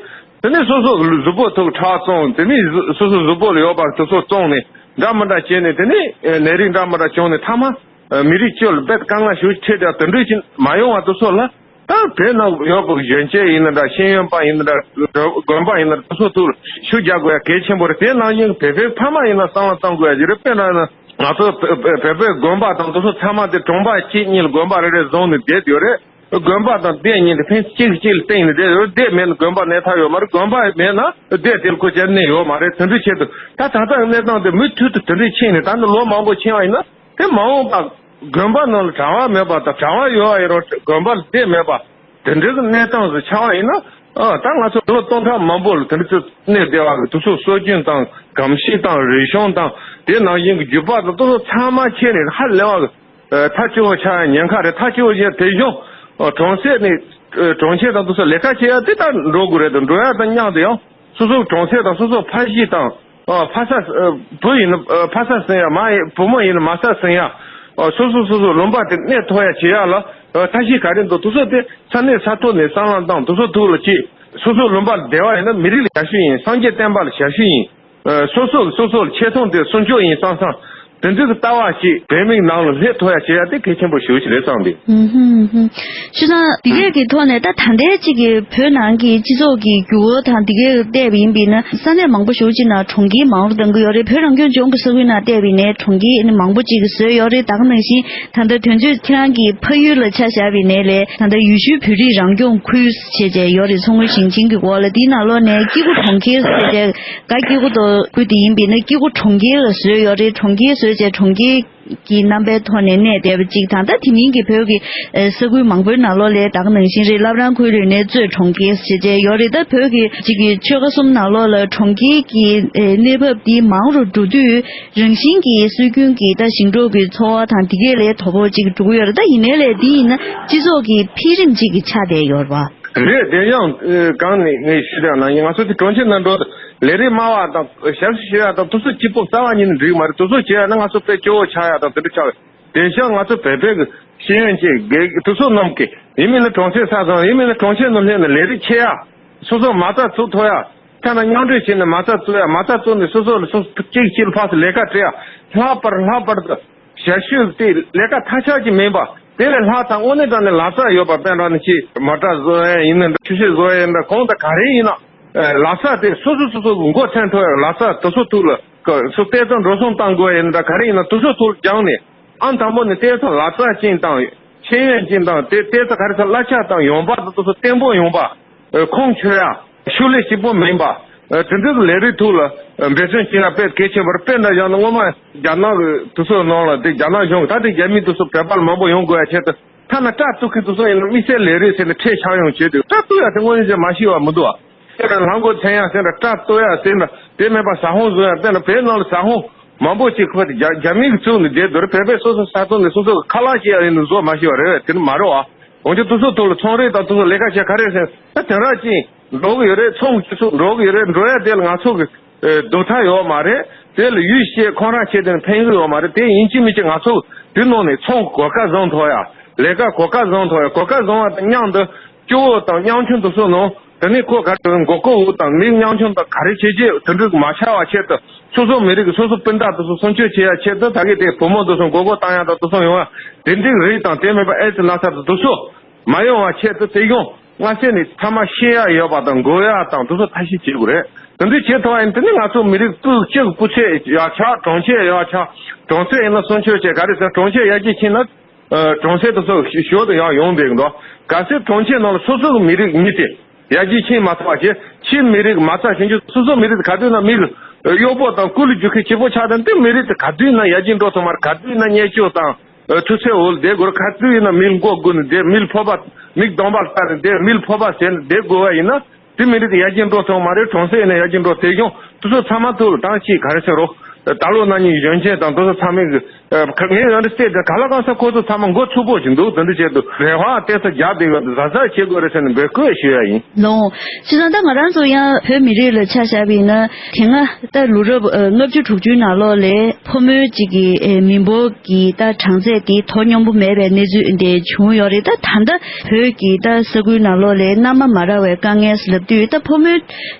དེ་ནས་སོ་སོ་གི་གཟུགས་པོ་ཐོག་ཁྲག་བཙོང་། དེ་ནས་གཟུ་སོ་སོ་གཟུགས་པོ་ལ་ཡོད་པ་དེ་ཚོ་བཙོང་ནས་འདྲ་མི་འདྲ་བྱས་ནས། དེ་ནས་ཨེ། ནད་རིགས་འདྲ་མི་འདྲ་བྱུང་ནས་མཐའ་མ་ཨེ། མི་རིགས་སྤྱི་ལ་རྦད་དཀའ་ངལ་ཞིག་འཕྲད་དེ་དེ་འདྲའི་ཅིག་མ་ཡོང་བ་དེ་ཚོ་ལ། ད་བོད་ནང་ཡོད་པའི་གཞོན་སྐྱེས་ཡིན་ན་འདྲ། ཤེས་ཡོན་པ་ཡིན་ན་འདྲ། དགོན་པ་ཡིན་ན་འདྲ། དེ་ཚོ་ཐུགས་ལ་ཤུགས་རྒྱག་དགོས་ཡ་གལ་ཆེན་པོ་རེད། དེ་ནང་བཞིན་བོད་པའི་ཕ་མ་ཡིན་ན་བསམ་བློ་གཏོང་དགོས་ཡ་ཅིག་རེད། དཔེར་ན་ང་ཚོ་བོད་པའི་དགོན་པ་དང་དེ་ཚོ་ཚང་མ་དེ་གྲོང་པ་གཅིག་གཉིས་ལ་དགོན་པ་རེ་རེ་བཟུང་ནས་བསྡད་ཡོད་རེད། དགོན་པ་དང་སྡེ་གཉིས་དེ་ཕན་གཅིག་གིས་གཅིག་ལ་བརྟེན་ནས་བསྡད་ཡོད་རེད། སྡེ་མེད་ན་དགོན་པ་གནས་ཐབས་ཡོད་མ་རེད། དགོན་པ་མེད་ན་སྡེ་དེ་ལ་ཁོ་ཅག་གནས་ཡོད་མ་རེད། དེ་འདྲ་ཆེད་དུ་ད་ད་ལྟ་གནས་སྟངས་དེ་མུ་མཐུད་དུ་དེ་འདྲ་ཕྱིན་ནས་ད་ནི་ལོ་མང་པོ་ཕྱིན་པ་ཡིན་ན། དེ་མ་འོངས་པ་དགོན་པ་ནང་ལ་གྲྭ་པ་མེད་པ་དང་། གྲྭ་པ་ཡོད་པ་ཡིན་རུང་དགོན་པ་ལ་སྡེ་མེད་པ། དེ་འདྲའི་གི་གནས་སྟངས་སུ་ཆགས་པ་ཡིན་ན། ཨ། ད་ང་ཚོ་ལོ་སྟོང་ཕྲག་མང་པོ་ལ་དེ་འདྲ་ཚོ་གནས་བསྡད་པ་གི་དེ་ཚོ་སྲོལ་རྒྱུན་དང་གོམས་གཤིས་དང་རིག་གཞུང་དང་དེ་ནང་བཞིན་གི་རྒྱུད་པ་དང་དེ་ཚོ་ཚང་མ་ཁྱེར་ནས་ཧ་ལས་པ་གི་ཨ། ཐབས་སྐྱོ་བོ་ཆགས་ཡ་ཉེན་ཁ་རེད། ཐབས་སྐྱོ་བོ་ཆགས་དེ་གཞུང་ཨ། གྲོང་གསེབ་ནས་ཨ། གྲོང་ཁྱེར་དང་དེ་ཚོ་ལས་ཀ་བྱེད་ཡ་དེ་ལྟར་འགྲོ་དགོས་རེད་དང་། འགྲོ་ཡ་དང་མཉམ་དུ་ཡང་སོ་སོའི་གྲོང་གསེབ་དང་སོ་སོའི་ཕ་གཞིས་དང་། ཨ། ཕ་ས་ཨ། བུ་ཡིན་ན་ཨ། ཕ་ས་ཟིན་ཡ། མ་ཡིན་བུ་མོ་ཡིན་ན་མ་ས་ཟིན་ཡ། ཨ། སོ་སོ་སོ་སོའི་ལུང་པ་དེ་གནས་ཐུབ་ཡ་བྱེད་ཡ་ལ་ཨ། ཐབས་ཤེས་ག་རེ་འདུག་དེ་ཚོ་དེ་ས་གནས་ས་ཐོག་ནས་བསམ་བློ་བཏང་། དེ་ཚོ་ཐུགས་ལ་བྱེད། སོ་སོའི་ལུང་པ་ལ་བསྡད་པ་ཡིན་ན་མི་རིགས་ལ་ཞབས་ཞུ་ཡིན། སངས་རྒྱས་བསྟན་པ་ལ་ཞབས་ཞུ་ཡིན། ཨ། སོ་སོ་སོ་སོ་ལ་ཆེ་མཐོང་དེ་སྲུང་སྐྱོབ་ཡིན་བསམ་བསམ། དེ་འདྲའི་ལྟ་བ་ཞིག་བོད་མིའི་ནང་ལ་སླེབས་ཐུབ་ཡ་བྱེད་ཡ་དེ་གལ་ཆེན་པོ་ཞེ་པོ་ཞིག་རེད་བསམ་པས། ཨུམ་ཧུམ་ཧུམ། ཞུ་ཙང་དེ་གས་ཀྱི་ཐོག་ནས་ད་ད་ལྟའི་གཅིག་གི་བོད་ནང་གི་སྤྱི་ཚོགས་ཀྱི་འགྱུར་བ་དང་དེ་གས་བལྟས་པ་ཡིན་པས་ན། ས་གནས་མང་པོ་ཞེ་པོ་ཅིག་ནང་གྲོང་ཁྱེར་མང་རུ་གཏོང་གི་ཡོད་རེད། བོད་རང་སྐྱོང་ལྗོངས་ཀྱི་ས་ཁུལ་ནང་བལྟས་པ་ཡིན་ན་གྲོང་ཁྱེར་ནི་མང་པོ་ཅིག་བཟོས་ཡོད་རེད། ད་ག་ནང་བཞིན་ད་ལྟ་དུས་ཚོད་ཁྱེད་རང་གི་ཕ་ཡུལ་ལ་ཆ་བཞག་པ་ཡིན་ན་ལས། ད་ལྟ་ཡུལ་ཤུལ་བོད་རིགས་རང་སྐྱོང་ཁུལ་བྱས་བྱས་ཡོད་རེད། མཚོ་སྔོན་ཞིང་ཆེན་གྱི་འོག་ལ། དེའི་ནང་ལོགས་ནས་སྐྱེ་རྒུ་གྲོང་ཁྱེར་ཟེར་བྱས། ག་སྐྱེ་རྒུ་དོ་ཁུལ་དེ་ཡིན་པས་ན་སྐྱེ་རྒུ་གྲོང་ཁྱེར་ལ་བཟོས་ཡོད་རེད། གྲོང་ཁྱེར་བཟོས་བྱས་གྲོང་ཁྱེར་གྱི་རྣམ་པའི་ཐོག་ནས་གནས་བསྡད་པ་གཅིག་དང་། ད་དེ་མིན་གྱི་བོད་ཀྱི་ཨ། ས་ཁུལ་མང་པོའི་ནང་ལོགས་ལ་ད་ག་ནང་བཞིན་རེད། བླ་བྲང་ཁུལ་ལ་ཡིན་ན་གཙོས་གྲོང་ཁྱེར་ཟེར་བྱས་ཡོད་རེད། ད་བོད་ཀྱི་གཅིག་གི་ཆོལ་ཁ་གསུམ་ནང་ལོགས་ལ་གྲོང་ཁྱེར་གྱི་ཨ། གནས་བབ་འདི་མང་རུ་འགྲོ་དུས། རང་བཞིན་གྱིས་སྲོལ་རྒྱུན་གྱི་ད་ཞིང་འབྲོག་གི་འཚོ་བ་དང་དེ་གས་ལས་དོ་ཕོག་ཅིག་འགྲོ་གི་ཡོད་རེད། ད་ཡིན་ནའི་ལས་འདི་ཡིན་ན་སྤྱི་ཚོགས་ཀྱི་འཕེལ་རིམ་ཅིག་གི་ཆ་དེ་ཡོད་རེད་པ། རེད། དེ་ཡང་ཨ། གང་ནས་ངས་ཞུས་དང་ན་ཡིན། ང་ཚོ་དེ་གྲོང་ཁྱེར་ནང་འགྲོ་ལས་རིགས་སྨྲ་བ་དང་ཞབས་ཞུ་ཞུ་ཡ་དང་དེ་ཚོ་སྐྱིད་པོ་རྩ་བ་ཉིད་ནས་འགྲིག་མ་རེད། དེ་ཚོ་བྱས་ཡ་ན་ང་ཚོ་དཔེ་སྐྱོ་བོ་ཆགས་ཡ་དང་དེ་འདྲ་ཆགས། དེ་བཞིན་ང་ཚོ་བོད་པའི་གི་ཤེས་ཡོན་ཅན་དགེ་དེ་ཚོ་རྣམས་ཀྱིས་ཡིན་མིན་ན་གྲོང་གསེབ་ས་ཚང་ཡིན་མིན་ན་གྲོང་ཁྱེར་ནང་སླེབས་ནས་ལས་རིགས་བྱེད་ཡ། སོ་སོ་མ་རྩ་བཙུགས་ཐུབ་ཡ། ཐ་ན་མཉམ་འབྲེལ་བྱས་ནས་མ་རྩ་བཙུགས་ཡ། མ་རྩ་བཙུགས་ནས་སོ་སོ་ལ་སོ་སོ་གཅིག་གཅིག་ལ་ཕར་ཚུར་ལས་ཀ་སྤྲད་ཡ། ལྷག་པར་ལྷག་པར་དུ་ཞབས་ཞུ་དེ་ལས་ཀ་མཐའ་ཆགས་ཀྱི་མིན་པ། དེ་ལས་ལྷག་ཙམ་དངོས་གནས་དྲང་གནས་ལག་རྩལ་ཡོད་པ། དཔེར་ན་ནི་ཅིག་མོ་ཊ་བཟོ་ཡ་ཡིན་ན་འདྲ། ཆུ་ཤེལ་བཟོ་ཡ་ཡིན་ན་འདྲ། གང་དང་ག་རེ་ཡིན་ན། ཨ། ལག་རྩལ་དེ་སོ་སོ་སོ་སོ་གི་མགོ་ཚོས་ཐུབ་ཡ། ལག་རྩལ་དེ་ཚོ་ཐུགས་ལ་ཀ་སོ་ཏོག་ཙམ་འགྲོ་སོང་གཏང་དགོས་ཡ་ཡིན་ན་འདྲ། ག་རེ་ཡིན་ན་དེ་ཚོ་ཐུགས་ལ་སྦྱངས་ནས། ཨང་དང་པོ་ནས་ཏོག་ཙམ་ལག་རྩལ་ཅན་དང་ཤེས་ཡོན་ཅན་དང་། དེ་ཏོག་ཙམ་ག་རེ་ཟེར། གླ་ཆ་དང་ཡོང་འབབ་དང་དེ་ཚོ་བརྟན་པོ་ཡོང་བ། ཨ། ཁུངས་འཁྱོལ་ཡ། ཤུགས་ལས་སྐྱིད་པོ་མིན་པ། ཨ། དེ་འདྲ་གི་ལས་རིགས་ཐོག་ལ་འབད་བརྩོན་བྱེད་ན་དཔེ་གལ་ཆེན་པོ་རེད། དཔེར་ན་བཞག་ན་སྔོན་མ་རྒྱ་ནག་གི་དེ་ཚོ་ནང་ལ་དེ་རྒྱ་ནག་གཞུང་གི་ད་དེ་རྒྱ་མི་དེ་ཚོ་བོད་པ་ལ་མང་པོ་ཡོང་དགོས་ཡ་ཆེད་དུ། ཐ་ན་སྐྲ་གཏུབ་མཁན་དེ་ཚོ་ཡིན་ན་དམིགས་བསལ་ལས་རིགས་ཟེར་ནས་ཁྲལ་ཆག་ཡོང་བྱས་དུས། སྐྲ་གཏུབ་ཡ་དེ་དངོས་གནས་ཅིག་མ་ཤེས་པ་མི་འདུག་ཨ། དཔེར་ན་ལྷམ་གོག་འཐེན་ཡ་ཟེར་ན། སྐྲ་གཏུབ་ཡ་ཟེར་ན། དེ་མིན་པ་ཟ་ཁང་བཟོ་ཡ། དཔེར་ན་བོད་ནང་ལ་ཟ་ཁང་མང་པོ་ཅིག་ཁོ་དེ་རྒྱ་རྒྱ་མི་གིས་བཙུགས་ནས་བསྡད་འདུག་རེད། བོད་པས་སོ་སོ་ས་ཐོག་ནས་སོ་སོ་གི་ཁ་ལག་ཅིག་ཡ་ཡིན་ན་བཟོ་མ་ཤེས་པ་རེད། དེ་ནི་མ་རེད་བ། འོན་ཀྱང་དེ་ཚོ་ཐོག་ལ་ཚོང་རའི་དང་དེ་ཚོ་ལས་ཀ་བྱེད་ག་རེ་ཟེར་ན། ད་དེང་རབས་ཅན་འགྲོ་གི་ཡོད་རེད། ཚོང་གི་ཚུགས་འགྲོ་གི་ཡོད་རེད། འགྲོ་ཡ་དེ་ལ་ང་ཚོ་གི་ཨེ། སྡུག་ཐག་ཡོད་མ་རེད། དེ་ལ་ཡུལ་སྐྱེས་ཁོང་རང་ཆེ་དེ་ནི་ཕན་གི་ཡོད་མ་རེད། དེ་ཡིན་གཅིག་མིན་གཅིག་ང་ཚོ་དེ་ནང་ནས་ཚོང་གི་གོ་སྐབས་བཟང་ཐོག་ཡ། ལས་ཀ་གོ་སྐབས་བཟང་ཐོག་ཡ། གོ་སྐབས་བཟང་བ་དང་མཉམ་དུ་སྐྱོ་བོ་དང་ཉམ་ཆུང་དེ་ཚོ་ནང་དེ་ནས་ཁོ་ག་རེ་མགོ་སྐོར་འོག་དང་མི་ཉམ་ཆུང་དང་ག་རེ་བྱས་རྗེས་དེ་འདྲ་གི་མ་ཆགས་པ་ཆེད་དུ། སོ་སོ་མི་རིགས་ཀྱི་སོ་སོ་སྤུན་ཟླ་དེ་ཚོ་སྲུང་སྐྱོབ་བྱེད་ཡ་ཆེད་དུ། ད་གི་དེ་བུ་མོ་དེ་ཚོ་མགོ་སྐོར་བཏང་ཡ་དང་དེ་ཚོ་ཡོང་ཡ། དེ་འདྲའི་རིགས་དང་དེ་མིན་པ་ཨེ་ཙི་ན་ཚ་དང་དེ་ཚོ་མ་ཡོང་བ་ཆེད་དུ། དེ་ཡང་སྔ་ས་ནས་ཐ་མག་བཤད་ཡ་ཡོད་པ་དང་འགོ་ཡ་དང་དེ་ཚོ་ཐབས་ཤེས་བྱེད་དགོས་རེད། དེ་འདྲ་བྱེད་ཐུབ་པ་ཡིན་དེ་ནི་ང་ཚོ་མི་རིགས་སྤུ་གཅིག་གི་སྤུ་ཚད་ཡར་ཆག་གྲོང་ཁྱེར་ཡར་ཆག་གྲོང་གསེབ་ཡིན་ན་སྲུང་སྐྱོབ་བྱེད། ག་རེ་ཟེར། གྲོང་ཁྱེར་ཡར་རྒྱས་ཕྱིན་ན། ཨ། གྲོང་གསེབ་དེ་ཚོ་ཞོར་དུ་ཡང་ཡོང་བསྡད་ཀྱི་འདུག་གལ་སྲིད་གྲོང་ཁྱེར་ནང་ལ་སོ་སོ་གི་མི་རིགས་མི་དེ་ཡར་རྒྱས་ཕྱིན་མ་ཐུབ་པ་བྱས། ཕྱིའི་མི་རིགས་མ་རྩ་ཆུང་ཆུང་། སོ་སོ་མི་རིགས་དེ་ག་དུས་ན་མི་གཡོག་པོ་དང་སྐུ་ལུས་རྒྱུ་ཁའི་སྐྱིད་པོ་ཆགས་དང་། དེ་མི་རིགས་དེ་ག་དུས་ན་ཡར་རྒྱས་འགྲོ་ཐུབ་མ་རེད། ག་དུས་ན་བརྙས་བཅོས་དང་ཨ། ཆུ་ཚོད་འོག་ལ་བསྡད་དགོས་རེད། ག་དུས་ཡིན་ན་མི་ལ་མགོ་སྒུར་ནས་བསྡད། མི་ལ་ཕོར་པ་མི་གདོང་པ་ལ་ལྟ་ནས་བསྡད། མི་ལ་ཕོར་པ་ཟེར་ནས་བསྡད་དགོས་པ་ཡིན་ན། དེ་མི་རིགས་དེ་ཡར་རྒྱས་འགྲོ་ཐུབ་མ་རེད། གྲོང་གསེབ་ནས་ཡར་རྒྱས་འགྲོ་ཐུབ་ཀྱང་དེ་ཚོ་ཚང་མ་ཐུག་ལ་ཏང་གཅིག་ག་རེ་ཟེར་རོ། ད་ལོ་ན་ནིང་གཞོན་སྐྱེས་དང་དེ་ཚོ་ཚང་མས་གི་ངས་ཡང་རེ་བལྟས་ཏེ་ག་ལ་གང་ས་ཁོ་ཚོ་ཚང་མ་མགོ་ཚུགས་པོ་ཞིག་འདུག་དེ་འདྲ་བྱས་འདུག་རེ་བ་བལྟས་ས་རྒྱག་བསྡད་ཡོད། གཟབ་གཟབ་བྱེད་དགོས་རེད་ཟེར་ནས་འབོད་སྐུལ་ཞུ་ཡ་ཡིན། ལོང་། བྱས་ཙང་ད་ང་རང་ཚོ་ཡང་བོད་མི་རིགས་ལ་ཆ་བཞག་པ་ཡིན་ན་དེ་སྔ་ད་ལོ་རབས་ལྔ་བཅུ་དྲུག་ཅུའི་ནང་ལོགས་ལས་ཕོ་མོའི་གཅིག་གི་མི་འབོར་གྱི་ད་གྲངས་ཚད་དེ་དོ་སྙོམས་པོ་མེད་པའི་གནས་ཚུལ་དེ་བྱུང་ཡོད་རེད། ད་ད་ལྟ་བོད་ཀྱི་ད་ས་ཁུལ་ནང་ལོགས་ལས་སྣ་མང་མ་རག་པའི་དཀའ་ངལ་ལབ་དུས་ད་ཕོ་མོའི་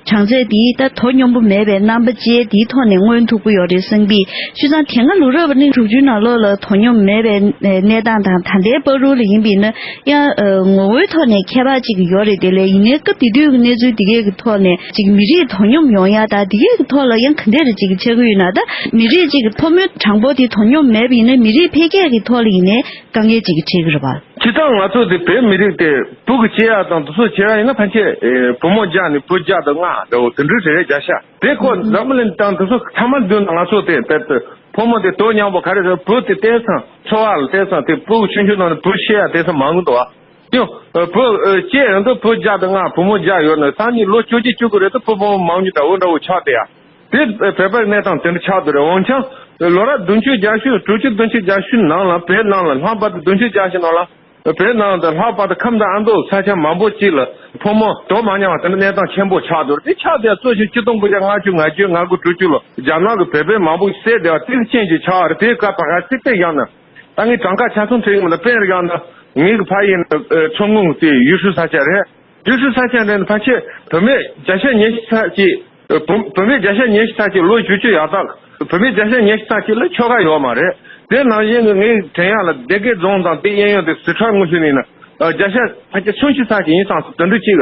གྲངས་ཚད་དེ་ད་དོ་སྙོམས་པོ་མེད་པའི་རྣམ་པ་ཅན་དེའི་ཐོག་ནས་མངོན་ཐུབ་ཀྱི་ཡོད་རེད་བསམ་པས། བྱས་ཙང་དེ་སྔ་ལོ་རབས་ལྔ་བཅུ་དྲུག་ཅུའི་ནང་ལོགས་ལ་དོ་སྙོམས་མེད་པའི་གནས་སྟངས་དང་ད་ལྟའི་བར་དུ་ལ་ཡིན་པ་ཡིན་ན་ཡང་ངོ་བོའི་ཐོག་ནས་ཁྱད་པར་ཅིག་ཡོད་རེད། དེ་ལས་ཡིན་ནའི་སྐབས་དེ་དུས་ཀྱི་གནས་ཚུལ་དེ་གས་ཀྱི་ཐོག་ནས་ཅིག་མི་རིགས་དོ་སྙོམས་ཡོང་ཡ་ད་དེ་གས་ཀྱི་ཐོག་ལ་ཡང་ག་འདྲས་རེ་ཅིག་ཆགས་ཀྱི་ཡོད་ན། ད་མི་རིགས་ཅིག་ཕོ་མོའི་གྲངས་འབོར་དེ་དོ་སྙོམས་མེད་པ་ཡིན་ན་མི་རིགས་འཕེལ་རྒྱས་ཀྱི་ཐོག་ལ་ཡིན་ནའི་དཀའ་ངལ་ཅིག་འཕྲད་ཀྱི་རེད་པ། སྤྱིར་བཏང་ང་ཚོ་དེ་བོད་མི་རིགས་དེ་བུ་གི་སྐྱེ་ཡ་དང་དེ་ཚོ་བྱེད་ཡ་ཡིན་ན་ཕལ་ཆེར་ཨེ་བུ་མོ་བརྒྱ་ནས་བུ་བརྒྱ་དང་ལྔ་འདྲ་བོ་དེ་འདྲ་རེད་རེད་བརྒྱ་ཆ། དེ་ཁོ་འཛམ་བུ་གླིང་སྟེང་དེ་ཚོ་ཚང་མ་བསྡུར་ན་ང་ཚོ་དེ་དཔེར་དུ་ཕོ་མོ་དེ་དོ་མཉམ་པོ་ག་རེ་ཟེར་བུ་དེ་བལྟས་ཙང་འཚོ་བ་ལ་བལྟས་ཙང་དེ་བུ་གི་ཆུང་ཆུང་ནང་ནས་བུ་ཤི་ཡ་དེ་ཚོ་མང་གི་འདུག་ཨ། དེ་བུ་སྐྱེ་ཡོང་དུས་བུ་བརྒྱ་དང་ལྔ་བུ་མོ་བརྒྱ་ཡོད་ན་སང་ཉིན་ལོ་བཅུ་གཅིག་བཅུ་དགུ་རེད་དུས་བུ་བུ་མོ་མང་ཉུང་འདྲ་བོ་འདྲ་བོ་ཆགས་བསྡད་ཡ། དེ་བོད་པའི་གནས་སྟངས་དེ་འདྲ་ཆགས་འདུག་རེད། འོན་ཀྱང་ལོ་རབས་བདུན་ཅུ་བརྒྱད་ཅུ་དྲུག་ཅུ་བདུན་ཅུ་བརྒྱད་ཅུ་ནང་ལ་བོད་ནང་ལ་ལྷག་པར་དུ་བདུན་ཅུ་བརྒྱད་ཅུ་ནང་ལ་བོད་ནང་དུ་ལྷག་པར་དུ་ཁམས་དང་ཨ་མདོ་ས་ཆ་མང་པོ་ཅིག་ལ་ཕོ་མོ་དོ་མ་མཉམ་པ་དེ་འདྲ་གནས་སྟངས་ཆེན་པོ་ཆགས་འདུག་དེ་ཆགས་དེ་གཙོ་ཆེ་ཆིག་སྟོང་དགུ་བརྒྱ་ལྔ་བཅུ་ང་བརྒྱད་ང་དགུ་དྲུག་ཅུ་ལོ་རྒྱ་ནག་གི་བོད་པའི་མང་པོ་བསད་བསྡད་པ་དེ་རྐྱེན་གྱིས་ཆགས་པ་རེད། དེ་སྐབས་ད་ག་ཚིག་ཐེག་ཡང་ན། ད་ངས་གྲངས་ཀ་ཆ་ཚང་བྲིས་ཡོང་ལ་དཔེར་ཡང་ན་ངའི་གི་ཕ་ཡུལ་ནི་མཚོ་སྔོན་དེ་ཡུས་ཧྲུའུ་ས་ཆ་རེད། ཡུས་ཧྲུའུ་ས་ཆ་རེད་ནི་ཕལ་ཆེར་བུད་མེད་བརྒྱ་ཆ་ཉི་ཤུ་ཚ་གཅིག་བུ་བུད་མེད་བརྒྱ་ཆ་ཉི་ཤུ་ཚ་གཅིག་ལོ་བཞི་བཅུ་ཡར་དག་བུད་མེད་བརྒྱ་ཆ་ཉི་ཤུ་ཚ་གཅིག་ལ་ཆོལ་ཁ་ཡོད་མ་རེད། དེ་ནང་བཞིན་གི་ངའི་དྲན་ཡག་ལ་སྡེ་དགེ་རྫོང་དང་དེ་གཡས་གཡོན་དེ་སི་ཁྲོན་ངོས་ཞུ་ནི་ན་བརྒྱ་ཆ་ཕལ་ཆེར་སུམ་ཅུ་ཚ་གཅིག་ཡིན་སང་དེ་འདྲ་གཅིག་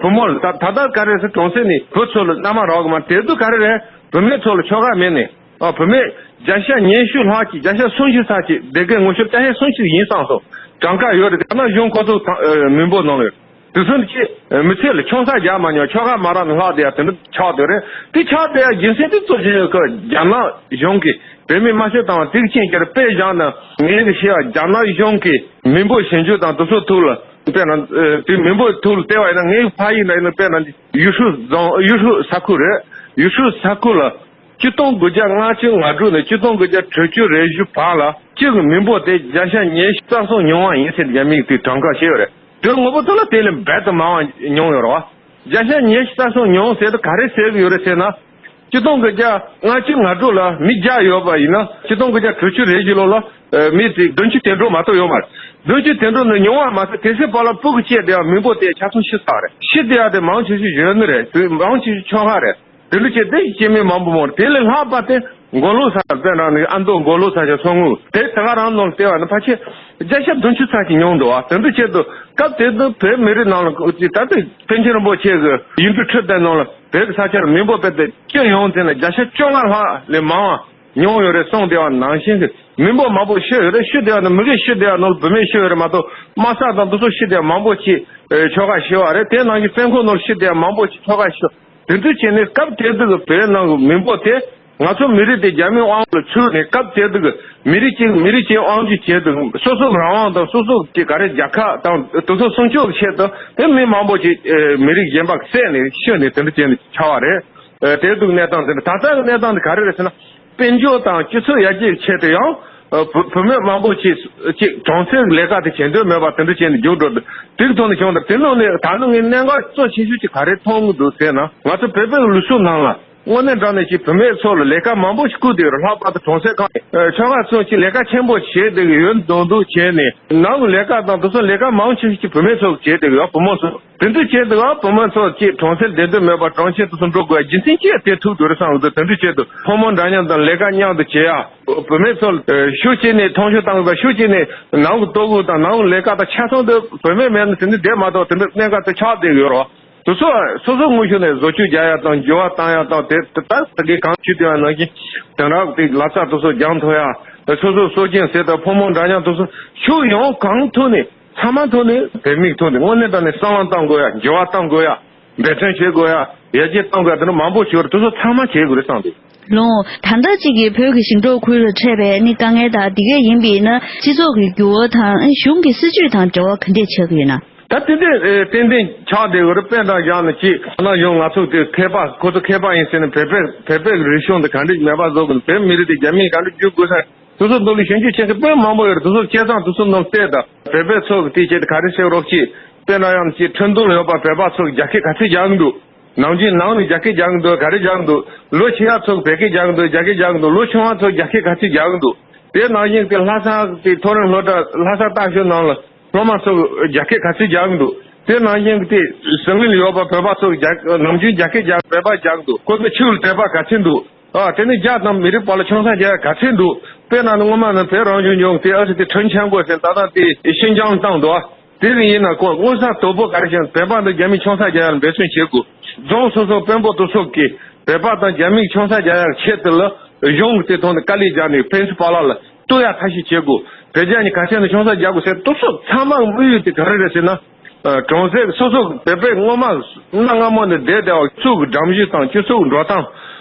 བུ་མོ་ལ་ད་ད་ལྟ་ག་རེ་ཟེར་གྲོང་གསེབ་ནས་བུ་ཚོ་ལ་མནའ་མ་རག་གི་མ་དེ་དུས་ག་རེ་རེད། བུད་མེད་ཚོ་ལ་ཆོལ་ཁ་མེད་ནས། ཨ་བུད་མེད་བརྒྱ་ཆ་ཉི་ཤུ་ལྷག་ཅིག་བརྒྱ་ཆ་སུམ་ཅུ་ཚ་ཅིག་སྡེ་དགེ་ངོས་ཞུ་བརྒྱ་ཆ་སུམ་ཅུ་ཡིན་བསམ་སོང་། གྲངས་ཀ་ཡོད་རེད། རྒྱ་ནག་གཞུང་ཁོ་ཚོ་ཚང་ཨ་མི་འབོར་ནང་ལ་ཡོད། དེ་ཚོ་ནི་ཅི་མི་ཚེ་ལ་ཆང་ས་རྒྱག་མ་མྱོང་ཆོལ་ཁ་མ་རག་ནས་ལྷག་བསྡད་ཡ་དེ་འདྲ་ཆགས་བསྡད་རེད། དེ་ཆགས་བསྡད་ཡ་རྒྱུ་མཚན་དེ་གཙོ་ཆེ་ཤོས་ཁོ་རྒྱ་ནག་གཞུང་གིས་བོད་མི་དམར་གསོད་བཏང་བ་དེ་གི་རྐྱེན་གྱིས་རེད། དཔེ་བཞག་ན་ངས་གི་ཤེས་པ་རྒྱ་ནག་གཞུང་གིས་མི་འབོར་ཞིབ་འཇུག་དང་དེ་ཚོ་ཐུག་ལ་དཔེར་ན་ཨ་དེ་མི་འབོར་ཐུག་ལ་བལྟས་པ་ཡིན་ན་ངའི་ཕ་ཡུལ་ན་ཡིན་ན་དཔེར་ན་ཡུས་ཧྲུའུ་རྫོང་ཡུས་ཧྲུའུ་ས་ཁུལ་རེད། ཡུས་ཧྲུའུ་ས་ཁུལ་ལ། ཆིག་སྟོང་དགུ་བརྒྱ་ལྔ་བཅུ་ང་དྲུག་ནས་ཆིག་སྟོང་དགུ་བརྒྱ་དྲུག་ཅུ་རེ་བཞི་བར་ལ་སྤྱི་གི་མི་འབོར་དེ་བརྒྱ་ཆ་ཉི་ཤུ་རྩ་གསུམ་ཉུང་བ་ཡིན་ཟེར་རྒྱ་མིས་དེ་གྲངས་ཀ་བཤད་ཡོད་རེད། དེ་ངོ་བོ་ཐོག་ལ་དེ་ལས་རྦད་དེ་མང་བ་ཉུང་ཡོད་རེད་བ། བརྒྱ་ཆ་ཉི་ཤུ་རྩ་གསུམ་ཉུང་ཟེར་དུས་ག་རེ་ཟེར་གི་ཡོད་རེད་ཟེར་ན། ཆིག་སྟོང་དགུ་བརྒྱ་ལྔ་བཅུ་ང་དྲུག་ལ་མི་བརྒྱ་ཡོད་པ་ཡིན་ན་ཆིག་སྟོང་དགུ་བརྒྱ་དྲུག་ཅུ་རེ་བཞི་ལོ་ལ་མི་དེ་བདུན་ཅུ་དོན་དྲུག་མ་གཏོགས་ཡོད་མ་རེད། བདུན་ཅུ་དོན་དྲུག་ནི་ཉུང་བ་མ་ཟད་དེ་སྲིད་བར་ལ་སྤུ་གུ་སྐྱེས་བསྡད་པ་མི་འབོར་དེ་ཆ་ཚང་ཤི་ཚར་རེད། ཤི་བསྡད་ཡ་དེ་མང་ཆེ་ཤོས་གཞོན་ནུ་རེད། དེ་མང་ཆེ་ཤོས་ཆོལ་ཁ་རེད། དེ་འདྲ་བྱས་དེ་སྐྱེ་དམན་མང་པོ་མང་རེད། དེ་ལས་ལྷག་པ་དེ་མགོ་ལོག་ས་དཔེར་ན་ནི་ཨ་མདོ་མགོ་ལོག་ས་ཆ་མཚོ་སྔོན་དེ་དེ་ག་རང་ནང་ལ་བལྟས་པ་ན་ཕལ་ཆེར་བརྒྱ་ཆ་བདུན་ཅུ་ཚ་གཅིག་ཉུང་འདུག་བ། དེ་འདྲ་བྱས་དུས་སྐབས་དེ་དུས་བོད་མི་རིགས་ནང་ལ་ཅིག་ད་ལྟ་པཎ་ཆེན་རིན་པོ་ཆེ་གི་ཡིག་འབྲུ་ཁྲི་བརྟན་ནང་ལ་བོད་ཀྱི་ས་ཆར་མི་འབོར་དཔེ་དེ་སྤྱི་ཡོངས་ཚན་ལ་བརྒྱ་ཆ་བཅོ་ལྔ་ལྷག་ལས་མང་བ་ཉུང་ཡོད་རེད་གསུངས་བསྡད་པ་ནང་བཞིན་གྱི་མི་འབོར་མང་པོ་ཤི་ཡོད་རེད། ཤི་བསྡད་པ་ནི་མི་རིགས་ཤི་བསྡད་པ་ནང་ལ་བུད་མེད་ཤི་ཡོད་རེད་མ་གཏོགས་དམག་ས་དང་དེ་ཚོ་ཤི་བསྡད་པ་མང་པོ་ཅིག་ཆོལ་ཁ་ཤི་བ་རེད། དེ་ནང་བཞིན་བཙོན་ཁང་ནང་ལ་ཤི་བསྡད་པ་མང་པོ་ཅིག་ཆོལ་ཁ་ཤི། དེ་འདྲ་བྱས་ནས་སྐབས་དེ་དུས་ཀྱི་བོད་ནང་གི་མི་འབོར་དེ་ང་ཚོ་མི་རིགས་དེ་རྒྱ་མིའི་དབང་ལ་ཚུད་ནས་སྐབས་དེ་དུས་ཀྱི་མི་རིགས་གཅིག་མི་རིགས་གཅིག་དབང་སྒྱུར་བྱས་ཏེ་སོ་སོ་རང་དབང་དང་སོ་སོ་གི་ག་རེ་རྒྱལ་ཁབ་དང་དེ་ཚོ་སྲུང་སྐྱོབ་ཀྱི་ཆེད་དུ་དེ་མི་མང་པོ་ཅིག་མི་རིགས་གཞན་པ་བསད་ནས་ཤི་ནས་དེ་འདྲ་བྱས་ནས་ཆགས་པ་རེད། དེ་དུས་གནས་སྟངས་དེ་འདྲ། ད་ལྟ་གི་གནས་སྟངས་དེ་ག་རེ་རེད་ཟེར་ན། དཔལ་འབྱོར་དང་སྤྱི་ཚོགས་ཡར་རྒྱས་ཀྱི་ཆེད་དུ་ཡང་། བུ་བུད་མེད་མང་པོ་ཅིག་ཅིག་གྲོང་གསེབ་ལས་ཀ་དེ་བྱེད་འདོད་མེད་པ་དེ་འདྲ་བྱས་ནས་རྒྱུགས་འགྲོ་འདུག་དེ་གི་ཐོག་ནས་བྱུང་དང་དེ་ནང་ནས་ད་ནི་ངའི་གནད་འགག་གཙོ་ཆེ་ཤོས་ཅིག་ག་རེ་མཐོང་གི་འདུག་ཟེར་ན། ང་ཚོ་བོད་པའི་ལུགས་སྲོལ་ནང་ལ་དངོས་གནས་དྲང་གནས་ཀྱི་བུད་མེད་ཚོ་ལ་ལས་ཀ་མང་པོ་ཞིག་བསྐུར་བསྡད་ཡོད་རེད། ལྷག་པར་དུ་གྲོང་གསེབ་ཁག་ནས་ཆོལ་ཁ་ཚོ་ཅིག་ལས་ཀ་ཆེན་པོ་བྱེད་བསྡད་ཀྱི་ཡོད་མདོག་མདོག་བྱས་ནས་ནང་གི་ལས་ཀ་དང་དེ་ཚོ་ལས་ཀ་མང་ཆེ་ཤོས་ཀྱི་བུད་མེད་ཚོ་བྱེད་བསྡད་ཀྱི་ཡོད། བུ་མོ་ཚོ། དེ་འདྲ་བྱས་འདུག་ག་བུ་མོ་ཚོ་ཅིག་གྲོང་གསེབ་བསྡད་འདོད་མེད་པར་གྲོང་ཁྱེར་དུ་སུ་འགྲོ་དགོས་རྒྱུ་མཚན་ཅི་དེ་ཐུག་འདུག་རེད་བསམ་གི་འདུག་དེ་འདྲ་བྱས་འདུག་ཕོ་མོ་འདྲ་མཉམ་དང་ལས་ཀ་མཉམ་དུ་བྱེད་ཡ། བུད་མེད་ཚོ་ཤུགས་བྱས་ནས་མཐོང་ཆུང་བཏང་དགོས་པ། ཤུགས་བྱས་ནས་ནང་གི་ལྟོ་གོས་དང་ནང་གི་ལས་ཀ་དང་ཆ་ཚང་དུ་བུད་མེད་མེད་ན་དེ་འདྲ་བསྡད་མ་ཐུབ། དེ་འདྲ་གནད་འགག་དེ་ཆགས་བསྡད་ཡོད་རེད། དེ་ཚོ་སོ་སོ་དངོས་ཤུགས་ནས་བཟོ་བཅོས་རྒྱག་ཡ་དང་འགྱུར་བ་བཏང་ཡ་དང་དེ་ད་ད་གི་གང་ཞུས་དེ་ཡང་ནང་བཞིན་དེང་རབས་དེ་ལག་རྩལ་དེ་ཚོ་སྦྱང་ཐུབ་ཡ། སོ་སོ་སྲོག་ཤིང་ཟེར་དང་ཕོ་མོ་འདྲ་མཉམ་དེ་ཚོ་ཤུགས་ཡོང་གང་ཐུབ་ནས། ཚང་མ་ཐོག་ནས་བེད་མེད་ཐོག་ནས་དངོས་གནས་དྲང་གནས་བསམ་བློ་བཏང་དགོས་ཡ། འགྱུར་བ་གཏོང་དགོས་ཡ། འབད་བརྩོན་བྱེད་དགོས་ཡ། ཡར་རྒྱས་གཏོང་དགོས་ཡ། དེ་འདྲ་མང་པོ་ཞིག་ཡོད་རེད། དེ་ཚོ་ཚང་མ་བྱེད་དགོས་རེད་བསམ་འདུག་ལོ། ད་ལྟ་གཅིག་གི་བོད་ཀྱི་ཞིང་འབྲོག་ཁུལ་ལ་འཕྲད་པའི་ནི་དཀའ་ངལ་དང་དེ་གས་ཡིན་པས་ན་སྤྱི་ཚོགས་ཀྱི་འགྱུར་བ་དང་གཞུང་གི་སྲིད་ཇུས་དང་འབྲེལ་བ་ག་འདྲས་ཆགས་ཀྱི་ཡོད་ན། ད་དེ་འདྲ་ཨེ་ཏན་ཏན་ཆགས་བསྡད་ཡོད་རེད། དཔེ་འདྲ་བཞག་ན་ཅིག་ད་ནང་བཞིན་ང་ཚོ་དེ་མཁས་པ་ཁོ་ཚོ་མཁས་པ་ཡིན་ཟེར་ནས་བོད་པའི་བོད་པའི་རིག་གཞུང་དེ་ག་འདྲ་མེད་པ་བཟོ་དགོས། བོད་མི་རིགས་དེ་རྒྱ་མིས་ག་འདྲ་བསྒྱུར་དགོས་ཟེར་དེ་ཚོ་ཐོག་ལ་ཞིབ་འཇུག་བྱེད་མཁན་དཔེ་མང་པོ་ཡོད་རེད། དེ་ཚོ་བྱས་ཙང་དེ་ཚོ་ནང་བལྟས་དང་བོད་པའི་ཚོ་གི་དེ་བྱས་ཏེ་ག་རེ་བྱེད་རོགས་ཅིག་དཔེ་འདྲ་ཡང་ཅིག་ཁྲིན་ཏུའུ་ལ་ཡོད་པ་བོད་པ་ཚོ་རྒྱ་སྐད་ག་ཚོད་རྒྱག་གི་འདུག་ནམ་རྒྱུན་ནང་ནས་རྒྱ་སྐད་རྒྱག་གི་འདུག་ག་རེ་རྒྱག་གི་འདུག་ལོ་ཆེ་ཡ་ཚོ་བོད་སྐད་རྒྱག་གི་འདུག་རྒྱ་སྐད་རྒྱག་གི་འདུག་ལོ་ཆུང་བ་ཚོ་རྒྱ་སྐད་ག་ཚོད་རྒྱག་གི་འདུག་དེ་ནང་བཞིན་དེ་ལྷ་ས་དེ་མཐོ་རིམ་སློབ་གྲྭ་ལྷ་ས་ལྟ་ཞོལ་ནང་ལ་སློབ་མ་ཚོ་རྒྱ་སྐད་ག་ཚོད་རྒྱག་གི་འདུག་དེ་ནང་བཞིན་དེ་ཟི་ལིང་ལ་ཡོད་པ་བོད་པ་ཚོ་རྒྱ་ནམ་རྒྱུན་རྒྱ་སྐད་རྒྱག་བོད་པ་རྒྱག་གི་འདུག་ཁོ་ཚོ་ཆོས་ལ་དད་པ་ག་ཚོད་འདུག་ཨ་དེ་ནི་རྒྱ་དང་མི་རིགས་བར་ལ་ཆང་ས་རྒྱག་ཡ་ག་ཚོད་འདུག་དཔེར་ན་ནི་སྔོན་མ་ནི་བོད་རང་སྐྱོང་ལྗོངས་དེ་ཨ་སི་དེ་ཁྲིན་ཆན་གོ་ཟེར་ད་ལྟ་དེ་ཤིན་ཅང་བཏང་འདུག་དེ་རིང་ཡིན་ན་ཁོ་དངུལ་ས་དོད་པོ་ག་རེ་བྱས་བོད་པ་འདི་རྒྱ་མི་ཆང་ས་རྒྱག་ཡ་ལ་འབད་བརྩོན་བྱེད་དགོས། རྫོང་སོ་སོ་དཔོན་པོ་དེ་ཚོ་གིས་བོད་པ་དང་རྒྱ་མིའི་ཆང་ས་རྒྱག་ཡག་ཆེད་དུ་ལ་གཞུང་གི་དེ་ཐོག་ནས་དཀའ་ལས་རྒྱག་ནས་ཕན་ཚུན་བར་ལ་ལ་གཏུག་ཡ་ཐབས་ཤེས་བྱེད་དགོས། བོད་རྒྱ་གཉིས་ག་ཚད་ནས་ཆང་ས་རྒྱག་དགོས་ཟེར་དེ་ཚོ་ཚང་མ་དམིགས་ཡུལ་དེ་ག་རེ་རེད་ཟེར་ན། ཨ་གྲོང་གསེབ་སོ་སོ་བོད་པའི་སྔོན་མ་གནའ་སྔ་མོ་ནས་བསྡད་བསྡད་པ་ཕྱུགས་ཀྱི་སྒྲོམ་གཞི་དང་སྤྱི་ཚོགས་འགྲོ་སྟངས།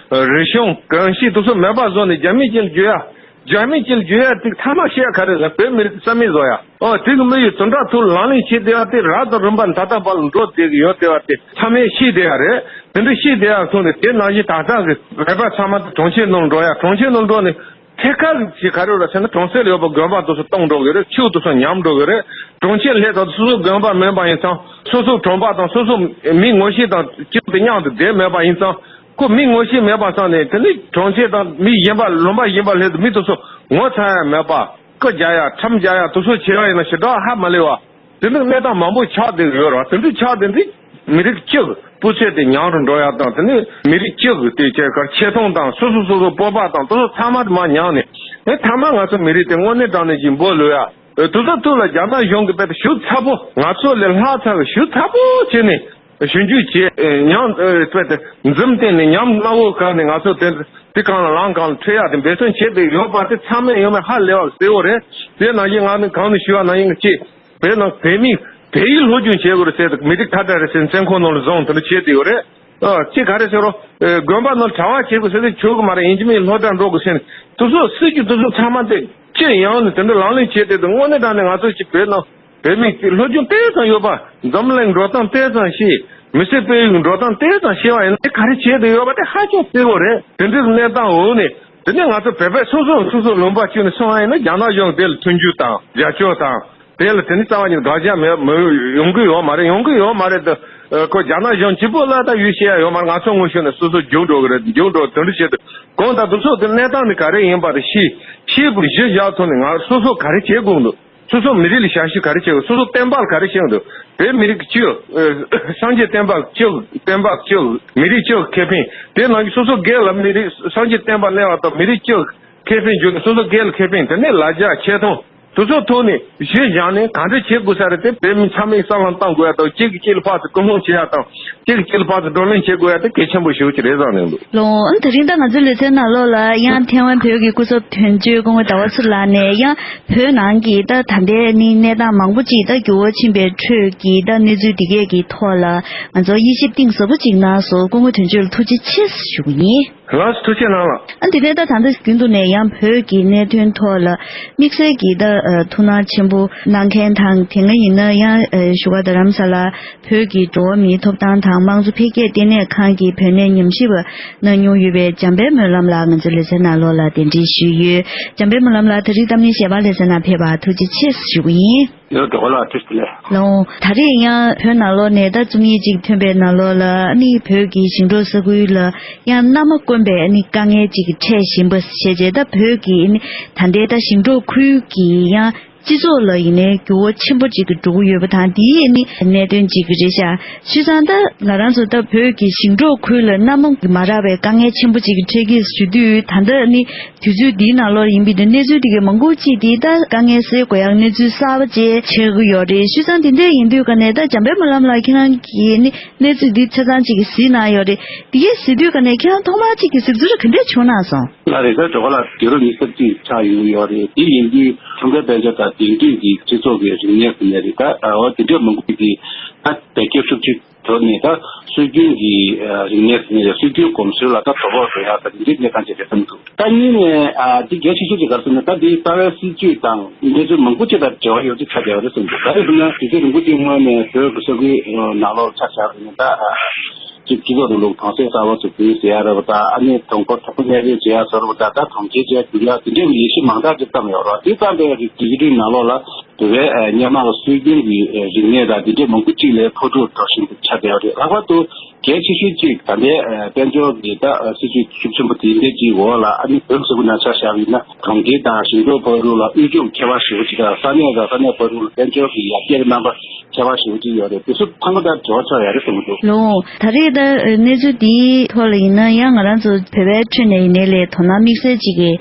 རིག་གཞུང་གོམས་གཤིས་དེ་ཚོ་མེད་པ་བཟོ་ནས་རྒྱ་མིས་ཅིག་བརྗོད་ཡ། རྒྱ་མི་གཅིག་བརྗོད་ཡ་ཏིག་ཐ་མག་ཤེས་ཡ་ག་རེ་ལ་བོད་མི་རིགས་རྩ་མེད་བཟོ་ཡ། ཨོ་དེ་གི་དམིགས་ཡུལ་དེ་འདྲ་ཐུག་ལག་ལེན་བྱེད་བསྡད་ཡ་དེ་རབ་དང་རིམ་པ་ད་ལྟ་བར་ལ་འགྲོ་བསྡད་གི་ཡོད་བསྡད་པ་དེ་ཚང་མས་ཤེས་བསྡད་ཡ་རེད། དེ་འདྲ་ཤེས་བསྡད་ཡ་ཐུག་ནས་དེ་ནང་བཞིན་ད་ལྟ་གི་བོད་པ་ཚང་མ་དེ་གྲོང་ཁྱེར་ནང་འགྲོ་ཡ། གྲོང་ཁྱེར་ནང་འགྲོ་ནས་ཐད་ཀར་གྱི་ག་རེ་རེད་ཟེར་ན་གྲོང་གསེབ་ལ་ཡོད་པ་དགོན་པ་དེ་ཚོ་སྟོངས་འགྲོ་གི་རེད། ཆོས་དེ་ཚོ་ཉམས་འགྲོ་གི་རེད། གྲོང་ཁྱེར་སླེབས་དང་སོ་སོ་དགོན་པ་མིན་པ་ཡིན་ཙང་སོ་སོ་གྲོང་པ་དང་སོ་སོ་མི་ངོ་ཤེས་དང་སྤྱི་དེ་མཉམ་དུ་བསྡད་མེད་པ་ཡིན་ཙང་། ཁོ་མི་ངོ་ཤེས་མེད་པ་སང་ནས་དེ་ནི་གྲོང་ཁྱེར་དང་མི་གཞན་པ་ལུང་པ་གཞན་པ་སླེབས་དུས་མི་དེ་ཚོ་ངོ་ཚ་ཡ་མེད་པ། སྐུ་རྒྱག་ཡ་ཁྲམ་རྒྱག་ཡ་དེ་ཚོ་བྱེད་ཡ་ཡིན་ན་ཞེ་དྲག་ཧ་མ་ལས་པ། དེ་འདྲ་གནས་སྟངས་མང་པོ་ཆགས་བསྡད་ཡོད་རེད་བ། དེ་འདྲ་ཆགས་བསྡད་དུས་མི་རིགས་གཅིག་སྤུས་ཚད་དེ་ཉམས་རུ་འགྲོ་ཡ་དང་དེ་ནི་མི་རིགས་གཅིག་དེ་ཆེ་ཁར་ཆེ་མཐོང་དང་སོ་སོ་སོ་སོ་སྤོབས་པ་དང་དེ་ཚོ་ཚང་མ་དེ་མར་ཉམས་ནས་དེ་ཐ་མ་ང་ཚོ་མི་རིགས་དེ་དངོས་གནས་དྲང་གནས་ཀྱི་འབོད་ལོས་ཡ། དེ་ཚོ་ཐུག་ལ་རྒྱ་ནག་གཞུང་གིས་དཔེ་དེ་ཞིབ་ཚགས་པོ་ང་ཚོ་ལས་ལྷག་ཚགས་ཞིབ་ཚགས་པོ་བྱས་ནས། ཞིབ་འཇུག་བྱས། ཉམས་དཔེ་དེ་འཛུམ་བསྟན་ནས་ཉམས་སྣ་བོ་བཀར་ནས་ང་ཚོ་དེ་དེ་གང་ལ་ལངས་གང་ལ་ཁྲིད་ཡག་དེ་འབད་བརྩོན་བྱེད་དེ་ཡོད་པ་དེ་ཚང་མས་ཡོད་མེད་ཧ་ལས་པ་གསལ་བོ་རེད། དེ་ནང་བཞིན་ང་ནི་གང་ནས་ཞུ་བ་ནང་བཞིན་གཅིག་བོད་ནང་བོད་མི་བོད་ཡིག་སློབ་སྦྱོང་བྱེད་དགོས་རེད་ཟེར་དུས་མི་རིགས་ཁ་བྲལ་རེད་ཟེར་བཙོན་ཁང་ནང་ལ་བཟུང་དེ་འདྲ་བྱེད་དེ་ཡོད་རེད། ཨ་གཅིག་ག་རེ་ཟེར་རོ། དགོན་པ་ནང་གྲྭ་པ་བྱེད་དགོས་ཟེར་དུས་ཆོག་གི་མ་རེད། ཡིན་གཅིག་མིན་གཅིག་སློབ་གྲྭ་འགྲོ་དགོས་ཟེར་ནས་དེ་ཚོ་སྲིད་ཇུས་དེ་ཚོ་ཚང་མ་དེ་སྤྱི་ཡོངས་ནས་དེ་འདྲ་ལག་ལེན་བྱེད་དེ་དུས་དངོས་གནས་དྲང་གནས་ང་ཚོ་གཅིག་བོད་ནང་བོད་མི་སློབ་སྦྱོང་དེ་ཙམ་ཡོད་པ། འཛམ་གླིང་འགྲོ་སྟངས་དེ་ཙམ་ཤེས། མི་སེར་སྤེལ་ཡུལ་འགྲོ་སྟངས་དེ་ཙམ་ཤེས་པ་ཡིན་ན་དེ་ག་རེ་བྱེད་དུ་ཡོད་པ་དེ་ཧ་ཅང་གསལ་བོ་རེད། དེ་འདྲའི་གནས་སྟངས་འོག་ནས་དེ་ནས་ང་ཚོ་བོད་པས་སོ་སོ་སོ་སོ་ལུང་པ་བཅུག་ནས་སོང་བ་ཡིན་ན་རྒྱ་ནག་གཞུང་དེ་ལ་མཐུན་འགྱུར་དང་རྒྱབ་སྐྱོར་དང་དེ་ལ་དེ་ནི་རྩ་བ་ཉིད་དགག་བྱ་མེད་མི་ཡོང་གི་ཡོད་མ་རེད། ཡོང་གི་ཡོད་མ་རེད་དེ། ཁོ་རྒྱ་ནག་གཞུང་གཅིག་པོ་ལ་ད་ཡུལ་ཤེས་ཡ་ཡོད་མ་རེད། ང་ཚོ་ངོ་ཤེས་ནས་སོ་སོ་རྒྱུགས་འགྲོ་གི་རེད། རྒྱུགས་འགྲོ་དེ་འདྲ་བྱེད་དུས་གང་ལྟར་དུ་ཚོགས་དེ་གནས་སྟངས་ནི་ག་རེ་ཡིན་པ་དེ་ཤེས་ཤེས་དགོས། གཞི་བཞག་ཐོག་ནས་ང་སོ་སོ་ག་རེ་བྱེད་དགོས་འདུག་སོ་སོ་མི་རིགས་ལ་ཞབས་ཞུ་ག་རེ་བྱེད་དགོས། སོ་སོ་བསྟན་པ་ལ་ག་རེ་བྱེད་དགོས། བོད་མི་རིགས་སྤྱི་ཨ་སངས་རྒྱས་བསྟན་པ་སྤྱི་བསྟན་པ་སྤྱི་མི་རིགས་སྤྱི་ཁེ་ཕན་དེ་ནང་གི་སོ་སོ་སྒེར་ལ་མི་རིགས་སངས་རྒྱས་བསྟན་པ་གནས་པ་དང་མི་རིགས་སྤྱི་ཁེ་ཕན་བརྒྱུད་ནས་སོ་སོ་སྒེར་ལ་ཁེ་ཕན་དེ་ནས་ལ་རྒྱ་ཆེ་མཐོང་དེ་ཚོ་ཐོག་ནས་གཞི་བཞག་ནས་ག་འདྲ་བྱེད་དགོས་ས་རེད་དེ་བོད་མི་ཚང་མས་བསམ་བློ་བཏང་དགོས་ཡ་དང་གཅིག་གིས་གཅིག་ལ་ཕར་ཚུར་སྐུལ་སློང་བྱེད་ཡ་དང་གཅིག་གིས་གཅིག་ལ་ཕར་ཚུར་བགྲོ་གླེང་བྱེད་དགོས་ཡ་དེ་གལ་ཆེན་པོ་ཞེ་པོ་ཅིག་རེད་བསམ་གྱི་འདུག་ལོ། ཨ་ནི་དེ་རིང་ད་ང་ཚོའི་ལེ་ཚན་ནང་ལོགས་ལ་ཡང་ཐེ་ཝན་བོད་ཀྱི་སྐུ་ཚབ་དོན་གཅོད་སྐུ་ངོ་ཟླ་བ་ཚེ་རིང་ལགས་ནས་ཡང་བོད་ནང་གི་ད་ད་ལྟའི་ནི་གནས་སྟངས་མང་པོ་ཅིག་ད་འགྱུར་བ་ཕྱིན་པའི་ཁྲོད་ཀྱི་ད་གནས་ཚུལ་འདི་གས་ཀྱི་ཐོག་ལ་ང་ཚོ་དབྱེ་ཞིབ་གཏིང་ཟབ་པོ་ཅིག་གནང་སོང་། སྐུ་ངོ་དོན་གཅོད་ལ་ཐུགས་རྗེ་ཆེ་ཞུ་གི་ཡིན། ལགས་སོ། ཐུགས་རྗེ་གནང་ལགས། ཨ་འདི་ནས་ད་ད་ལྟ་རྒྱུན་དུ་ནས་ཡང་བོད་ཀྱི་གནད་དོན་ཐོག་ལ་དམིགས་བསལ་གྱི་ད་ཐུགས་སྣང་ཆེན་པོ་གནང་མཁན་དང་དེ་སྔ་ཡིན་ན་ཡང་བཞུགས་སྒར་རྡ་རམ་ས་ལ། བོད་ཀྱི་འགྲོ་བ་མིའི་ཐོབ་ཐང་དང་དམངས་གཙོ་འཕེལ་རྒྱས་ལྟེ་གནས་ཁང་གི་བོད་གནས་ཉམས་ཞིབ་པ་གནང་མྱོང་ཡོད་པའི་འཇམ་དཔལ་སྨོན་ལམ་ལགས་ང་ཚོའི་ལེ་ཚན་ནང་ལོགས་ལ་གདན་འདྲེན་ཞུས་ཡོད། འཇམ་དཔལ་སྨོན་ལམ་ལགས་ད་རིང་གཏམ་གླེང་ཞལ་པར་ལེ་ཚན་ནང་ཕེབས་པར་ཐུགས་རྗེ་ཆེ་ཞུ་གི་ཡིན། ཡོད་འགྲོ་ལ་ཐུགས་རྗེ་ལེགས། ལགས་འོང་། ད་རེས་ཡང་བོད་ནང་ལོགས་ནས་ད་རྩོམ་ཡིག་ཅིག་ཐོན་པའི་ནང་ལོགས་ལ་ཨ་ནི་བོད་ཀྱི་ཞིང་འབྲོག་ས་ཁུལ་ལ་ཡང་མནའ་མ་དཀོན་པའི་ཨ་ནི་དཀའ་ངལ་ཅིག་འཕྲད་བཞིན་པ་བྱས་རྗེས་ད་བོད་ཀྱི་ཨ་ནི་ད་ལྟའི་ད་ཞིང་འབྲོག་ཁུལ་གྱི་ཡང་སྤྱི་ཚོགས་ལ་ཡིན་ནའི་འགྱུར་བ་ཆེན་པོ་ཅིག་གི་འགྲོ་གི་ཡོད་པ་དང་དེའི་ནི་གནད་དོན་ཅིག་གི་རེད་ཤག་བྱས་ཙང་ད་ང་རང་ཚོ་ད་བོད་ཀྱི་ཞིང་འབྲོག་ཁུལ་ལ་མནའ་མ་མ་རག་པའི་དཀའ་ངལ་ཆེན་པོ་ཅིག་གི་འཕྲད་ཀྱི་ཞུ་དུས་ད་ལྟ་ནི་དུས་ཚོད་འདིའི་ནང་ལོགས་ཡིན་པའི་དུས་གནས་ཚུལ་དེ་གའི་མང་པོ་ཅིག་དེ་ད་དཀའ་ངལ་སེལ་དགོས་ཡག་གནས་ཚུལ་གསར་པ་ཅིག་ཆགས་ཀྱི་ཡོད་རེད། བྱས་ཙང་དེ་འདྲ་ཡིན་དུས་ཀ་ནས་ད་འཇམ་དཔལ་སྨོན་ལམ་ལགས་ཁྱེད་རང་གིས་ནི་གནས་ཚུལ་འདི་ཆ་ཚང་ཅིག་གི་གཟིགས་གནང་ཡོད་རེད། དེ་གའི་གཟིགས་དུས་ཀ་ནས་ཁྱེད་རང་ཐོག་མར་ཅིག་གི་གཟིགས་ཚུལ་ག་འདྲ་བྱུང་གནང་སོང་། ལགས་རེད། ད་གྲོགས་པོ་ལགས་དུས་རབས་ཉི་ཤུ་རྩ་གཅིག་ཆགས་ཡོང་གི་ཡོད་རེད། དེ་ཡིན་དུས་ཁྲིམས་འགལ་དཔལ་འབྱོར་དང་དེང་དུས་ཀྱི་སྤྱི་ཚོགས་ཀྱི་རིག་གནས་ཟེར་ནས་རེད། ད་འོ་དེ་འདྲ་མང་པོ་ཅིག་གི་ད་བོད་སྐད་ཤུགས་ཆེ་ཐོག་ནས་ད་སྲོལ་རྒྱུན་གྱི་ཨ་རིག་གནས་ཟེར་ནས་སྲོལ་རྒྱུན་གོམས་སྲོལ་ལ་ད་དོ་ཕོག་འགྲོ་ཡག་ད་དེ་འདྲའི་གནས་སྟངས་ཅིག་རེད་བསམ་འདུག་ད་གཉིས་ནས་ཨ་འདི་གལ་ཆེ་ཤོས་ཅིག་ག་རེ་ཟེར་ན། ད་འདི་རྩ་བའི་སྲིད་ཇུས་དང་གནས་ཚུལ་མང་པོ་ཅིག་དང་འབྲེལ་བ་ཡོད་ཅིག་ཆགས་བསྡད་པ་རེད་བསམ་འདུག་ག་རེ་ཟེར་ན་དུས་ཚོད་རིང་པོ་ཅིག་སྔོན་ནས་བོད་ཀྱི་ས་ཁུལ་ནང་ལོགས་ཆ་བཞག་པ་ཡིན་ན། ད་ཅིག་སྤྱི་ཚོགས་རིང་ལུགས་གྲོང་གསེབ་གསར་པ་འཛུགས་སྐྲུན་ཟེར་ཡ་རེད་པ། ད་ཨ་ནི་གྲོང་པ་དྲག་པོ་གནས་སྡོད་བྱེད་ཡ་བཟོ་འདྲ་པོ། ད་ད་གྲོང་ཁྱེར་ཅིག་འགྱུར་ཡ་དེ་འདྲའི་ལས་གཞི་མང་དག་ཅིག་བརྩམས་ཡོད་རེད་པ། དེ་བརྩམས་པའི་རིགས་ཀྱི་ནང་ལོགས་ལ་བོད་པའི་སྔོན་མ་གི་སྲོལ་རྒྱུན་གྱི་རིག་གནས་དང་དེ་འདྲའི་མང་པོ་ཅིག་ལ་འཕོ་འགྲོ་འགྲོ་བཞིན་དུ་ཆགས་བསྡད་ཡོད་རེད། ལྷག་པར་དུ་གལ་ཆེ་ཤོས་གཅིག་ད་ལྟའི་ཨ་དཔལ་འབྱོར་གྱི་ད་ཨ་སྲིད་ཇུས་ཤུགས་ཆེན་པོ་དེ་འདྲ་གཅིག་འོག་ལ་ཨ་ནི་བོད་ས་ཁུལ་ནང་ཆ་བཞག་པ་ཡིན་ན། གྲོང་ཁྱེར་དང་ཞིང་འབྲོག་བར་དུ་ལ་དབུལ་ཕྱུག་ཁྱད་པར་ཞེ་པོ་ཅིག་དང་། ས་གནས་དང་ས་གནས་བར་དུ་ལ་དཔལ་འབྱོར་གྱི་ཡར་རྒྱས་ཀྱི་རྣམ་པ་ཁྱད་པར་ཞེ་པོ་ཅིག་ཡོད་རེད། དེ་ཚོ་ཚང་མ་དང་འབྲེལ་བ་ཆགས་ཡོད་རེད་བསམ་གྱི་འདུག་ལགས་འོང་། ད་རེས་ད་གནས་ཚུལ་འདིའི་ཐོག་ལ་ཡིན་ན་ཡང་ང་རང་ཚོ་བོད་པའི་ཁྲོད་ནས་ཡིན་ནའི་ལས་དོ་སྣང་དམིགས་བསལ་ཅིག་གི་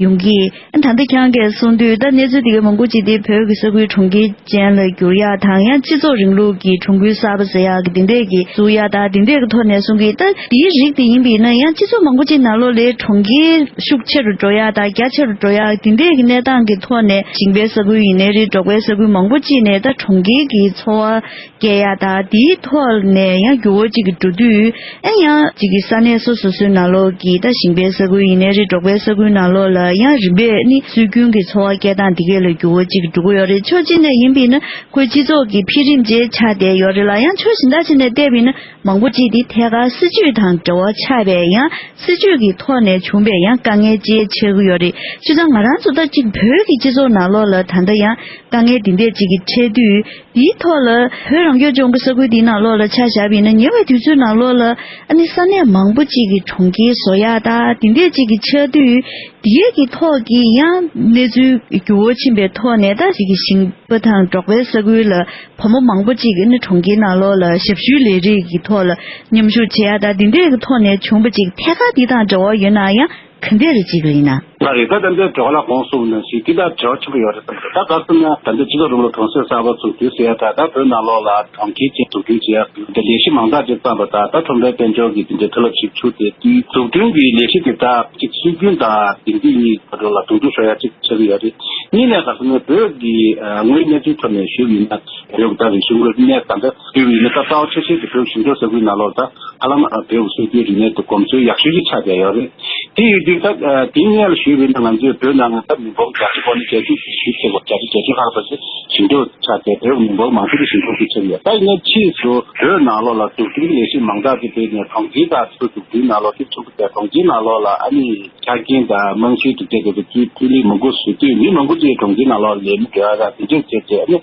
ཡོང་གི། ད་ལྟ་ཁྱེད་རང་གིས་གསུངས་དུས་ད་གནས་ཚུལ་དེ་གའི་མང་པོ་ཅིག་དེ་བོད་ཀྱི་ས་ཁུལ་གྲོང་ཁྱེར་ཅན་ལ་བསྒྱུར་ཡག་དང་། ཡང་སྤྱི་ཚོགས་རིང་ལུགས་ཀྱི་གྲོང་ཁུལ་གསར་པ་ཟེར་ཡག་གི་དེ་འདྲས་ཀྱི་བཙུགས་ཡག་དང་དེ་འདྲས་ཀྱི་ཐོག་ནས་གསུང་གི། ད་དེའི་རིགས་དེ་ཡིན་པ་ཡིན་ན་ཡང་སྤྱི་ཚོགས་མང་པོ་ཅིག་ནང་ལོགས་ལ་གྲོང་ཁྱེར་ཤུགས་ཆེ་རུ་འགྲོ་ཡག་དང་རྒྱ་ཆེ་རུ་འགྲོ་ཡག་དེ་འདྲས་ཀྱི་གནས་སྟངས་ཀྱི་ཐོག་ནས་ཞིང་པའི་ས་ཁུལ་ཡིན་ནའི་རེད། འབྲོག་པའི་ས་ཁུལ་མང་པོ་ཅིག་ནས་ད་གྲོང་ཁྱེར་གྱི་འཚོ་བ་སྐྱེལ་ཡག་དང་དེའི་ཐོག་ནས་ཡང་འགྱུར་བ་ཅིག་གི་འགྲོ་དུས། ཨེ་ཡང་ཅིག་གི་ས་གནས་སོ་སོ་སོའི་ནང་ལོགས་ཀྱི་ད་ཞིང་པའི་ས་ཁུལ་ཡིན་ནའི་རེད། འབྲོག་པའི་ས་ཁུལ་ནང་ལོགས་ལ་ཡང་རིམ་པས་ནི་སྲོལ་རྒྱུན་གྱི་འཚོ་བ་སྐྱེལ་སྟངས་དེ་གས་ལ་འགྱུར་བ་ཅིག་འགྲོ་གི་ཡོད་རེད། ཕྱོགས་གཅིག་ནས་ཡིན་པ་ཡིན་ན་ཁོའི་སྤྱི་ཚོགས་ཀྱི་འཕེལ་རིམ་བཅས་ཆགས་བསྡད་ཡོད་རེད་ལ། ཡང་ཕྱོགས་གཞན་དག་ཅིག་ནས་བལྟས་པ་ཡིན་ན་མང་པོ་ཅིག་དེ་ཐད་ཀར་སྲིད་ཇུས་དང་འབྲེལ་བ་ཆགས་པའི་ཡང་སྲིད་ཇུས་ཀྱི་ཐོག་ནས་བྱུང་བའི་ཡང་དཀའ་ངལ་བཅས་ཆགས་ཀྱི་ཡོད་རེད། བྱས་ཙང་ང་རང་ཚོ་ད་ཅིག་བོད་ཀྱི་སྤྱི་ཚོགས་ནང་ལོགས་ལ་ད་ལྟ་ཡང་དཀའ་ངལ་འདི་འདྲས་ཅིག་གི་འཕྲད་དུས། དེའི་ཐོག་ལ་བོད་རང་སྐྱོང་ལྗོངས་ཀྱི་ས་ཁུལ་འདིའི་ནང་ལོགས་ལ་ཆ་བཞག་པ་ཡིན་ན། ཉེ་བའི་དུས་ཚོད་ནང་ལོགས་ལ་ཨ་ནི་ས་གནས་མང་པོ་ཅིག་གི་གྲོང་ཁྱེར་བཟོ་ཡག་དང་དེ་འདྲས་ཅིག་གི་ཆགས་དུས། དེའི་གི་ཐོག་གི་ཡང་གནས་ཚུལ་འགྱུར་བ་ཕྱིན་པའི་ཐོག་ནས་ད་ཅིག་གི་ཞིང་པ་དང་འབྲོག་པའི་ས་ཁུལ་ལ་བུ་མོ་མང་པོ་ཅིག་གི་ནི་གྲོང་ཁྱེར་ནང་ལོགས་ལ་ཞབས་ཞུའི་ལས་རིགས་ཀྱི་ཐོག་ལ་མཉམ་ཞུགས་བྱེད་ཡག་དང་དེ་འདྲས་ཀྱི་ཐོག་ནས་བྱུང་བ་ཅིག་ཐད་ཀར་འདི་དང་འབྲེལ་བ་ཡོད་ན་ཡང་ག་འདྲས་རེད་ཅིག་ཡིན་ན། ལགས་རེད། ད་ད་ལྟའི་འབྲེལ་བ་ལ་གོང་གསུངས་ནང་བཞིན་འདི་དང་འབྲེལ་བ་ཆེན་པོ་ཡོད་རེད་བསམ་གྱི་འདུག་ད་ག་རེ་ཟེར་ན་ད་ལྟ་སྤྱི་ཚོགས་རིང་ལུགས་གྲོང་གསེབ་གསར་པ་འཛུགས་སྐྲུན་ཟེར་ཡ་དང་། ད་བོད་ནང་ལོགས་ལ་གྲོང་ཁྱེར་ཅིག་འཛུགས་སྐྲུན་བྱེད་ཡ་འདི་ལས་གཞི་མང་དག་ཅིག་བརྩམས་པ་དང་། ད་ཁྲོམ་རའི་དཔལ་འབྱོར་གྱི་འདི་འདྲའི་མཐུན་རླབས་ཞིག་ཚུགས་ཏེ་དུས་འཛུགས་སྐྲུན་གྱི་ལས་གཞི་དེ་དག་ཅིག་སྲོལ་རྒྱུན་དང་དེང་དུས་གཉིས་བར་དུ་ལ་གདོང་ཐུག་ཤོར་ཡ་ཅིག་ཆགས་ཀྱི་ཡོད་རེད། གཉིས་ནས་ག་རེ་ཟེར་ན་བོད་ཀྱི་ཨ་དངོས་ཡོད་གནས་ཚུལ་ཐོག་ནས་ཞུས་པ་ཡིན་ན། བོད་ཀྱི་ད་རིག་གཞུང་གི་གནས་སྟངས་དང་ཞུས་པ་ཡིན་ན། ད་རྩ་བ་ཆེ་ཤོས་དེ་བོད་ཞིང་འབྲོག་ས་ཁུལ་ནང་ལོགས་ད་ཧ་ལམ་ཨ་བོད་ཀྱི་སྲོལ་རྒྱུན་རིག་གནས་དེ་གོམས་སྲོལ་ཡག་ཤོས་ཅིག་ཆགས་བསྡད་ཡོད་རེད། དེ་ཡིན་དུས་ད་ཨ་དེ་སྔོན་ལ་ཞུས་པ་ཡིན་ན་ང་ཚོའི་བོད་ནང་ལ་ད་མི་འབོར་བརྒྱ་ཆ་གོ་ལ་བརྒྱད་ཅུ་ཞིག་ཆེ་བ། བརྒྱ་ཆ་བརྒྱད་ཅུ་ལྷག་ཙམ་ཞིག་ཞིང་འབྲོག་ཆགས་བསྡད། བོད་མི་འབོར་མང་ཤོས་དེ་ཞིང་འབྲོག་ཅིག་ཆགས་ཡོད། ད་ཡིན་ན་ཕྱིས་སུ་བོད་ནང་ལོགས་ལ་འཛུགས་སྐྲུན་ལས་གཞི་མང་དག་ཅིག་སྤེལ་ནས་གྲོང་ཁྱེར་དང་དེ་ཚོ་འཛུགས་སྐྲུན་ནང་ལོགས་ཤུགས་ཆེན་པོ་བསྐྱེད། གྲོང་ཁྱེར་ནང་ལོགས་ལ་ཨ་ནི་ཆ་རྐྱེན་དང་རྨང་གཞིའི་གྲུབ་ཆ་དེ་ཚོ་འཕྲུལ་རིག་མང་པོ་བཟོ་དུས་མི་མང་པོ་ཅིག་གྲོང་ཁྱེར་ནང་ལོགས་ལས་མི་འགྲོ་ཡ་དང་དེ་འདྲ་བྱས་བྱས། ཨ་ནི་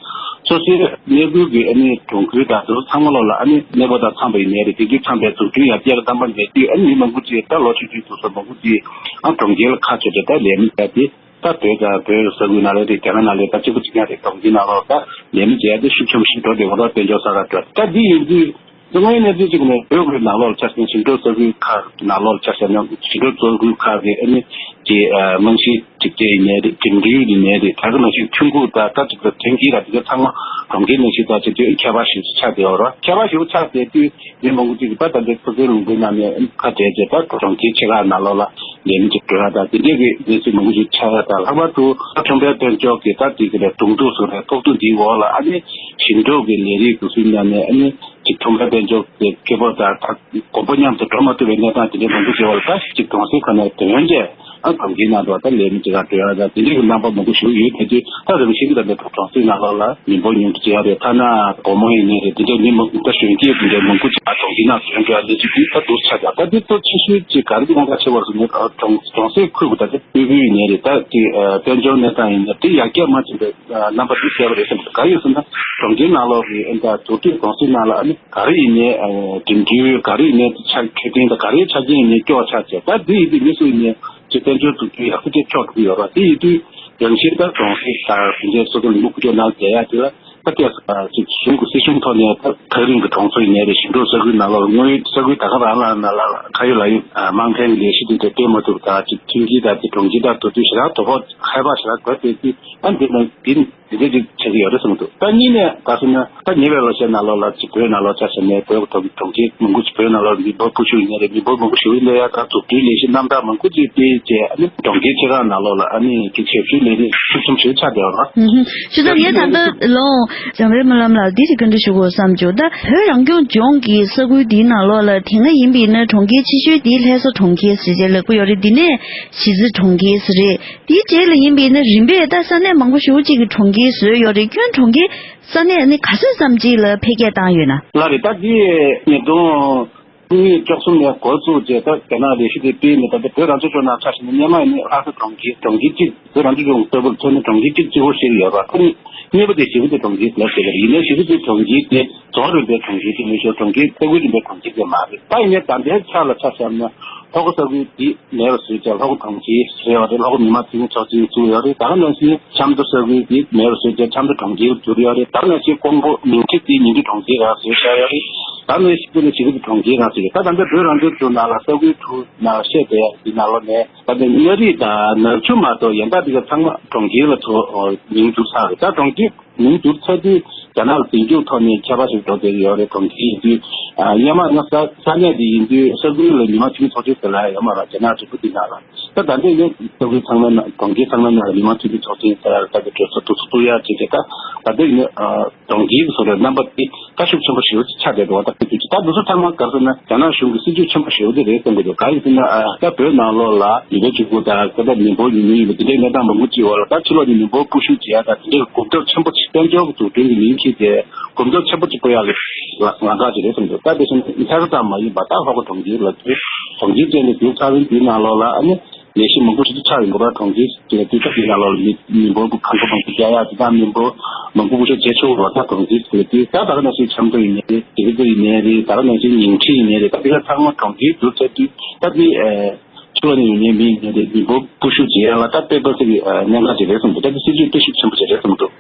སོ་སོའི་གནས་ཁུལ་གྱི་ཨ་ནི་གྲོང་ཁུལ་དང་དེ་ཚོ་ཚང་མ་ལོགས་ལ་ཨ་ནི་གནས་སྤོ་དང་འཚམས་པ་ཡིན་ནའི་རེད། དེང་དུས་འཚམས་པའི་འཛུགས་སྐྲུན་ཡར་རྒྱས་ཀྱི་རྣམ་པ་མེད་དུས། ཨ་ནི་མི་མང་པོ་ཅིག་ད་ལོ་ཆུང་ཆུང་དེ་ཚོ་མང་པོ་ཅིག་ཨ་གྲོང་ཁྱེར་ལ་ཁ་ཕྱོགས་ཏེ་ད་ལས་མི་བྱས་ཏེ། ད་བོད་དང་བོད་ས་ཁུལ་ནང་ལ་རེད། རྒྱ་ནག་ནང་ལ་རེད། ད་གཅིག་པ་གཅིག་རྐྱང་རེད། གྲོང་ཁྱེར་ནང་ལོགས་ད་ལས་མི་བྱས་ཏེ་ཤུགས་ཆེན་པོ་ཞིག་འགྲོ་བསྡད་ཡོད་རེད། དཔལ་འབྱོར་གསར་པ་འགྲོ། ད་འདི་ཡིན་དུས་དངོས་ཡོད་གནས་ཚུལ་གཅིག་ནས་བོད་ཀྱི་ནང་ལོགས་ལ་ཆ་བཞག་ན། ཞིང་འབྲོག་ས་ཁུལ་ཁག་ནང་ལོགས་ལ་ཆ་བཞག་ན། ཞིང་འབྲོག་ས་ཁུལ་ཁག་གི་ཨ་ནི་ཀྱི་ཨ་རྨང་གཞིའི་གྲུབ་ཆ་ཡིན་ནའི་རེད། འགྲིམ་འགྲུལ་ཡིན་ནའི་རེད། ད་ག་ནང་བཞིན་ཐོན་ཁུངས་དང་ད་ཅིག་ད་དེང་གི་ལ་དེ་ག་ཚང་མ་གྲོང་ཁྱེར་ནང་བཞིན་དང་ཅིག་ཅིག་ཁྱད་པར་ཞིག་ཆགས་བསྡད་ཡོད་རེད། ཁྱད་པར་ཞིག་ཆགས་བསྡད་དུས་མི་མང་པོ་ཅིག་གིས་ད་ད་ལྟའི་ཕུགས་འདུན་ལུང་པའི་ནང་ནས་ཁ་བྲལ་བྱས། ད་གྲོང་ཁྱེར་ཆེ་ཁག་ནང་ལོགས་ལ་ལས་མི་ཅིག་འགྲོ་ཡ་དང་དེ་འདྲའི་གི་གནས་ཚུལ་མང་པོ་ཞིག་ཆགས་ཡ་དང་། ལྷག་པར་དུ་ད་ཁྲོམ་རའི་དཔལ་འབྱོར་གྱི་ད་དེ་གི་ལས་གདོང་ཐུག་བཟོ་རེད། ཕོག་ཐུག་འདིའི་འོག་ལ་ཨ་ནི་ཞིང་འབྲོག་གི་ལས་རིགས་དེ་ཚོའི་ནང་ནས་ཨ་ནི་ཅིག་ཁྲོམ་རའི་དཔལ་འབྱོར་གྱི་ཁེ་སྤོགས་དང་ད་གོང་བུ་མཉམ་དུ་འགྲོ་མ་ཐུབ་པའི་གནས་སྟངས་དེ་འདྲའི་མང་པོ་བྱུང་བ་རེད། ད་ཅིག་གྲོང་གསེབ་ཁག་ནས་ཐོན་བྱས་ཨ་གྲོང་ཁྱེར་ནང་དུ་ད་ལས་མི་ཅིག་ག་འགྲོ་ཡ་ད་དེ་འདྲའི་གི་རྣམ་པ་མང་པོ་ཞིག་ཡོད་དེ་དུས། ད་རིམ་བཞིན་ད་ལྟ་གྲོང་གསེབ་ནང་ལོགས་ལ་མི་འབོར་ཉུང་དུ་ཕྱིན་ཡ་རེད། ཐ་ན་སྒོར་མོ་ཡིན་ནའི་རེད། དེ་འདྲའི་མི་མང་པོ་ད་གཞོན་སྐྱེས་དེ་འདྲའི་མང་པོ་ཅིག་ཨ་གྲོང་ཁྱེར་ནང་ཐོན་འགྲོ་ཡ་དེ་ཅིག་དེ་ད་འདུག་ཆགས་ཀྱང་། ད་དེ་ཚོ་ཆེ་ཤོས་ཅིག་ག་རེ་གི་དབང་ཆ་ཆེ་བ་རེད་ཟེར་ན། གྲོང་གྲོང་གསེབ་ཁུལ་གྱི་ད་ལྟ་སྤུས་ཀ་ཡིན་ནའི་རེད། ད་ཅིག་དཔལ་འབྱོར་གནས་སྟངས་ཡིན་ནའི་དེ་ཡར་རྒྱས་མ་ཕྱིན་པའི་རྣམ་པ་དེ་གསལ་པོ་རེད་བསམ་གྱི་འདུག་ག་རེ་ཡིན་ཟེར་ན་གྲོང་ཁྱེར་ནང་ལོགས་ཀྱི་ཨ་ད་འཛུགས་སྐྲུན་གྲོང་གསེབ་ནང་ལ་ཨ་ནི་ག་རེ་ཡིན་ནའི་འགྲིམ་འགྲུལ་ག་རེ་ཡིན་ནའི་ཆ་འཕྲོད་བསྟེན་དང་ག་རེའི་ཆ་རྐྱེན་ཡིན་ནའི་སྐྱོ་ཆགས་བྱས། ད་འདི་ཡིན་དུས་མི་སུ་ཡིན་ནའི་ཅིག་དཔལ་འབྱོར་འཛུགས་སྐྲུན་ཡག་པོ་ཅིག་ཆགས་འགྲོ་གི་ཡོད་རེད། དེ་ཡིན་དུས་རང་བཞིན་ད་གྲོང་གསེབ་དང་དེ་འདྲའི་སོ་སོ་ལུང་པ་ཁུག་ཀྱོག་ནང་བསྡད་ཡ་དེ་ལ་ད་ལྟ་ཅིག་གཞུང་གི་སྲིད་གཞུང་ཐོག་ནས་ད་ཐག་རིང་གི་གྲོང་ཚོ་ཡིན་ནའི་རེད། ཞིང་འབྲོག་ས་ཁུལ་ནང་ལོགས་དངོས་ས་ཁུལ་ད་ག་རང་ལ་ནང་ལ་ཁ་ཡོད་ལག་ཡོད་དམངས་ཕན་གྱི་ལས་གཞི་དེ་འདྲ་སྤེལ་མ་ཐུབ། ད་ཅིག་ཁྲིམས་འགལ་ད་ཅིག་གྲོང་ཁྱེར་ད་དུ་དུས་ཞེ་དྲག་དོ་ཕོག་ཧེ་བག་ཞེ་དྲག་འགོས་བསྡད་དུས། ཨ་འདི་ནང་འདི། འདི་འདྲ་ཅིག་ཆགས་ཀྱི་ཡོད་རེད་བསམ་འདུག་ད་གཉིས་ནས་ག་ཟེར་ན། ད་ཉེ་བའི་ལོ་ཤས་ནང་ལོགས་ལ་ཅིག་བོད་ནང་ལོགས་ཆ་བཞག་ན་བོད་ཀྱི་གྲོང་གྲོང་ཁྱེར་མང་པོ་ཅིག་བོད་ནང་ལོགས་མི་འབོར་སྤོ་བཤུད་ཡིན་ནའི་རེད། མི་འབོར་མང་པོ་ཞིག་ཡིན་ནའི་ཡང་ད་འཛུགས་སྐྲུན་ལས་གཞི་རྣམ་གྲངས་མང་པོ་ཅིག་སྤེལ་བྱས། ཨ་ནི་གྲོང་ཁྱེར་ཆེ་ཁག་ནང་ལོགས་ལ་ཨ་ནི་ཅིག་ཞབས་ཞུའི་ལས་རིགས་ཤུགས་ཆེན་པོ་ཞིག་ཆགས་བསྡད་ཡོད་རེད། ཨུ་ཧུམ། ཞུ་ཙང་ངས་ད་ལྟ་ལོ་འཇམ་དཔལ་སྨོན་ལམ་ལགས་འདི་ཞིག་བཀའ་འདྲི་ཞུ་དགོས་བསམ་བྱུང་། ད་བོད་རང་སྐྱོང་ལྗོངས་ཀྱི་ས་ཁུལ་འདིའི་ནང་ལོགས་ལ་དེ་སྔ་ཡིན་པ་ཡིན་ན་གྲོང་ཁྱེར་ཆེ་ཤོས་འདི་ལྷ་ས་གྲོང་ཁྱེར་ཟེར་བྱས་ལབ་ཀྱི་ཡོད་རེད། འདི་ནས་གཞིས་རྩེ་གྲོང་ཁྱེར་ཟེར་རེད། དེའི་རྗེས་ལ་ཡིན་པ་ཡིན་ན་རིམ་པས་ད་ས་གནས་མང་པོ་ཞེ་པོ་ཅིག་གི་གྲོང་ཁྱེར་བཟོས་ཡོད་རེད། ཁྱོན་གྲོང་ཁྱེར་ས་གནས་ནི་ག་ཚོད་ཙམ་ཅིག་ལ་འཕེལ་རྒྱས་བཏང་ཡོད་ན། ལགས་རེད། ད་འདི་ཉིས་སྟོང་ཉིས་བཅུ་གསུམ་ནས་འགོ་བཙུགས་རྗེས་ད་རྒྱ་ནག་ལས་གཞི་དེ་སྤེལ་ནས་ད་ལྟ་བོད་རང་སྐྱོང་ལྗོངས་ནང་ཆ་བཞག་ན་སྔོན་མ་ཡིན་ན་ལྷ་ས་གྲོང་ཁྱེར་གྲོང་ཁྱེར་གཅིག་བོད་རང་སྐྱོང་ལྗོངས་ལྟ་བུར་མཚོན་ན་གྲོང་ཁྱེར་གཅིག་གཅིག་པོ་ཞིག་ཡོད་པ། ད་ནི་གཉིས་པ་དེ་གཞིས་རྩེ་གྲོང་ཁྱེར་ལབ་ཟེར་གི་རེད། ཡིན་ནའི་གཞིས་རྩེ་གྲོང་ཁྱེར་དེ་རྫོང་རིམ་པའི་གྲོང་ཁྱེར་ཅིག་ཡིན་ཞོར་གྲོང་ཁྱེར་ས་ཁུལ་རིམ་པའི་གྲོང་ཁྱེར་དེ་མ་རེད། ད་ཡིན་ནའི་ད་ལྟའི་ཆ་ལ་ཆ་བཞག་ན་ལྷོ་ཁ་ས་ཁུལ་འདི་མེད་པ་བཟོས་བྱས་ལྷོ་ཁ་གྲོང་ཁྱེར་བཟོས་ཡོད་རེད། ལྷོ་ཁ་མི་དམངས་འཐུས་མི་ཚོགས་ཆེན་བཙུགས་ཡོད་རེད། ད་ག་ནང་བཞིན་ཆབ་མདོ་ས་ཁུལ་འདི་མེད་པ་བཟོས་བྱས་ཆབ་མདོ་གྲོང་ཁྱེར་བསྒྱུར་ཡོད་རེད། ད་ག་ནང་བཞིན་ཀོང་པོ་ཉིང་ཁྲི་འདི་ཉིང་ཁྲི་གྲོང་ཁྱེར་རང་བཟོས་བཞག་ཡོད་རེད། ད་ནང་བཞིན་གཞིས་རྩེ་གྲོང་ཁྱེར་རང་བཟོས་ཡོད། ད་ད་ལྟ་བོད་རང་སྐྱོང་ལྗོངས་ནང་ལ་ས་ཁུལ་དྲུག་ནང་བཤད་བསྡད་ཡག་འདི་ནང་ལོགས་ནས་ད་ལྟ་མངའ་རིས་དང་ནག་ཆུ་མ་གཏོགས་གཞན་དག་འདི་ག་ཚང་མ་གྲོང་ཁྱེར་ལ་ཚུར་མིང་བསྒྱུར་ཚར་རེད། ད་གྲོང་ཁྱེར་མིང་བསྒྱུར་ཚར་དུས་རྒྱ་ནག་ལ་འཛིན་སྐྱོང་ཐོག་ནས་ཁྱད་པར་ཞིག་འགྲོ་བསྡད་ཀྱི་ཡོད་རེད། གྲོང་ཁྱེར་ཡིན་དུས་ཨ་སྔོན་མ་ང་ས་ས་གནས་དེ་ཡིན་དུས་ས་ཁུལ་ལ་མི་དམངས་འཐུས་མི་ཚོགས་ཆེན་ཟེར་ལབ་ཡ་ཡོད་མ་རེད། རྒྱ་ནག་གྲོང་ཁྱེར་དེ་ནང་ལ། ད་ད་ལྟ་ཡིན་ན་ས་ཁུལ་ཚང་མའི་ནང་གྲོང་ཁྱེར་ཚང་མའི་ནང་ལ་མི་དམངས་འཐུས་མི་ཚོགས་ཆེན་ཟེར་ཡ་ལ་ད་གི་གྲོས་ཚོགས་འདུ་ཚོགས་འདུ་ཡ་བྱས་ཏེ། ད་ད་ལྟ་ཡིན་ན་ཨ་གྲོང་ཁྱེར་གྱི་བཟོ་གྲྭའི་རྣམ་པ་དེ་ད་ཤུགས་ཆེན་པོ་ཞེ་པོ་ཅིག་ཆགས་བསྡད་འདུག་བ། ད་དེ་དུས་ད་འདི་ཚོ་ཚང་མ་ག་རེ་ཟེར་ན་རྒྱ་ནག་གཞུང་གི་སྲིད་ཇུས་ཆེན་པོ་ཞེ་པོ་ཅིག་རེད་བསམ་གྱི་འདུག་གང་ཡིན་ཟེར་ན་ཨ་ད་བོད་ནང་ལོགས་ལ་ཡུལ་སྡེ་བཅུ་དགུ་དང་ཁ་ཐོར་མི་འབོར་ཉུང་ཉུང་ཡིན་པ་དེ་འདྲའི་གནས་སྟངས་མང་པོ་ཅིག་འོག་ལ་ད་ཕྱི་ལོགས་ནས་མི་འབོར་སྤོ་བཤུད་བྱེད་ཡ་དང་དེ་འདྲའི་གོམ་སྟབས་ཆེན་པོ་ཅིག་དཔལ་འབྱོར་གྱི་འཛུགས་སྐྲུན་གྱི་མིང་ཁྱེར་ཏེ་གོམ་སྟབས་ཆེན་པོ་ཅིག་སྤོ་ཡ་གི་ལམ་ཁ་ཅིག་རེད་བསམ་གྱི་འདུག་ད་དེ་བཞིན་ལྷ་ས་ཙམ་མ་ཡིན་པ་ད་ལྷོ་ཁ་གྲོང་ཁྱེར་ལ་དུས་གྲོང་ཁྱེར་ཅན་དུ་འགྱུར་ཚར་བའི་དུས་ནང་ལོགས་ལ་ཨ་ནི། ལས་གཞི་མང་པོ་ཞིག་ཆགས་ཡོང་གི་རེད། གྲོང་ཁྱེར་དེ་དག་གི་ནང་ལོགས་ལ་མི་མི་འབོར་གྱི་ཁང་པ་མང་པོ་རྒྱག་ཡག་དེ་དག་མི་འབོར་མང་པོ་སྤོ་བཤུད་བྱེད་ཆོག་རེད་བ། ད་གྲོང་ཁྱེར་དེ་དུས་ད་ད་ག་ནང་བཞིན་ཆབ་མདོ་ཡིན་ནའི་རེད། དེ་ག་ཚོ་ཡིན་ནའི་རེད། ད་ག་ནང་བཞིན་ཉིང་ཁྲི་ཡིན་ནའི་རེད། ད་དེ་ག་ཚང་མ་གྲོང་ཁྱེར་འགྱུར་ཚར་དུས་ད་དེ་ཨེ་ཕྱི་ལོགས་ནས་ཡོང་མཁན་མི་ཡིན་ནའི་རེད། མི་འབོར་སྤོ་བཤུད་བྱེད་ཡག་ལ་ད་དཔེ་ཕན་སེམས་ཀྱི་ཨེ་གནད་འགག་ཅིག་རེད་བསམ་འདུག་ད་དེ་སྲིད་ཇུས་དཔེ་ཤུགས་ཆེན་པོ་ཅིག་རེད་བསམ་འདུག་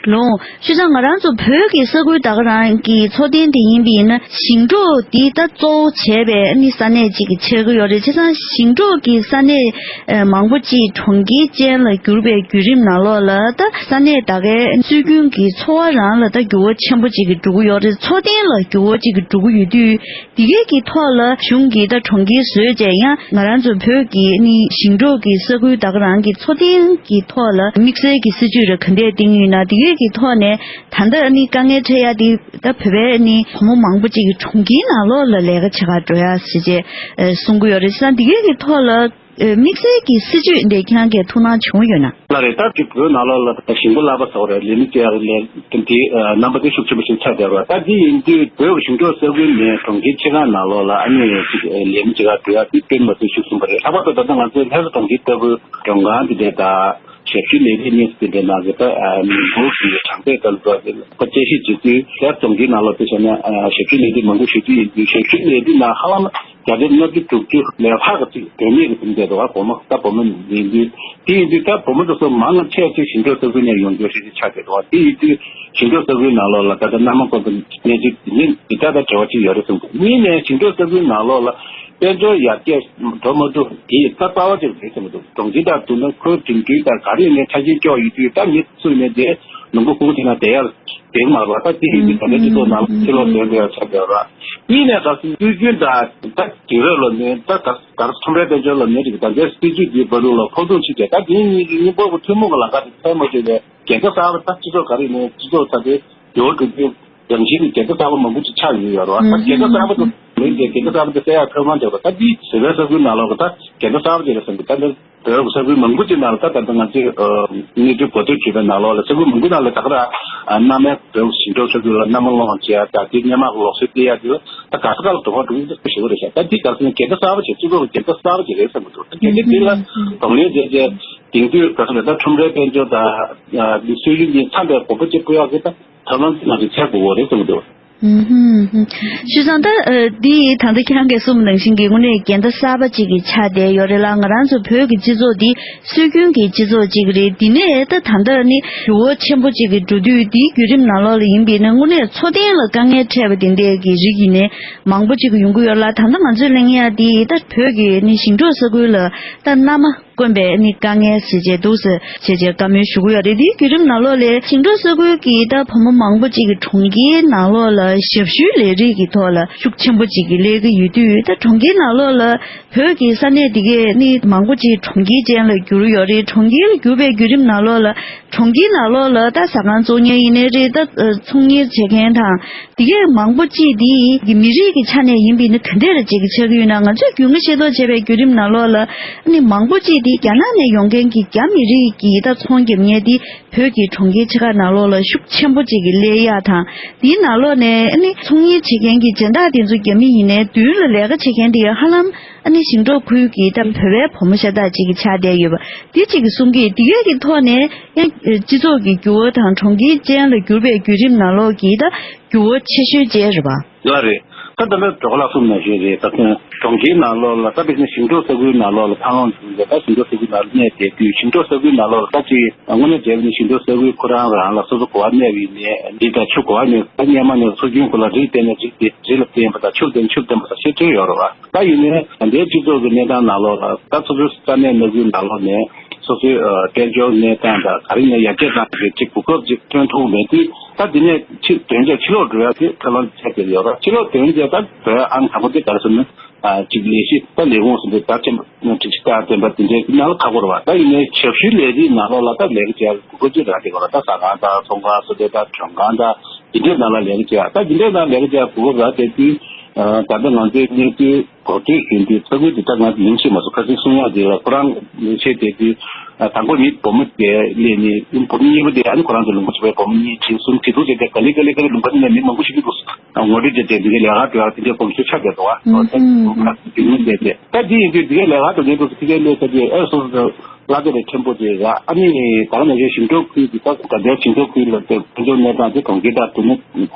ལོ། ཞུ་ཙང་ང་རང་ཚོ་བོད་ཀྱི་ས་ཁུལ་ད་ག་རང་གི་འཚོ་རྟེན་དེ་ཡིན་པ་ཡིན་ན་ཞིང་འབྲོག་འདི་ད་གཙོ་བོ་བྱས་པའི་ནི་ས་གནས་གཅིག་གི་ཆགས་ཀྱི་ཡོད་རེད། བྱས་ཙང་ཞིང་འབྲོག་གི་ས་གནས་ཨ་མང་པོ་ཅིག་གྲོང་ཁྱེར་ཅན་ལ་གྱུར་པའི་བརྒྱུད་རིམ་ནང་ལོགས་ལ་ད་ས་གནས་ད་གའི་སྲོལ་རྒྱུན་གྱི་འཚོ་བ་རང་ལ་ད་འགྱུར་བ་ཆེན་པོ་ཅིག་གི་འགྲོ་གི་ཡོད་རེད། འཚོ་རྟེན་ལ་འགྱུར་བ་ཅིག་གི་འགྲོ་གི་ཡོད་དུས། དེ་གའི་གི་ཐོག་ལ་གཞུང་གིས་ད་གྲོང་ཁྱེར་བཟོས་བྱས་ཡང་ང་རང་ཚོ་བོད་ཀྱི་ནི་ཞིང་འབྲོག་གི་ས་ཁུལ་ད་ག་རང་གི་འཚོ་རྟེན་གྱི་ཐོག་ལ་དམིགས་བསལ་གྱི་སྲིད་ཇུས་རེ་ག་འདྲས་བཏིང་ཡོད་ན། དེ་གའི་གི་ཐོག་ནས་ད་ལྟ་ནི་དཀའ་ངལ་འཕྲད་ཡ་དེ་ད་བོད་པའི་ནི་བུ་མོ་མང་པོ་ཅིག་གི་གྲོང་ཁྱེར་ནང་ལོགས་ལ་ལས་ཀ་བྱེད་གར་འགྲོ་ཡ་ཞེས་བྱས་གསུང་གི་ཡོད་རེད། བྱས་ཙང་དེ་གའི་གི་ཐོག་ལ། ཨེ་དམིགས་བསལ་གྱི་སྲིད་ཇུས་འདི་ཁྱེད་རང་གིས་ཐུགས་སྣང་བྱུང་ཡོད་ན། ལགས་རེད། ད་ཅིག་བོད་ནང་ལོགས་ལ་ཞིང་པ་གླ་པ་ཟེར་བ་རེད། ལས་མི་བྱེད་ཡག་ལས་དེ་རྣམ་པ་དེ་ཤུགས་ཆེན་པོ་ཞིག་ཆགས་བསྡད་པ། ད་འདི་ཡིན་དུས་བོད་ཀྱི་ཞིང་འབྲོག་ས་ཁུལ་ནས་གྲོང་ཁྱེར་ཆེ་ཁག་ནང་ལོགས་ལ་ཨ་ནི་ཅིག་ལས་མི་བྱེད་གར་འགྲོ་ཡག་དེ་དཔེ་མ་ཚད་ཤུགས་ཆེན་པོ་རེད། ལྷག་པར་དུ་ད་ལྟ་ང་ཚོའི་ལྷ་ས་གྲོང་ཁྱེར་ལྟ་བུ་མགྲོན་ཁང་དེ་འདྲ་དང་ཞབས་ཞུའི་ལས་རིགས་གནས་ཚུལ་དེ་འདྲའི་ནང་གི་ད་མི་འབོར་གྱི་གྲངས་ཚད་ལྟ་བུ་དཔྱད་ཞིབ་བྱེད་དུས་ལྷ་ས་གྲོང་ཁྱེར་ནང་ལོགས་དཔེ་བཞག་ན་ཞབས་ཞུའི་ལས་རིགས་མང་པོ་ཞུ་རྒྱུ་ཡིན་དུས་ཞབས་ཞུའི་ལས་རིགས་ནང་ཧ་ལམ། བརྒྱ་ཆ་ལྔ་བཅུ་དྲུག་ཅུ་ལས་ལྷག་ཅིག་བུད་མེད་ཀྱི་འཛིན་བྱས་འདུག་བ། བུ་མོ་ད་བུ་མོ་ཡིན་དུས་དེ་ཡིན་དུས་ད་བུ་མོ་དེ་ཚོ་མང་ཆེ་ཅིག་ཞིང་འབྲོག་ས་ཁུལ་ནས་ཡོང་རྒྱུ་ཞིག་ཆགས་བསྡད་འདུག་བ། དེ་ཡིན་དུས་ཞིང་འབྲོག་ས་ཁུལ་ནང་ལོགས་ལ་ད་ལྟ་མནའ་མ་སྐོར་གྱི་གནས་ཚུལ་དེ་ཉིད་འདི་ལྟ་དང་འབྲེལ་བ་ཅིག་ཡོད་རེད་གསུངས་འདུག་གཉིས་ནས་ཞིང་འབྲོག་ས་ཁུལ་ནང་ལོགས་ལ་དཔལ་འབྱོར་ཡར་རྒྱས་འགྲོ་མ་འགྲོ་དེ་ད་རྩ་བ་ཅིག་རེད་གསུངས་འདུག་གྲོང་ཁྱེར་དང་བསྡུར་ན་ཁོའི་འགྲིམ་འགྲུལ་དང་ག་རེ་ཡིན་ནའི་ཆ་རྐྱེན་སྐྱོ་ཡོད་དུས་ད་མི་ཚུད་ནས་དེ་ལུང་པ་ཁུག་ཁུག་ཅིག་ནང་བསྡད་ཡག་བསྡད་ཀྱི་མ་རེད་བ། ད་དེ་ཡིན་དུས་ད་ལྟ་སྤྱི་ཚོགས་ནང་ཕྱི་ལོགས་བསྡད་དགོས་ཡག་ཆགས་བསྡད་ར། གཉིས་ནས་ད་སྲོལ་རྒྱུན་དང་ད་དེང་རབས་ལ་ནི་ད་ག་ག་ཁྲོམ་རའི་དཔལ་འབྱོར་ལ་ནི་རིགས་དང་འདྲའི་སྲིད་ཇུས་འདིའི་བར་ལུགས་ལ་ཕོག་ཐུག་ཕྱིན་ཏེ། ད་དེ་གཉིས་ཀྱི་གཉིས་པོ་གི་ཐུན་མོང་གི་ལམ་ཁ་དེ་འཚོལ་མ་ཐུབ་པའི་འགལ་ཟླ་གསར་པ། ད་སྤྱི་ཚོགས་ག་རེ་ནས་སྤྱི་ཚོགས་ད་དེ་འགྱུར་བ་འགྲོ་རྒྱུའི་རང་བཞིན་གྱི་འགལ་ཟླ་གསར་པ་མང་པོ་ཅིག་ཆགས་ཡོད་ཡོད་རེད་བ། ད་འགལ་ཟླ་གསར་པ་དེ་མི་འདི་འགལ་ཟླ་གསར་པ་དེ་སེལ་ཡག་ཐབས་ལམ་འདྲ་བ། ད་འདི་བོད་པའི་ས་ཁུལ་ནང་ལོགས་ཀྱི་ད་འགལ་ཟླ་གསར་པ་ཅིག་རེད་བསམ་གྱི། ད་འདི་བོད་ས་ཁུལ་མང་པོ་ཅིག་ནང་ལ་ད་ད་ལྟ་ང་ཚོས་ཨ་གནས་ཚུལ་གོ་ཐོས་བྱས་པའི་ནང་ལོགས་ལ་ས་ཁུལ་མང་པོ་ནང་ལ་ད་ག་རང་ཨ་མནའ་མའི་བོད་ཞིང་འབྲོག་ས་ཁུལ་ལ་མནའ་མ་སློང་བྱེད་ཡ་དང་དེ་སྔོན་མ་ལུགས་སྲོལ་སྤེལ་ཡ་དེ་ལ་ད་ག་ས་ག་ལ་དོ་ཕོག་འགྲོ་གི་འདུག་ཞེ་པོ་རེད་ཤག་ད་འདི་ག་ཟེར་ན་འགལ་ཟླ་གསར་པ་ཅིག་སྤྱི་ཚོགས་ཀྱི་འགལ་ཟླ་གསར་པ་ཅིག་རེད་བསམ་གྱི་འདུག་ད་གལ་ཏེ་འདི་ལ་གདོང་ལེན་བྱས་རྗེས་དེང་དུས་ག་ཟེར་ན་ད་ཁྲོམ་རའི་དཔལ་འབྱོར་དང་ཨ་འདི་སྲོལ་རྒྱུན་གྱི་འཚམ་པའི་གོམ་པ་གཅིག་སྤོ་ཡག་གི་ད་ཐབས་ལམ་ཅིག་ང་ཚོས་འཚོལ་དགོས་ཀྱི་རེད་བསམ་གྱི་འདུག་ཨུ་ཧུམ་ཧུམ། བྱས་ཙང་ད་ཨ་འདི་ད་ལྟ་ཁྱེད་རང་གིས་གསུངས་པ་ནང་བཞིན་གྱི་དངོས་གནས་འགལ་ཟླ་གསར་པ་ཅིག་གི་ཆགས་བསྡད་ཡོད་རེད་ལ། ང་རང་ཚོ་བོད་ཀྱི་སྤྱི་ཚོགས་འདི་སྲོལ་རྒྱུན་གྱི་སྤྱི་ཚོགས་ཅིག་རེད། འདི་ནས་ད་ད་ལྟ་ནི་འགྱུར་བ་ཆེན་པོ་ཅིག་གི་འགྲོ་དུས་འདིའི་བརྒྱུད་རིམ་ནང་ལོགས་ལ་ཡིན་པས་ན་དངོས་གནས་འཚོ་རྟེན་ལ་དཀའ་ངལ་འཕྲད་པ་དེ་འདྲས་ཀྱི་རིགས་ཡིན་ནའི་མང་པོ་ཅིག་ཡོང་གི་ཡོད་ལ། ད་ལྟ་ང་ཚོས་གླེང་ཡ་འདི་ད་བོད་ཀྱི་ནི་ཞིང་འབྲོག་ས་ཁུལ་ལ་ད་མནའ་མ། དཀོན་པའི་ནི་དཀའ་ངལ་ཞེས་བྱས་འདུག་ཟེར་བྱས་བྱས་བཀའ་མོལ་ཞུ་གི་ཡོད་རེད། འདིའི་བརྒྱུད་རིམ་ནང་ལོགས་ལ་ཞིང་འབྲོག་ས་ཁུལ་གྱི་ད་བུ་མོ་མང་པོ་ཅིག་གིས་གྲོང་ཁྱེར་ནང་ལོགས་ལ་ཞབས་ཞུའི་ལས་རིགས་ཀྱི་ཐོག་ལ་ཤུགས་ཆེན་པོ་ཅིག་གིས་སླེབས་ཀྱི་ཡོད་དུས། ད་གྲོང་ཁྱེར་ནང་ལོགས་ལ་བོད་ཀྱི་ས་གནས་འདི་གས་ནི་མང་པོ་ཅིག་གྲོང་ཁྱེར་ཅན་ལ་གྱུར་ཡོད་རེད། གྲོང་ཁྱེར་ལ་གྱུར་པའི་བརྒྱུད་རིམ་ནང་ལོགས་ལ་གྲོང་ཁྱེར་ནང་ལོགས་ལ་ད་ཟ་ཁང་བཙོང་མཁན་ཡིན་ནའི་རེད། ད་ཚོང་གཉེར་བྱེད་མཁན་དང་། དེ་གས་མང་པོ་ཅིག་དེ་གི་མི་རིགས་ཀྱི་ཆ་ནས་ཡིན་པའི་ནི་ག་འདྲ་རེ་ཅིག་ཆགས་ཀྱི་ཡོད་ན། ང་ཚོས་རྒྱུས་མངའ་ཤེས་རྟོགས་བྱས་པའི་བརྒྱུད་རིམ་ནང་ལོགས་ལ་ནི་མང་པོ་ཅིག་དེ་རྒྱ་ནག་ནས་ཡོང་མཁན་གྱི་རྒྱ་མི་རིགས་ཀྱི་ད་ཚོང་བརྒྱབ་མཁན་དེ་བོད་ཀྱི་གྲོང་ཁྱེར་ཆེ་ཁག་ནང་ལོགས་ལ་ཤུགས་ཆེན་པོ་ཅིག་གིས་སླེབས་ཡག་དང་། དེའི་ནང་ལོགས་ནས་ནི་ཚོང་གཉེར་བྱེད་མཁན་གྱི་སྦྱིན་བདག་དེ་ཚོ་རྒྱ་མི་ཡིན་ནའི་མདུན་ལ་ལས་ཀ་བྱེད་མཁན་དེ་ཧ་ལམ་ཨ་ནི་ཞིང་འབྲོག་ཁུལ་གྱི་ད་བོད་པའི་བུ་མོ་ཤ་སྟག་ཅིག་གི་ཆགས་བསྡད་ཡོད་པ་དེ་ཅིག་གི་གསུང་གི། དེ་གས་ཀྱི་ཐོག་ནས་ཡང་སྤྱི་ཚོགས་ཀྱི་འགྱུར་བ་དང་གྲོང་ཁྱེར་ཅན་ལ་གྱུར་པའི་བརྒྱུད་རིམ་ནང་ལོགས་ཀྱི་ད་འགྱུར་བ་ཆེ་ཤོས་བཅས་རེད་པ། ལགས་རེད། ད་ལྟ་ལ་གྲོགས་ལགས་གསུངས་ནང་བཞིན་རེད། ད་ཐེངས་གྲོང་ཁྱེར་ནང་ལོགས་ལ་ད་དཔེ་བཞིན་ཞིང་འབྲོག་ས་ཁུལ་ནང་ལོགས་ལ་འཚར་ལོངས་བྱུང་ཡོད། ད་ཞིང་འབྲོག་ས་ཁུལ་ནང་ལ་གནས་བསྡད་དུས་ཞིང་འབྲོག་ས་ཁུལ་ནང་ལོགས་ལ་ད་ཅིག་དངོས་གནས་བྱས་པ་ནི་ཞིང་འབྲོག་ས་ཁུལ་ཁོ་རང་རང་ལ་སོ་སོ་གོ་བ་གནས་པ་ཡིན་ནའི་རི་དང་ཆུ་གོ་བ་གནས། ད་སྔོན་མ་ནས་སྲོལ་རྒྱུན་ཁོ་ལ་རི་བརྟེན་ནས་རི་དེ་རི་ལ་བརྟེན་པ་དང་ཆུ་བརྟེན་ཆུ་བརྟེན་པ་དང་ཤེས་ཐོན་ཡོད་རེད་བ། ད་ཡིན་ནའི་ད་ལྟའི་སྤྱི་ཚོགས་ཀྱི་གནས་སྟངས་ནང་ལོགས་ལ་ད་སོ་སོའི་ས་གནས་ནང་ཁུལ་ནང་ལོགས་ནས་སོ་སོའི་ཨ་དཔལ་འབྱོར་གནས་སྟངས་དང་ག་རེ་ཡིན་ན་ཡར་རྒྱས་གཏང་ཐུབ་ཅིག་གོ་སྐབས་ཅིག་ཐོན་ཐུབ་མེད་དུས། ད་འདི་ནས་ཕྱི་དོན་རྐྱེན་ཕྱི་ལོགས་འགྲོ་ཡ་དེ་ཐབས་ལམ་ཆགས་བསྡད་ཡོད་རེད། ཕྱི་ལོགས་དོན་རྐྱེན་ད་འགྲོ་ཡ་ཨང་དང་པོ་དེ་ག་རེ་ཟེར་ན། ཨ་ཅིག་ལས་གཞི་ད་ལས་ཁུངས་སུ་འདི་ད་ཁྲིམས་ཁྲིམས་ཞིབ་ལྟ་བསྟན་པ་དེ་འདྲའི་ནང་ལ་ཁག་པོ་རེད་བ། ད་ཡིན་ནའི་ཞབས་ཞུའི་ལས་རིགས་ནང་ལོགས་ལ་ད་ལས་ཀ་བྱེད་ཡ་གོ་སྐབས་ཅིག་རག་བསྡད་ཡོད་རེད། ད་ཟ་ཁང་དང་ཚོང་ཁང་སོ་དེ་ད་མགྲོན་ཁང་དང་དེ་འདྲའི་ནང་ལ་ལས་ཀ་བྱེད་ཡ། ད་དེ་འདྲའི་ནང་ལས་ཀ་བྱེད་ཡ་གོ་སྐབས་རག་བསྡད་དུས། ཨ་ད་ལྟ་ང་ཚོའི་གནས་ཚུལ་གོ་ཐོས་ཞུ་དུས་ས་ཁུལ་དེ་ད་ང་ཚོ་མིང་ཤེས་མ་སོང་། ཁ་སང་གསུང་ཡག་དེ་ལ་ཁོ་རང་མིང་ཤེས་བསྡད་དུས། ཨ་དང་པོ་མི་བུ་མོ་དེ་སླེབས་ནས་བུ་མོ་གཉིས་པ་དེ་ཨ་ནི་ཁོ་རང་ཚོ་ལུང་པ་ཆུ་བའི་བུ་མོ་གཉིས་བྱིངས་གསུམ་བྱིངས་དྲུག་བྱས་ཏེ་ག་ལེ་ག་ལེ་ག་ལེ་ལུང་པ་དེ་ནས་མི་མང་པོ་ཞིག་འདུག་ངོ་སྤྲོད་བྱས་ཏེ་འདི་གའི་ལས་ཀ་འགྲོ་ཡག་དེ་འདྲའི་གོམས་སྲོལ་ཆགས་བསྡད་འདུག་བ། ཨོ་ད་ཁ་སང་རྒྱུས་ལོན་བྱས་ཏེ་ད་འདི་ཡིན་དུས་འདི་གའི་ལས་ཀ་འགྲོ་མཁན་དེ་ཚོ་ཕ་གིར་སླེབས་ཚར་དུས་ཨ་སོ་སོ་གླ་ཆ་རེ་ཕྲན་བུ་རེ་རག་ཨ་ནི་ད་ག་ནང་བཞིན་ཞིང་འབྲོག་ཁུལ་གྱི་ད་ད་ལྟའི་ཞིང་འབྲོག་ཁུལ་ལ་དཔལ་འབྱོར་གནས་སྟངས་དེ་གྲོང་ཁྱེར་དང་དེ་ནི་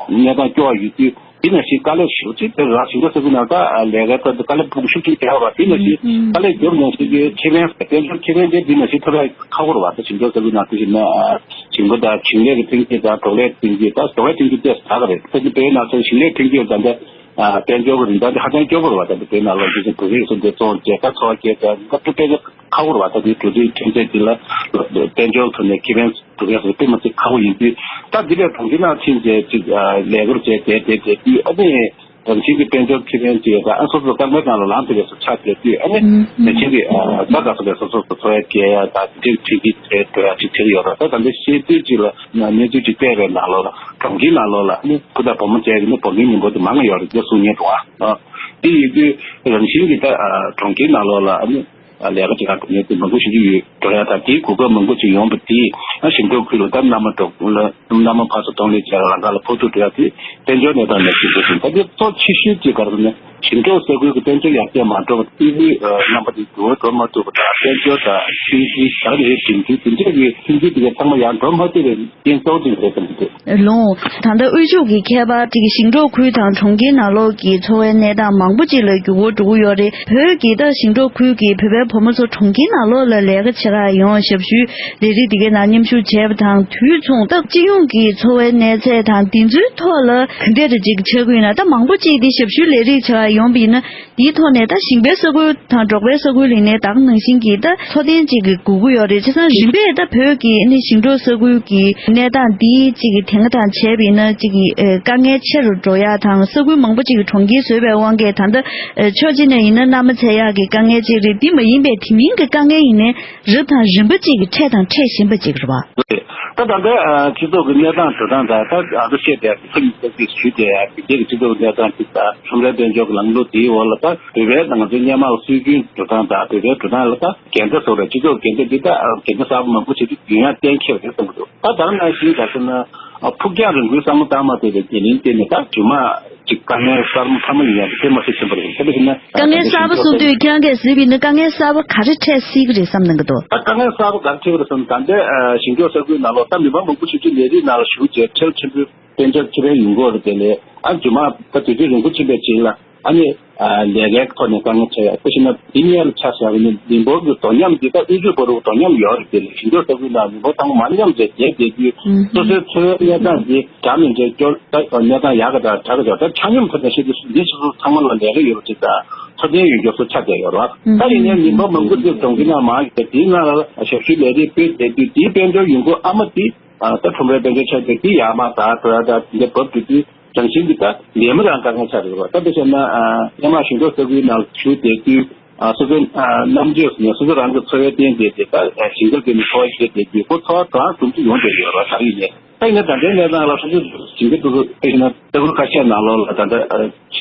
གནས་སྟངས་སྐྱོ་བ་ཡོད་དུས། དེ་ནང་བཞིན་དཀའ་ལས་ཞེ་པོ་ཅིག་དེ་རག་ཞིང་འབྲོག་ས་ཁུལ་ནང་ད་ལས་ཀའི་ཐོག་ཏུ་དཀའ་ལས་ཕོག་ཤུགས་ཆེན་རྒྱག་པ་དེ་ནང་བཞིན་དཀའ་ལས་རྒྱབ་ནང་བཞིན་གྱི་ཁེ་ཕན་དཔལ་འབྱོར་ཁེ་ཕན་དེ་དེ་ནང་བཞིན་ཐོབ་ཡ་ཁག་པོ་རེད་བ། ད་ཞིང་འབྲོག་ས་ཁུལ་ནང་དེ་བཞིན་ན་ཞིང་པ་དང་ཞིང་ལས་ཀྱི་ཐོན་སྐྱེད་དང་འབྲོག་ལས་ཐོན་སྐྱེད་ད་འབྲོག་ལས་ཐོན་སྐྱེད་བཅས་ད་ག་རེད། ད་ཅི་བོད་ནང་ཚོ་ཞིང་ལས་ཐོན་སྐྱེད་ད་ལྟ་དཔལ་འབྱོར་གྱི་རིན་ཐང་དེ་ཧ་ཅང་སྐྱོ་པོ་རེད་བ། ད་ལྟ་བོད་ནང་ལོགས་ཀྱི་བོད་རིགས་སུ་འདི་བཙོང་བྱས་ད་འཚོ་བ་སྐྱེལ་ད་ད་དཔེ་དཔེ་ཁག་པོ་རེད་བ། ད་དེ་འབྲོག་རིགས་ཐོན་རྫས་འདི་ལ་དཔལ་འབྱོར་ཐོག་ནས་ཁེ་ཕན་སྒྲུབ་ཡག་དེ་དཔེ་མ་ཚད་ཁག་པོ་ཡིན་དུས། ད་འདི་ལས་གྲོང་ཁྱེར་ནང་ཕྱིན་བྱས་ཅིག་ཨ་ལས་ཀ་བྱས་བསྡད་བསྡད་བསྡད་དུས་ཨ་ནི་རང་བཞིན་གྱི་དཔལ་འབྱོར་ཁེ་ཕན་ཅིག་ད་ཨ་སོ་སོ་རྐང་པའི་ནང་ལ་ལངས་ཐུབ་པའི་བཟོ་ཆགས་བསྡད་དུས་ཨ་ནི་ཨུམ་རང་བཞིན་གྱི་ཨ་ད་ག་ཚོད་པའི་སོ་སོ་སོ་འཚོ་བ་སྐྱེལ་ཡ་ད་དེ་འདྲའི་ཁྲིད་ཀྱི་བྱས་འགྲོ་ཡ་ཅིག་བྱེད་ཀྱི་ཡོད་རེད། ད་ད་ལྟ་ཤེས་དུས་ཅིག་ལ་གནས་ཚུལ་ཅིག་སྤེལ་བའི་ནང་ལོགས་ལ་གྲོང་ཁྱེར་ནང་ལོགས་ལ་ཨ་ནི་བུ་དང་བུ་མོ་བཅས་ཀྱི་ནི་བུད་མེད་མི་འབོར་དེ་མང་ང་ཡོད་རེད་ཅེས་གསུང་མཁན་འདུག་ཨ། དེ་ཡིན་དུས་རང་བཞིན་གྱི་ད་ཨ་གྲོང་ཁྱེར་ནང་ལོགས་ལ་ཨ་ནི། ལས་ཀ་བྱེད་གར་འགྲོ་མཁན་དེ་མང་པོ་ཞིག་ཡོད་འགྲོ་ཡ་དང་དེའི་གོ་སྐབས་མང་པོ་ཅིག་ཡོང་བ་དེས་ཨ་ཞིང་འབྲོག་ཁུལ་ལ་ད་མནའ་མ་འགྲོ་ལ་མནའ་མ་ཕར་ཚུར་གཏོང་ལེན་བྱེད་ཡ་ལམ་ཁ་ལ་ཕོག་ཐུག་འགྲོ་ཡ་དེ་དཔལ་འབྱོར་གནས་སྟངས་ལ་ཞིག་འགྲོ་ཞིང་ད་དེ་གཙོ་ཆེ་ཤོས་ཅིག་ག་རེ་ཟེར་ན་ཞིང་འབྲོག་ས་ཁུལ་གྱི་དཔལ་འབྱོར་ཡར་རྒྱས་མ་འགྲོ་བ་དབུལ་པོའི་རྣམ་པ་དེ་འགྱུར་བ་འགྲོ་མ་ཐུབ་པ་དང་དཔལ་འབྱོར་དང་ཤིང་འཛིན་ད་རེས་ཞིང་འཛིན་དེ་འདྲས་ཀྱི་ཤིང་འཛིན་དེ་ག་ཚང་མ་ཡར་འགྲོ་མ་ཐུབ་པའི་རྐྱེན་གཙོ་བོ་ཅིག་རེད་བསམ་གྱི་འདུག་ལོང་། ད་ལྟ་དབུལ་ཕྱུག་གི་ཁྱད་པར་དེ་གི་ཞིང་འབྲོག་ཁུལ་དང་གྲོང་ཁྱེར་ནང་ལོགས་ཀྱི་འཚོ་བའི་གནས་སྟངས་མང་པོ་ཅིག་ལ་འགྱུར་བ་འགྲོ་གི་ཡོད་རེད། བོད་ཀྱི་ད་ཞིང་འབྲོག་ཁུལ་གྱི་བོད་པའི་བུ་མོ་ཚོ་གྲོང་ཁྱེར་ནང་ལོགས་ལ་ལས་ཀ་བྱེད་གར་ཡོང་ཞབས་ཞུའི་ལས་རིགས་དེ་གའི་ནང་མཉམ་ཞུགས་བྱས་པ་དང་དུས་མཚུངས་ད་སྤྱི་ཡོངས་ཀྱི་འཚོ་བའི་གནས་ཚད་དང་དེ་ཚོའི་ཐོག་ལ་ག་འདྲ་རེ་ཅིག་ཆགས་ཀྱི་ཡོད་ན། ད་མང་པོ་ཅིག་དེ་ཞབས་ཞུའི་ལས་རིགས་བྱེད་གར་ཡོང་བ་ཡིན་ན། དེའི་ཐོག་ནས་ད་ཞིང་པའི་ས་ཁུལ་དང་འབྲོག་པའི་ས་ཁུལ་ཡིན་ནའི་ད་ག་ནང་བཞིན་གྱི་ད་འཚོ་རྟེན་གཅིག་གི་དགོས་ཀྱི་ཡོད་རེད། བྱས་ཙང་རིམ་པས་ད་བོད་ཀྱི་ནི་ཞིང་འབྲོག་ས་ཁུལ་གྱི་གནས་སྟངས་འདི་གཅིག་གི་དེང་དང་བྱས་པ་ཡིན་ན་གཅིག་གི་ཨེ་དཀའ་ངལ་ཆེ་རུ་འགྲོ་ཡག་དང་ས་ཁུལ་མང་པོ་གཅིག་གི་གྲོང་ཁྱེར་བཟོས་པའི་དབང་གིས་ད་ལྟ་ཨེ་ཕྱོགས་གཅིག་ནས་ཡིན་ན་མནའ་མ་འཚོལ་ཡག་གི་དཀའ་ངལ་གཅིག་རེད། འདི་མ་ཡིན་པའི་དེ་མིན་གྱི་དཀའ་ངལ་ཡིན་ནའི་རབ་དང་རིམ་པ་གཅིག་གི་འཕྲད་དང་འཕྲད་བཞིན་པ་གཅིག་རེད་བ། ད་ད་ལྟའི་ཨ་སྤྱི་ཚོགས་ཀྱི་གནས་སྟངས་འགྲོ་སྟངས་དང་ད་ང་ཚོ་བཤད་བསྡད་ཡ་ཁ་ཉིན་ཏག་ཏིག་ཞུས་བསྡད་ཡ་དེ་རྗེས་ཀྱི་སྤྱི་ཚོགས་གནས་སྟངས་ཅིག་དང་ཁྲོམ་རའི་དཔལ་འབྱོར་གྱི་ལམ་ལུགས་དེའི་འོག་ལ་ད་བོད་པའི་ང་ཚོའི་སྔོན་མ་སྲོལ་རྒྱུན་འགྲོ་སྟངས་དང་བོད་པའི་འགྲོ་སྟངས་ལ་ད་འགལ་ཟླ་བཟོ་རེད། སྤྱི་ཚོགས་འགལ་ཟླ་འདི་ད་འགལ་ཟླ་གསར་པ་མང་པོ་ཞིག་ཡོང་ཡ་གཏན་འཁེལ་བ་རེད་བསམ་གྱི་འདུག་ད་ད་ནང་བཞིན་ག་ཟེར་ན་ཕུགས་རྒྱང་རིང་པོའི་བསམ་བློ་བཏང་མ་ཐུབ་པའི་འགན་ལེན་བརྟེན་ནས་ད་རྗེས་མ་ཅིག་དཀའ་ངལ་གསར་མ་འཕར་མ་ཡིན་ཡ་དེ་མ་ཤེས་ཟིན་པ་རེད། དེ་འདྲ་ཞིག་ན་དཀའ་ངལ་གསར་པ་གསུང་དུས་ཁྱེད་རང་གིས་གཟིགས་པའི་ནི་དཀའ་ངལ་གསར་པ་ག་རེ་འཕྲད་སྲིད་ཀྱི་རེད་བསམ་གནང་གི་འདུག་ད་དཀའ་ངལ་གསར་པ་ག་རེ་འཕྲད་ཀྱི་རེད་བསམ་ད་ལྟའི་ཞིང་འབྲོག་ས་ཁུལ་ནང་ལོགས་ད་མི་མང་མང་པོ་ཞིག་ཅིག་ལས་རིགས་ནང་ལ་ཞུགས་བྱས་ཁྲེལ་ཆེན་པོའི་དཔལ་འབྱོར་ཁེ་ཕན་ཡོང་གི་ཡོད་རེད། དེ་ལས་ཨ་རྗེས་མ་ད་དུས་ཚོད་རིང་པོ་ཕྱིན་པའི་རྗེས་ལ་ཨ་ནི་ལས་ཀའི་ཐོག་ནས་དཀའ་ངལ་འཕྲད་ཡ། དེ་བཞིན་ན་འདི་གཉིས་ལ་ཆ་བཞག་པ་ཡིན་ན་མི་འབོར་གྱི་དོ་མཉམ་འདི་ད་དབུལ་ཕྱུག་འབོར་གྱི་དོ་མཉམ་ཡོད་རེད། དེ་ལས་ཞིང་འབྲོག་ས་ཁུལ་ནང་མི་འབོར་ཚང་མ་མཉམ་རེད་བསྡད་དུས་སོ་སོའི་འཚོ་བའི་གནས་སྟངས་འདི་འདྲ་མི་འདྲའི་སྐྱོར་ད་གནས་སྟངས་ཡག་ག་འདྲ་དྲག་ག་འདྲ་ད་ཆ་སྙོམས་ཐོག་ནས་བཤད་དུས་འདི་སོ་སོ་ཚང་མ་ལ་ལས་ཀ་ཡོད་པ་ཅིག་དང་། འཚོ་རྟེན་ཡོད་མཁན་སོགས་ཆགས་བསྡད་ཡོད་རེད་བ། ད་ཡིན་ནའི་མི་འབོར་མང་པོ་ཅིག་གྲོང་ཁྱེར་ནང་མང་ཡོད་པ་དེའི་ནང་ལ་ཞབས་ཞུའི་ལས་རིགས་སྤེལ་བསྡད་དུས་དེའི་དཔལ་འབྱོར་ཡོང་སྒོ་ཨ་མ་དེ་ད་ཁྲོམ་རའི་དཔལ་འབྱོར་ཆགས་བསྡད་དེ་ཡར་མར་ད་ད་ད་འདི་བབས་དུས་དུས། རང་བཞིན་གྱིས་ད་ལས་མི་རང་དཀའ་ངལ་ཆགས་ཡོད་རེད་བ། ད་དཔེ་བཞག་ན་སྔོན་མ་ཞིང་འབྲོག་ས་ཁུལ་ནང་བཞུགས་བསྡད་དུས་སོ་སོའི་རྣམ་དཔྱོད་ཟེར་ནས་སོ་སོ་རང་གི་འཚོ་བའི་རྟེན་དེ་དེ་ད་ཞིང་ཁ་དེ་ནས་འཚོ་བ་སྐྱེལ་བསྡད་དུས་ཁོ་འཚོ་བ་གང་ཐུབ་ཐུབ་ཡོང་བསྡད་ཡོད་རེད་བ། ད་ཡིན་ནའི། ད་ཡིན་ནའི་ད་ལྟའི་གནས་སྟངས་ལ་སོ་སོའི་ཞིང་ཁ་དེ་ཚོ་དཔེ་བཞག་ན་ས་ཁུལ་ཁ་ཤས་ནང་ལོགས་ལ་ད་ལྟ་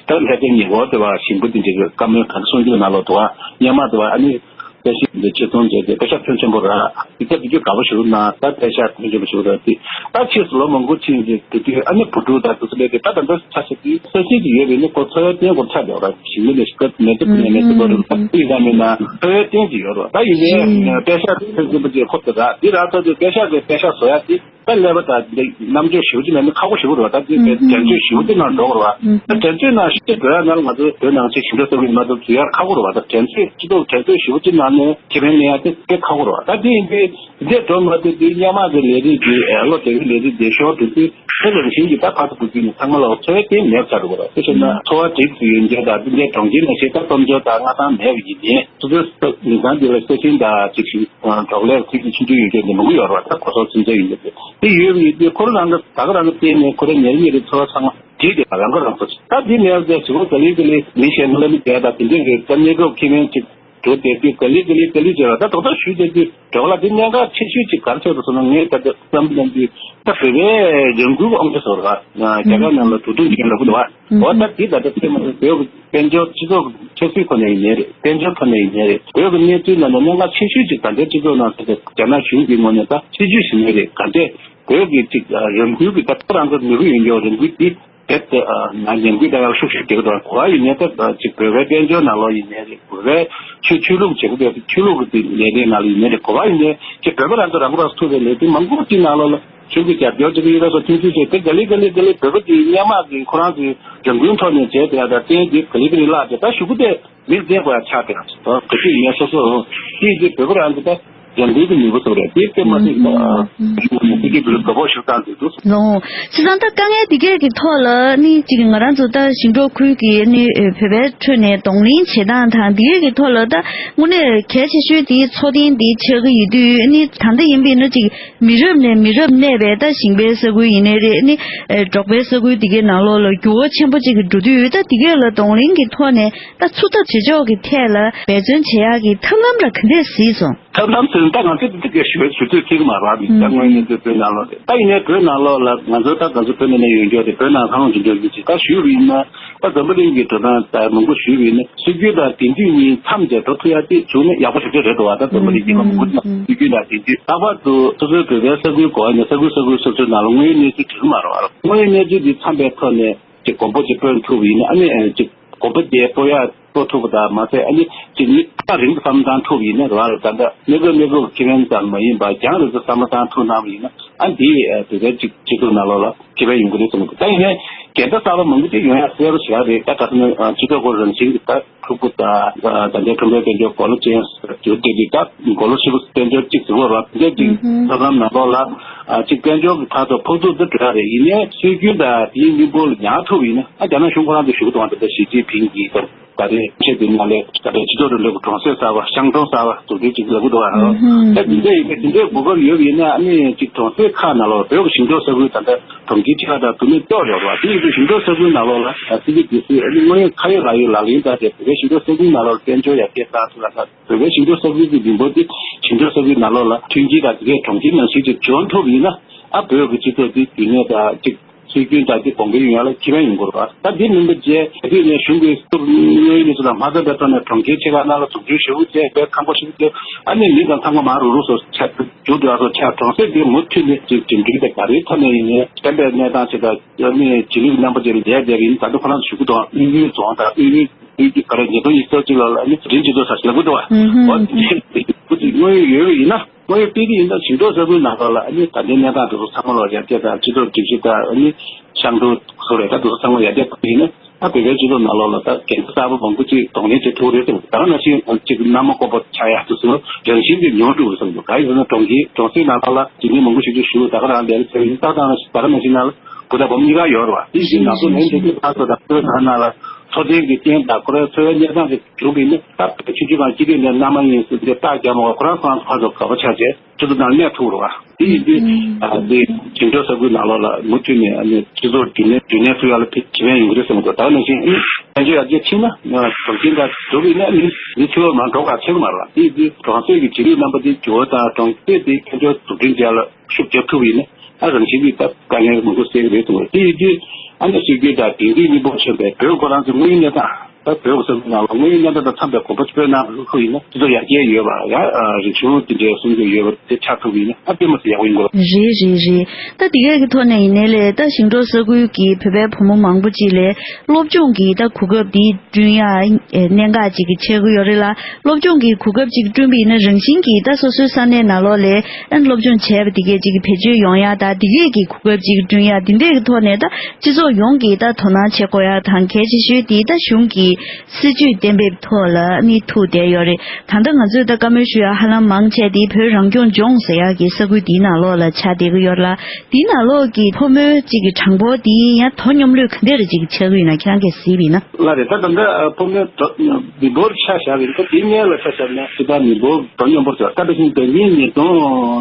ད་ལྷ་ལྡན་ཉེ་འཁོར་དེ་བ་ཞིང་པ་དེ་འདྲ་གི་བཀའ་མོལ་གང་ག་གསུང་རྒྱུ་ནང་ལོགས་དུ་བ་སྔོན་མ་དུ་བ་ཨ་ནི། པད་ཤག་འདི་ཕྱིར་ཚོང་བྱས་ཏེ་པད་ཤག་ཕོན་ཆེན་པོ་རག་དེ་ཚོ་དེ་རྒྱུ་དགའ་པོ་ཞིག་གནང་། ད་པད་ཤག་ཕོན་ཆེན་པོ་ཞིག་རག་དེ་ད་ཕྱིས་སུ་ལོ་མང་པོ་ཕྱིན་རྗེས་དེ་དུས་ཨ་ནི་བུ་ཕྲུག་དང་དེ་ཚོ་སླེབས་ཏེ་ད་ད་ལྟ་ཆ་བཞག་དུས་ས་ཞིང་ཅིག་ཡོད་པས་ནི་ཁོ་འཚོ་བའི་རྟེན་སྐོར་ཆགས་བསྡད་པ་རེད། ཞིང་ལས་ལས་སྐབས་མེད་ཚེ་ཁོ་ནས་མེད་ཚེ་ཁོ་རེད། ད་དེ་ཡིན་ན་མིན་ན་འཚོ་བའི་རྟེན་ཅིག་ཡོད་རེད། ད་ཡིན་ནའི་པད་ཤག་ཕོན་ཆེན་པོ་ཅིག་ཁོ་ཚོ་རག་དེ་རག་ཚར་དུས་པད་ཤག་གི་པད་ཤག་བཟོ་ཡག་དེ། ད་ལས་པ་དང་འདི་རྣམ་དཔྱོད་ཞེ་པོ་ཅིག་མེད་ན་ཁག་པོ་ཞེ་པོ་རེད་བ། ད་འདི་འགྲན་རྩོད་ཞེ་པོ་ཅིག་ནང་འགྲོ་དགོས་རེད་བ། ད་འགྲན་རྩོད་ནང་ཞིག་བགྲོད་ཡ་ན་ང་ཚོ་བོད་ནང་ཆེ་ཞིང་འབྲོག་ས་ཁུལ་མ་གཏོགས་འཛུལ་ཡ་ཁག་པོ་རེད་བ། ད་འགྲན་རྩོད་སྤྱི་ཚོགས་འགྲན་རྩོད་ཞེ་པོ་ཅིག་ནང་ནས་ཁེ་ཕན་ལེན་ཡ་དེ་དཔེ་ཁག་པོ་རེད་བ། ད་འདི་ཡིན་དུས་འདི་འདྲས་འགྲོ་མ་ཐུབ་དུས་སྔོན་མ་གི་ལས་རིགས་འདི་ཨེ་བློ་བདེ་བའི་ལས་རིགས་འདི་ཤོར་འགྲོ་དུས་ཁོ་རང་བཞིན་གྱིས་ད་ཕར་ཚུར་འགྲོ་དུས་ནས་ཚང་མ་ལ་འཚོ་བའི་རྟེན་མེད་ཚར་འགྲོ་གི་རེད། དེ་བྱས་ན་འཚོ་བ་འགྲིག་ཏུ་ཡོད་མཁན་དང་འདི་འདྲས་གྲོང་ཁྱེར་ནང་བཞིན་ད་སྟོབས་འབྱོར་དང་མངའ་ཐང་མེད་པ་ཡིན་ནའི་སོ་སོའི་མི་ཚང་འདི་ལ་ཤ་ཞེན་དང་ཅིག་ཞིག་འབྲོག་ལས་ཁུལ་གྱི་ཆུང་ཆུང་ཡོད་མཁན་དེ་མང་པོ་ཡོད་རེད་བ། ད་གོ་སོག་ཚུན་ཆད་ཡོད་མཁན་དེ་དེ་ཡོད་པ་ཡིན་དུས་ཁོ་རང་རང་གི་ད་ག་རང་གི་སྟེང་ནས་ཁོ་རའི་ཉེ་རིང་ཉེ་རིང་འཚོ་བ་ཚང་མ་བྲིས་ཏེ་རང་ག་རང་ཚོ་ད་འདི་ནས་བཟླས་ཞུ་བ་ག་ལེ་ག་ལེ་མི་གཞན་ལ་མི་བསྡད་དང་དེ་འདྲས་རེད། ད་གནས་སྐབས་ཁེ་ཕན་ཅིག་འགྲོ་བསྡད་དུས་ག་ལེ་ག་ལེ་ག་ལེ་བྱས་ར། ད་དོགས་དོགས་ཞུས་བསྡད་དུས་འགྲོ་བ་ལ་འདི་གནད་འགག་ཆེ་ཤོས་ཅིག་ག་རེ་ཆགས་འདུག་ཟེར་ན། ངས་ད་ལྟ་བསམ་བློ་བཏང་དུས་ད་བོད་པའི་རང་འགུལ་དབང་ཆ་ཟེར་བ་ར་རྒྱ་གར་ནང་ལ་དུ་ཐུང་ཅན་ལབ་ཀྱི་འདུག་བ། འོ་ད་འདི་ད་ལྟ་ཚད་མ་རེད། བོད་ཀྱི་དཔལ་འབྱོར་སྤྱི་ཚོགས་ཀྱི་ཆབ་སྲིད་ཁོ་ནས་ཡིན་ནའི་རེད། དཔལ་འབྱོར་ཁོ་ནས་ཡིན་ནའི་རེད། བོད་ཀྱི་གནས་ཚུལ་ནང་ནས་གནད་འགག་ཆེ་ཤོས་ཅིག་ད་ལྟའི་སྤྱི་ཚོགས་ནང་ཚོ་དེ་རྒྱ་ནག་གཞུང་གི་ངོས་ནས་ད་སྲིད་ཇུས་ཞིག་ནའི་རེད། ག་འདྲས་བོད་ཀྱི་ཅིག་རང་འགུལ་གྱི་ད་ཁོ་རང་གི་ནུས་པ་ཡོད་མཁན་རང་འགུལ་འདི་རྦད་དེ་ན་ཉམས་རྒུད་ད་ཡག་ཤུགས་ཤུགས་རྒྱག་གི་འདུག་གོ་བ་ཡིན་ནའི་ད་ཅིག་བོད་པའི་དཔལ་འབྱོར་ནང་ལོགས་ཡིན་ནའི་རེད། བོད་པའི་ཆོས་ཆོས་ལུགས་བྱེད་སྒོ་དེ་ཆོས་ལུགས་ཀྱི་ལས་རིགས་ནང་ལ་ཡིན་ནའི་རེད། གོ་བ་ཡིན་ནའི་ཅིག་བོད་པ་རང་ཚོ་རང་མགོ་རང་ཐུག་པའི་ལས་དོན་མང་པོ་ཅིག་ནང་ལོགས་ལ། གཞུང་གི་རྒྱབ་སྐྱོར་བྱེད་ཀྱི་ཡོད་པ་སོགས་མཐུན་འགྱུར་བྱས་ཏེ་ག་ལེ་ག་ལེ་ག་ལེ་བོད་པ་དེ་སྔོན་མ་གི་ཁོ་རང་ཚོའི་རང་འགུལ་ཐོག་ནས་བྱས་ཏེ་ཡ་ད་བརྟེན་དེ་ག་ལེ་ག་ལེ་བརླག་སྟེ་ད་གཞུག་གུ་དེ་མིར་བསྡད་དགོས་ཡ་ཆགས་ཏེ་ད་ག་དུས་ངས་སོ་སོ་དེ་དེ་བོད་པ་རང་གི་ད་རང་འགུལ་གྱི་ནུས་པ་ཚོ་རེད། དེ་དེ་མ་ཟད་ད་གཞུང་གི་དེ་གི་བོད་པ་ཤུགས་བཏང་དེ་འདུག་ལོ། བྱས་ཙང་ད་དཀའ་ངལ་འདི་གས་ཀྱི་ཐོག་ལ་ནི་ཅིག་ང་རང་ཚོ་ད་ཞིང་འབྲོག་ཁུལ་གྱི་ནི་བོད་པའི་ཁྲོད་ནས་གདོང་ལེན་བྱེད་སྟངས་དང་འདི་གས་ཀྱི་ཐོག་ལ་ད་དངོས་གནས་གལ་ཆེ་ཤོས་དེ་འཚོ་རྟེན་དེ་ཆགས་ཀྱི་ཡོད་དུས་ནི་ད་ལྟ་ཡིན་པས་ན་ཅིག་མི་རབས་ནས་མི་རབས་གནས་པའི་ད་ཞིང་པའི་ས་ཁུལ་ཡིན་ནའི་རེད། ནི་ཨེ་འབྲོག་པའི་ས་ཁུལ་འདི་གའི་ནང་ལོགས་ལ་འགྱུར་བ་ཆེན་པོ་ཅིག་འགྲོ་དུས་ད་འདི་གའི་ལ་གདོང་ལེན་གྱི་ཐོག་ནས་ད་ཚུད་ཐབས་བྱེད་ཕྱོགས་ཀྱི་ཐད་ལ་འབད་བརྩོན་བྱེད་ཡག་གི་ཐབས་ལམ་ལ་ག་འདྲས་གཟིགས་སོང་། ཐབས་ལམ་ཟེར་ན་ད་ང་ཚོས་འདི་འདི་གའི་ཞུ་ཞུ་ཚོད་ཐིག་གི་མ་རག་མི་ད་དངོས་གནས་ཚོས་བོད་ནང་ལོགས་རེད། ད་ཡིན་ནའི་བོད་ནང་ལོགས་ལ་ང་ཚོ་ད་ང་ཚོ་བོད་ནང་ནས་ཡོང་རྒྱུ་རེད། བོད་ནང་ལྷག་དབང་ཅིག་འགྲོ་རྒྱུ་ཅིག་ད་ཞུས་པ་ཡིན་ན། ད་འཛམ་བུ་གླིང་གི་འགྲོ་སྟངས་ད་མང་པོ་ཞུས་པ་ཡིན་ན། སྲོལ་རྒྱུན་དང་དེང་དུས་གཉིས་མཚམས་བཅད་འགྲོ་ཐུབ་ཡ་དེ་བྱུང་ན་ཡག་པོ་ཞེ་པོ་ཅིག་རེད་འདུག་བ། ད་འཛམ་བུ་གླིང་རྒྱལ་ཁབ་མང་པོ་ཅིག་ནང་སྲོལ་རྒྱུན་དང་དེང་དུས་ལྷག་པར་དུ་སོ་སོའི་བོད་པའི་ས་ཁུལ་གོ་བ་ནས་ས་ཁུལ་ས་ཁུལ་སོ་སོའི་ནང་ལ་དངོས་ཡོད་གནས་ཚུལ་འགྲིག་གི་མ་རེད་བ། དངོས་ཡོད་གནས་ཚུལ་འདི་འཚམས་པའི་ཐོག་ནས་ཅིག་གོམ་པ་ཅིག་སྤོ་ཐུབ་པ་ཡིན་ན། ཨ་ནི་ཅིག་གོམ་པ་དེ་སྤོ་ཡ་སྤོ་ཐུབ་པ་དང་མ་ཟད། ཨ་ནི་ཅིག་མི་ཐག་རིང་དུ་བསམ་བློ་བཏང་ཐུབ་པ་ཡིན་ན་རེད་བ། ད་ལྟ་གནས་སྐབས་གནས་སྐབས་ཁེ་ཕན་ཙམ་མ་ཡིན་པར་རྒྱང་རིང་དུ་བསམ་བློ་བཏང་ཐུབ་གནང་བ་ཡིན་ན། ཨ་འདི་བོད་པའི་སྤྱི་སྤྱི་ཚོགས་ནང་ལོགས་ལ་ཁེ་ཕན་ཡོང་གི་རེད་བསམ་གི་འདུག་ད་ཡིན་ནའི་འགལ་ཟླ་གསར་པ་མང་པོ་ཅིག་ཡོང་ཡ་གསལ་པོ་ཞེ་དྲག་རེད། ད་ག་ཟེར་ན་སྤྱི་ཚོགས་ཁོ་རང་བཞིན་གྱི་ད་འཁྲུག་པོ་དང་ད་ལྟའི་ཁྲོམ་རའི་དཔལ་འབྱོར་གོ་ལོ་ཅན་ཟེར་དེ་དེ་ད་གོ་ལོ་ཧྲིལ་པོ་དཔལ་འབྱོར་གཅིག་ཟེར་བ་ར། དེ་འདྲ་ཅིག་ཐབས་ལམ་ནང་ལོགས་ལ་ཅིག་དཔལ་འབྱོར་གྱི་ཐག་ཐོག་ཕོག་ཐུག་ཏུ་འགྲོ་ཡ་རེད། ཡིན་ནའི་སྲོལ་རྒྱུན་དང་དེའི་མི་འབོར་ལ་ཉར་ཐུབ་པ་ཡིན་ན། ཨ་རྒྱ་ནག་གཞུང་ཁོ་རང་ཚོས་ཞུ་གི་འདུག་བ། ད་ལྟ་ཞི་ཅིན་ཕིང་གིས་ད་ད་རེས་ཆེད་དུ་ནང་ལས་ད་ལྟ་སྤྱི་ཚོགས་རིང་ལུགས་ཀྱི་གྲོང་གསེབ་གསར་པ་ཤང་ཀྲོའུ་གསར་པ་འཛུགས་སྐྲུན་ཅིག་ལབ་ཀྱི་འདུག་བ། ཨ་དེ་འདྲ་ཡིན་པའི་དེ་འདྲའི་གོ་སྐབས་ཡོད་པ་ཡིན་ན། ཨ་ནི་ཅིག་གྲོང་གསེབ་ཁག་ནང་ལོགས་བོད་ཀྱི་ཞིང་འབྲོག་ས་ཁུལ་ད་ལྟ་གྲོང་ཁྱེར་ཆེ་ཁག་དང་དུ་མས་གཅོག་ཡོད་རེད་བ། དེ་ཡིན་དུས་ཞིང་འབྲོག་ས་ཁུལ་ནང་ལོགས་ལ་སྲིད་ཇུས་འདི་སྲིད་ཨ་ནི་དངོས་ཡོད་ཁ་ཡོད་ལག་ཡོད་ལག་ལེན་བསྟར་ཏེ་བོད་པའི་ཞིང་འབྲོག་ས་ཁུལ་ནང་ལོགས་དཔལ་འབྱོར་ཡར་རྒྱས་བཏང་ཐུབ་ལ། བོད་པའི་ཞིང་འབྲོག་ས་ཁུལ་གྱི་མི་འབོར་འདི་ཞིང་འབྲོག་ས་ཁུལ་ནང་ལོགས་ལ་མཐུན་རྐྱེན་དང་དེ་གའི་གྲོང་ཁྱེར་ནང་བཞིན་ཅིག་འབྱོར་ཐུབ་ཡིན་ན། ཨ་བོད་ཀྱི་སྤྱི་ཚོགས་འདི་རྒྱུན་གནས་དང་ཅིག་སྲོལ་རྒྱུན་དང་དེ་གོང་འཕེལ་ཡོང་ཡ་ལ་ཁེ་ཕན་ཡོང་གི་རེད་བ། ད་འདི་མིན་པ་བྱས་དེ་དུས་ནས་གཞུང་གིས་སྐབས་དངོས་ཡོད་གནས་ཚུལ་དང་མ་འཚམས་པའི་ཐོག་ནས་གྲོང་ཁྱེར་ཆེ་ཁག་ནང་ལ་འཛུགས་སྐྲུན་ཞེ་པོ་བྱས། དཔེ་ཁང་པ་ཞེ་པོ་བྱས། ཨ་ནི་མི་དང་ཚང་མ་མར་རུག་རུག་སོགས་ཆགས་འགྱུར་འགྲོ་ཡ་སོགས་ཆགས། གྲོང་གསེབ་དེ་མུ་མཐུད་ནས་ཅིག་འགྲིམ་འགྲུལ་དང་ག་རེའི་ཐོག་ནས་ཡིན་ནའི་བདེན་པའི་གནས་སྟངས་ཅིག་དང་། ཨ་ནི་རྗེས་ལུས་རྣམ་པ་ཅིག་ལ་བསྡད་བསྡད་པ་ཡིན། ད་ལྟ་ཁོ་རང་ཚོ་ཞུ་གི་འདུག་དབུས་གཙང་དང་དབུས་གཙང་དབུས་གཙང་ག་རེ་ཉིས་སྟོང་ཉི་ཤུ་རྩ་གཅིག་ལོ་ལ་ཨ་ནི་འཛིན་གྲྭ་ཚོ་ཟེར་ལབ་གི་འདུག་བ། འོ་དེ་དངོས་ཡོད་ཡོད་པ་ཡིན་ན། དངོས་ཡོད་སྤེལ་གྱི་ཡིན་ན་ཞིང་འབྲོག་ས་ཁུལ་ནང་ལོགས་ལ་ཨ་ནི་ད་ལྟའི་གནས་སྟངས་དེ་ཚོ་ཚང་མ་ལོག་ཡར་རྒྱས་དང་། སྤྱི་ཚོགས་སྒྲིག་གཞི་དང་། ཨ་ནི་ཤང་ཀྲོའུ་སོགས་རེད། ད་དེ་ཚོ་ཚང་མ་ཡར་རྒྱས་གཏོང་གི་ཡིན་ན། ཨ་བོད་པའི་སྤྱི་ཚོགས་ནང་ལོགས་ལ་ད་འགལ་ཟླ་གསར་པ་མང་པོ་ཅིག་གདོང་ལེན་བྱེད་ཐུབ་རེད་བསམ། ད་ག་ནང་བཞིན་ཅིག་གནམ་ལོ་སྐོར་པ་ཆགས་ཡག་དེ་ཚོ་རང་བཞིན་གྱིས་ཉུང་འགྲོ་བསམ་འདུག་གང་ཡིན་ཟེར་ན་གྲོང་ཁྱེར་གྲོང་གསེབ་ནང་ལོགས་ལ་དེ་འདྲའི་མང་པོ་ཞིག་ཅིག་བཞུགས། ད་ག་རང་ལས་ཀ་བྱེད་པ་ཡིན། ད་ག་ནང་ད་ག་ནང་བཞིན་ནང་ལ་བུ་དང་བུ་མོ་གཉིས་ཀ་ཡོད་རེད་བ། དེ་བཞིན་ང་ཚོ་ལན་འདེབས་ཀྱི་ཕར་ཚུར་དང་བོད་ད་ག་ནང་ལ། འཚོ་རྟེན་གྱི་རྐྱེན་དང་ཁོ་རའི་འཚོ་བའི་གནས་སྟངས་དེ་གྲུབ་པ་ཡིན་ན། ད་ཆུང་ཆུང་སྒང་སྤྱི་སྡེ་ནས་མནའ་མ་ཡིན་ཟེར་ཏེ་རྟགས་རྒྱག་མ་དགོས། ཁོ་རང་ཁོ་རང་ཚོ་ཕར་ཚུར་དགའ་པོ་ཆགས་བྱས་སྤྱི་ཚོགས་ནང་གནས་ཐུབ་རེད་བ། དེ་ཡིན་དུས་ཨ་དེ་བྱང་ཕྱོགས་ས་ཁུལ་ནང་ལོགས་ལ་མུ་མཐུད་ནས་ཨ་ནི་སྤྱི་ཚོགས་རྒྱུན་གནས་རྒྱུན་གནས་སུ་ཡར་ལ་ཕེབས་ཕན་ཡོང་གི་རེད་བསམ་གྱི་འདུག་ད་ག་ནང་བཞིན་དཔལ་འབྱོར་ཡར་རྒྱས་ཕྱིན་ན་གྲོང་ཁྱེར་འདྲ་གྲུབ་ཡིན་ན་ནི་ཕྱི་ལོགས་མར་འགྲོ་ག་ཆེ་གི་མ་རེད་བ། དེ་ཡིན་དུས་གྲོང་གསེབ་ཀྱི་བྱེད་ལས་རྣམ་པ་དེ་འགྱུར་བ་དང་གྲོང་གསེབ་དེ་དཔལ་འབྱོར་འཛུགས་སྐྲུན་བྱ་ལ་ཤུགས་རྒྱབ་ཐུབ་པ་ཡིན་ན། ཨ་རང་བཞིན་གྱིས་ད་དཀའ་ངལ་མང་པོ་སེལ་གྱི་རེད་གསུངས་པ་རེད། དེ་ཡིན་དུས་ཨ་ནི་སྲོལ་རྒྱུན་དང་དེང་དུས་གཉིས་པོ་མཚོན་པའི་བོད་ཁོ་རང་ཚོའི་དངོས་ཡོད་གནས་སྟངས། ད་བོད་ཀྱི་ས་ཁུལ་ནང་ལ་དངོས་ཡོད་གནས་སྟངས་དང་འཚམས་པའི་གོ་སྐབས་སྤྲོད་གནང་ཁུལ་ཡིན་ན་སྤྱི་ཚོགས་ཡར་རྒྱས་ཡོད་པ། ཡང་རིག་གཞུང་དེ་འདྲའི་སྲུང་སྐྱོབ་ཡོད་པ་དེ་ཆགས་ཐུབ་ཡིན་ན་ཨ་དཔེ་མི་སྲིད་ཡག་པོ་ཡིན་དགོས། རེད་རེད་རེད། ད་དེ་གའི་གི་ཐོག་ནས་ཡིན་ནའི་ལས་ད་ཞིང་འབྲོག་ས་ཁུལ་གྱི་བོད་པའི་བུ་མོ་མང་པོ་ཅིག་ལས་སློབ་སྦྱོང་གི་ད་གོ་སྐབས་འདི་བསྐྲུན་ཡ་གནད་འགག་ཅིག་གི་ཆགས་ཀྱི་ཡོད་རེད་ལ། སློབ་སྦྱོང་གི་གོ་སྐབས་ཅིག་བསྐྲུན་པ་ཡིན་ན་རང་བཞིན་གྱིས་ད་སོ་སོའི་ས་གནས་ནང་ལོགས་ལ་ཨ་ནི་སློབ་སྦྱོང་བྱས་པ་དེ་གས་ཅིག་གི་བེད་སྤྱོད་ཡོང་ཡ་ད་དེ་གས་ཀྱི་གོ་སྐབས་ཅིག་བསྐྲུན་ཡ་དེ་འདྲས་ཀྱི་ཐོག་ནས་ད་སྤྱི་ཚོགས་ཡོངས་ཀྱིས་ད་དོ་སྣང་བྱེད་དགོས་ཡ་དང་གལ་ཆེ་ཤོས་དེ་ད་གཞུང་གི་སྲིད་ཇུས་གཏན་འབེབས་ཐོག་ལ་ནི་ཐུག་བསྡད་ཡོད་རེད། ད་ལྟ་ང་ཚོས་ད་བཀའ་མོལ་ཞུ་ཡ་ཧ་ལམ་མང་ཆེ་དེ་བོད་རང་སྐྱོང་ལྗོངས་ཟེར་ཡ་གི་ས་ཁུལ་དེའི་ནང་ལོགས་ལ་ཆགས་བསྡད་ཀྱི་ཡོད་རེད་ལ། དེའི་ནང་ལོགས་ཀྱི་ཕོ་མོའི་གཅིག་གི་གྲངས་འབོར་དེ་ཡང་དོ་སྙོམས་ལོས་ག་འདྲ་རེ་གཅིག་ཆགས་ཀྱི་ཡོད་ན་ཁྱེད་རང་གིས་གཟིགས་པ་ཡིན་ན། ལགས་རེད། ད་ད་ལྟ་ཕོ་མོའི་མི་འབོར་ཆ་བཞག་པ་ཡིན་ན་ད་དེའི་སྔོན་ལ་ཆ་བཞག་ན་སྤྱིར་བཏང་མི་འབོར་དོ་སྙོམས་པོ་ཟེར། ད་དེ་བཞིན་ད་ཉིས་སྟོང་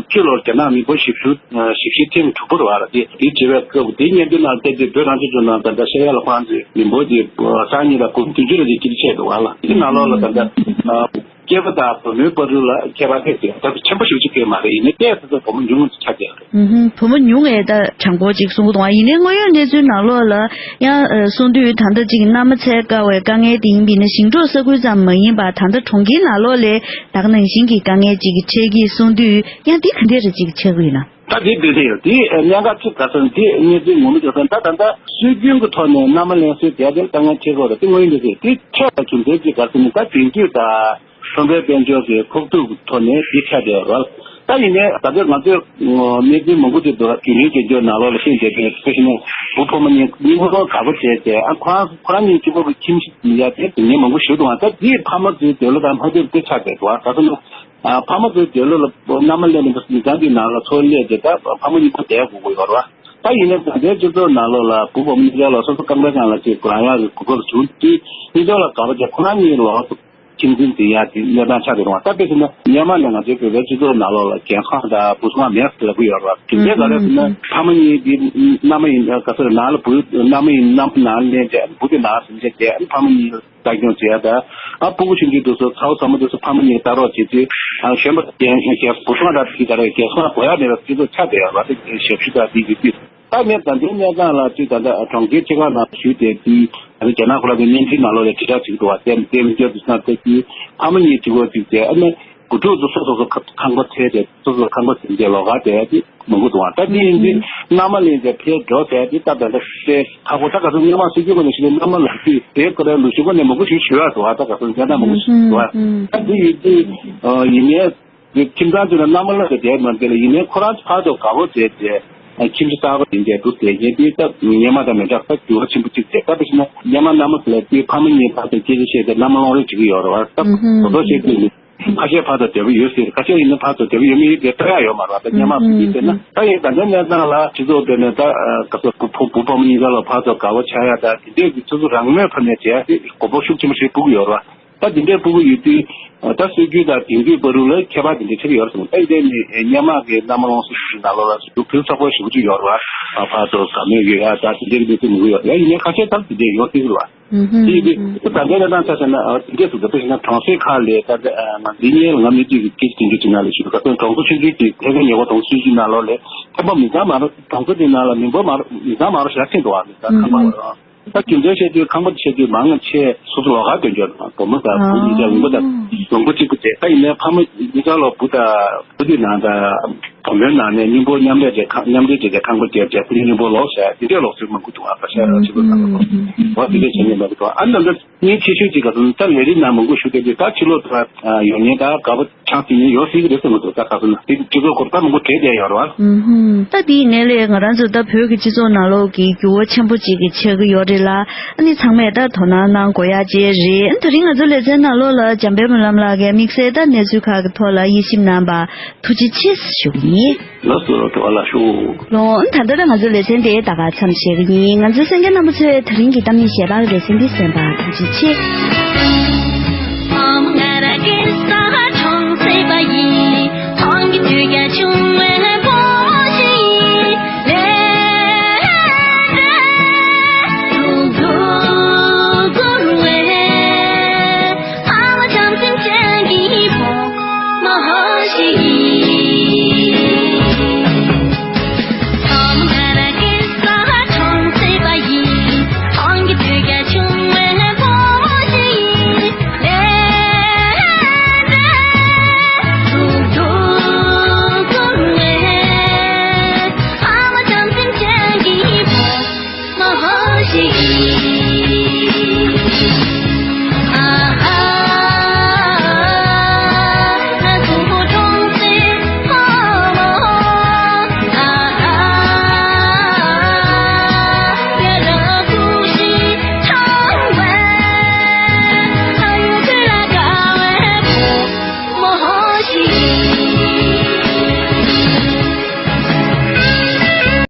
བཅུ་ལོར་རྒྱ་ནག་མི་འབོར་བཞི་བཅུ་བཞི་བཅུ་ཐེངས་དྲུག་པ་རེད་བ། དེ་དེ་བྱེད་པའི་སྐབས་དེའི་སྙན་ཐོའི་ནང་བལྟས་ཏེ་བོད་རང་སྐྱོང་ལྗོངས་ནང་ད་ལྟ་ཤར་ཡ་ལ་ཁོ་རང་ཚོའི་མི་འབོར་དེ་ས་ཡ་གཉིས་དང་དགུ་བདུན་ཅུ་ལ་ཅིག་ཕྱིན་ཆད་འདུག་བ་ལ། དེའི་ནང་ལོགས་ལ་ད་ལྟ་སྐྱེས་པ་དང་བུ་མོའི་བར་དུ་ལ་ཁྱད་པར་ཕལ་ཆེར་ད་ཆེན་པོ་ཞེ་པོ་ཅིག་སྐྱེས་མ་རེད། ཡིན་ནའི་ཏོག་ཙམ་བུ་མོ་ཉུང་ངུ་ཆགས་བསྡད་ཡོད་རེད། ཨུ་ཧུམ། བུ་མོ་ཉུང་ངུའི་ད་གྲངས་འབོར་ཅིག་གསུང་གི་འདུག་བ། ཡིན་ནའི་དངོས་ཡོད་གནས་ཚུལ་ནང་ལོགས་ལ་ཡང་ཨ་གསུང་དུས་ད་ལྟ་ཅིག་མནའ་མ་འཚོལ་དཀའ་བའི་དཀའ་ངལ་དེ་ཡིན་པ་ཡིན་ན་ཞིང་འབྲོག་ས་ཁུལ་ཙམ་མ་ཡིན་པར་ད་ལྟ་གྲོང་ཁྱེར་ནང་ལོགས་ལ་ད་ག་ནང་བཞིན་གྱི་དཀའ་ངལ་ཅིག་གི་འཕྲད་ཀྱི་གསུང་དུས་ཡང་འདི་ག་འདྲ་རེ་ཅིག་ཆགས་ཀྱི་ཡོད་ན། ད་དེ་དེ་རེད། དེ་གནད་འགག་གཅིག་ག་ཚོད་དེ་གནས་ཚུལ་ངོ་མ་དེ་ཚོ་ད་ད་ལྟ་སྲོལ་རྒྱུན་གྱི་ཐོག་ནས་མནའ་མ་ལེན་སྲོལ་དེ་དེ་དཀའ་ངལ་འཕྲད་ཀྱི་ཡོད་རེད། དེ་དངོས་ཡོད་གནས་ཚུལ་དེ་ཆགས་པ་རྒྱུ་མཚན་གཅིག་ག་ཚོད་ནི་ད་དེང་དུས་ད། ཁྲོམ་རའི་དཔལ་འབྱོར་གྱི་ཕོག་ཐུག་གི་ཐོག་ནས་འདི་ཆགས་བསྡད་ཡོད་རེད། ད་ཡིན་ནའི་ད་ལྟ་ང་ཚོས་གནས་ཚུལ་མང་པོ་ཅིག་འདུག་རྒྱུན་རིང་རྒྱུན་འབྱོར་ནང་ལོགས་ལ་ཤེས་བསྡད་པའི་དཔེ་བཞག་ན་བུ་ཕོ་མོ་གཉིས་གཉིས་ཕོ་མོ་དགའ་པོ་བྱས་ཏེ་ཨ་ཁོ་རང་ཁོ་རང་གཉིས་གཅིག་པོ་གི་ཁྱིམ་གཞིས་ཡ་དེ་ངས་མང་པོ་ཞུ་འདུག་ཨ་ད་འདིས་ཕ་མ་ཚོའི་འདོད་བློ་དང་ཕ་ཚོའི་དེ་ཆགས་བསྡད་འདུག་ཨ་ད་ག་ཚོད་ནོ་ཕ་མ་ཚོའི་འདོད་བློ་ལ་མནའ་མ་སླེབས་ནས་མི་ཚང་གི་ནང་ལ་འཚོ་སླེབས་ཏེ་ད་ཕ་མ་གཉིས་པོ་བསྡད་དགོས་ཀྱི་ཡོད་རེད་བ། ད་ཡིན་ནའི་ད་ལྟའི་སྤྱི་ཚོགས་ནང་ལོགས་ལ་བུ་ཕོ་མོ་གཉིས་ཀ་ལ་སོ་སོ་རྐང་པའི་སྒང་ལ་ཅིག་སྒོ་རང་ཡག་གི་གོ་སྐབས་བྱུང་དུས་གཉིས་ཆ་ལ་དགའ་པོ་བྱས་ཁོ་རང་གཉིས་ལོགས་སུ་ཁྱིམ་འཛིན་འཛིན་ཡག་གི་གནས་སྟངས་ཆགས་ཡོད་རེད་བ། ད་དཔེ་བྱས་ན་སྔོན་མ་ནས་ང་ཚོའི་བོད་པའི་སྤྱི་ཚོགས་ནང་ལོགས་ལ་རྒྱལ་ཁང་དང་བུ་གསུམ་མེད་ཟེར་ལབ་ཀྱི་ཡོད་རེད་བ། དེ་འདྲའི་ག་རེ་ཟེར་ན་ཕ་མ་གཉིས་དེ་མནའ་མ་ཡིན་ག་ཚོད་ནང་ལ་བུ་མནའ་མ་ཡིན་མནའ་མ་ནང་ལ་ལེན་བྱས་བུ་དེ་ནང་ཟིན་བྱས་བསྡད་ཕ་མ་གཉིས་ལྟ་སྐྱོང་བྱེད་ཡ་ད། ཨ་སྤུ་གུ་ཆུང་ཆུང་དེ་ཚོ་ཚ་བོ་ཚ་མོ་དེ་ཚོ་ཕ་མ་གཉིས་ལྟ་རོགས་བྱེད་དུས་ཨ་གཞོན་པ་རྒན་རྒན་བུ་ཆུང་དང་དེ་ག་རེ་རྒན་སོང་དགོས་ཡ་མེད་པ་དེ་ཚོ་ཆགས་བསྡད་ཡོད་རེད་བ། དེ་ཞབས་ཞུ་དང་དེ་ཡོད་དུས་ད་ངས་ད་ལྟའི་གནས་སྟངས་ལ་དུས་ད་ལྟ་གྲོང་ཁྱེར་ཆེ་ཁག་ནང་ཞུས་ཏེ་དུས་ད་ལྟ་རྒྱ་ནག་ཁོ་རང་གི་བརྙན་འཕྲིན་ནང་ལོགས་ལ་དྲིལ་བསྒྲགས་བྱེད་ཀྱི་འདུག་བ། དེ་དེ་མི་སྐྱོ་དུས་སང་ལྟ་དུས་ཕ་མ་གཉིས་གཅིག་པོ་གཅིག་བྱས་ཨ་ནི་བུ་ཕྲུག་ཚོ་སོ་སོ་སོ་ཁ་ཁང་པ་འཚོལ་ཏེ་སོ་སོ་ཁང་པ་འཛིན་ཏེ་ལོགས་ཀ་བསྡད་ཡ་དེ་མང་པོ་འདུག་བ། ད་དེ་ཡིན་དུས་མནའ་མ་ལེན་ཏེ་ཕེབས་འགྲོ་ཟེར་དེ་ད་ད་ལྟ་ཤེས་ཁག་པོ། ད་ག་ཚོད་སྔོན་མ་སྲིད་ཇུས་སྒོ་ནས་ཞུས་ཏེ་མནའ་མ་ལག་དུས་དེ་ཀ་རའི་ལུགས་སྲོལ་སྒོ་ནས་མང་པོ་ཞིག་ཞུ་ཡ་འདུག་བ། ད་ག་ཚོད་འཇོན་ཐང་མང་པོ་ཞིག་འདུག་བ། ད་དེ་ཡིན་དུས་ཡིན་ནའི་ཁྱིམ་ཚང་དེ་ལ་མནའ་མ་ལེན་ཏེ་བསྡད་མ་བསྡད་ལ་ཡིན་ནའི་ཁོ་རང་ཕར་ཚུར་དགའ་པོ་བྱས་ཏེ་ཁྱིམ་གཞིས་གསར་པ་ཡིན་ཏེ་འདུག་ཟེར་མཁན་དེ་ད་སྔོན་མ་དང་མི་འདྲ་ས་འགྱུར་བ་ཆེན་པོ་གཅིག་བྱས། ད་དེ་བཞིན་སྔོན་མ་མནའ་མ་ཟེར་ལ་དེ་ཕ་མ་གཉིས་ཕར་ཚུར་སྐད་ཆ་བཤད་དེ་མནའ་མ་སློང་རེས་བྱེད་ཀྱི་ཡོད་རེད་བ། ད་དོ་དོ་བཤད་དུས་ཁ་ཤས་ཕར་ཚུར་བདེ་པོ་ཡོད་ཟེར། ཁ་ཤས་ཡིན་ན་ཕར་ཚུར་བདེ་པོ་ཡོད་མེད་ཡིན་དེ་ལྟ་ཡ་ཡོད་མ་རེད་བ། ད་སྔོན་མ་སྲིད་ཇུས་བལྟས་ན་ད་ཡིན་ད་ལྟའི་གནས་སྟངས་ལ་སྤྱི་ཚོགས་དེ་ནས་ད་ག་ཚོད་བུ་བུ་བུ་ཕོ་མོ་གཉིས་ཀ་ལ་ཕར་ཚུར་དགའ་བོ་ཆགས་ཡ་ད་དེ་འདྲས་ཀྱི་སོ་སོ་རང་མོས་ཕ་མས་བྱས་ཡ་དེ་གོ་རྟོགས་ཤུགས་ཆེན་པོ་ཞིག་སྤུ་གུ་ཡོད་རེད་བ། ད་དེ་འདྲས་སྤུ་གུ་ཡོད་དུས་ད་སྲོལ་རྒྱུན་དང་དེང་དུས་བར་དུ་ལ་ཁྱད་པར་དེ་འདྲས་ཆགས་ཀྱི་ཡོད་རེད་བསམ། ད་ཡིན་ནའི་སྔོན་མ་གི་མནའ་མ་སློང་སྲོལ་ཞིག་ནང་ལོགས་ལ་སུ་ཕུལ་ཚགས་པོ་ཞེ་པོ་ཅིག་ཡོད་རེད་བ། ཕར་ཚུར་དགའ་མོས་ཡོད་ཡ་ད་དེ་འདྲས་ཀྱི་གནས་ཚུལ་མང་པོ་ཡོད་རེད། ཡ་ཡིན་ནའི་ཁ་ཤས་ད་དེ་འདྲས་ཡོང་སྲིད་ཀྱི་རེད་བ། དེ་ཡིན་དུས་ད་ལྟའི་གནས་སྟངས་ཆ་བཞག་ན་དེ་འདྲས་སུ་ད་དཔེ་བཞག་ན་གྲོང་གསེབ་ཁག་ལས་ད་ང་འདི་ཉིད་ལ་ང་མི་གཅིག་གི་སྐད་ཆ་དྲན་རྒྱུ་ཅིག་ནང་ལ་ཞུ་ག་ཚོད་གྲོང་ཚོ་ཆུང་ཆུང་གི་ཐད་ཀའི་ཉེ་འཁོར་གྲོང་ཚོ་ཆུང་ཆུང་ནང་ལོགས་ལས་ཁྱད་པར་མི་ཚང་མ་རེད། གྲོང་ཚོ་དེ་ནང་ལ་མི་འབོར་མ་རེད། མི་ཚང་མ་རེད་ཞེ་དྲག་ཕྱིན་འདུག་བ། མི་ཚང་ཁང་པ་རེད། ད་རྒྱུ་མཚན་བཤད་དུས་ཁང་པ་བཤད་དུས་མང་ཆེ་སོ་སོ་ལོགས་ཀ་སྟོན་རྒྱུ་རེད། བུ་མོ་དང་བུ་གཉིས་ཀ་ལུང་པ་དང་ལུང་པ་གཅིག་པུ་བྱས། ད་ཡིན་ནའི་ཕ་མ་གཉིས་ཀ་ལ་བུ་དང་བུ་དེ་ནང་དང་བུ་མོའི་ནང་ནས་མཉམ་པོ་མཉམ་ལས་བྱས་ཁང་མཉམ་འབྲེལ་བྱས་ཏེ་ཁང་པ་བརྒྱབ་བྱས་བུ་གཉིས་མཉམ་པོ་ལོག་བྱས་དེ་འདྲས་ལོག་ཚུལ་མང་པོ་འདུག་ཨ་ཁ་ཤས་ཕྱི་ལོགས་ནང་ལ་བ་དེ་འདྲས་བྱས་ནས་མ་འདུག་ཨ་ནི་ད་ལྟ་གཉིས་ཆེ་ཤོས་ཅིག་ག་ཚོད་ད་ལས་རིགས་ནང་མང་པོ་ཞུགས་བསྡད་དུས་ད་ཕྱི་ལོགས་དུ་ཡོང་མཁན་ད་དགའ་པོ་ཆགས་སྲིད་ཡོད་སྲིད་ཀྱི་རེད་བསམ་གྱི་འདུག་ད་ག་ཚོད་ན་དེ་སྤྱི་ཚོགས་སྐོར་ད་མང་པོ་བྲེལ་བསྡད་ཡོད་རེད་བ། ཨུ་ཧུམ། ད་དེའི་ནང་ལས་ང་རང་ཚོ་ད་བོད་ཀྱི་སྤྱི་ཚོགས་ནང་ལོགས་ཀྱི་འགྱུར་བ་ཆེན་པོ་ཅིག་གི་ཆགས་ཀྱི་ཡོད་རེད་ལ། ཨ་ནི་ཚང་མས་ད་དོ་སྣང་གནང་དགོས་ཡ་ཅིག་རེད། ཨ་ནི་དེ་རིང་ང་ཚོ་ལེ་ཚན་ནང་ལོགས་ལ་འཇམ་དཔལ་སྨོན་ལམ་ལགས་ཀྱིས་དམིགས་བསལ་ད་གནས་ཚུལ་ཁག་གི་ཐོག་ལ་དབྱེ་ཞིབ་གནང་བ་ཐུགས་རྗེ་ཆེ་ཞུ་གི་ཡིན། ཡིན། ལགས་སོ། ཐུགས་རྗེ་ཆེ་ཞུ། ལོ། ད་ལྟ་ང་ཚོའི་ལེ་ཚན་དེ་ད་ག་མཚམས་བཞག་གི་ཡིན། ང་ཚོའི་གསན་མཁན་རྣམ་པ་ཚོས་ད་རིང་གི་གཏམ་ངན་ཞལ་ལག་ལེ་ཚན་འདི་གསན་པར་ཐུགས་རྗེ་ཆེ།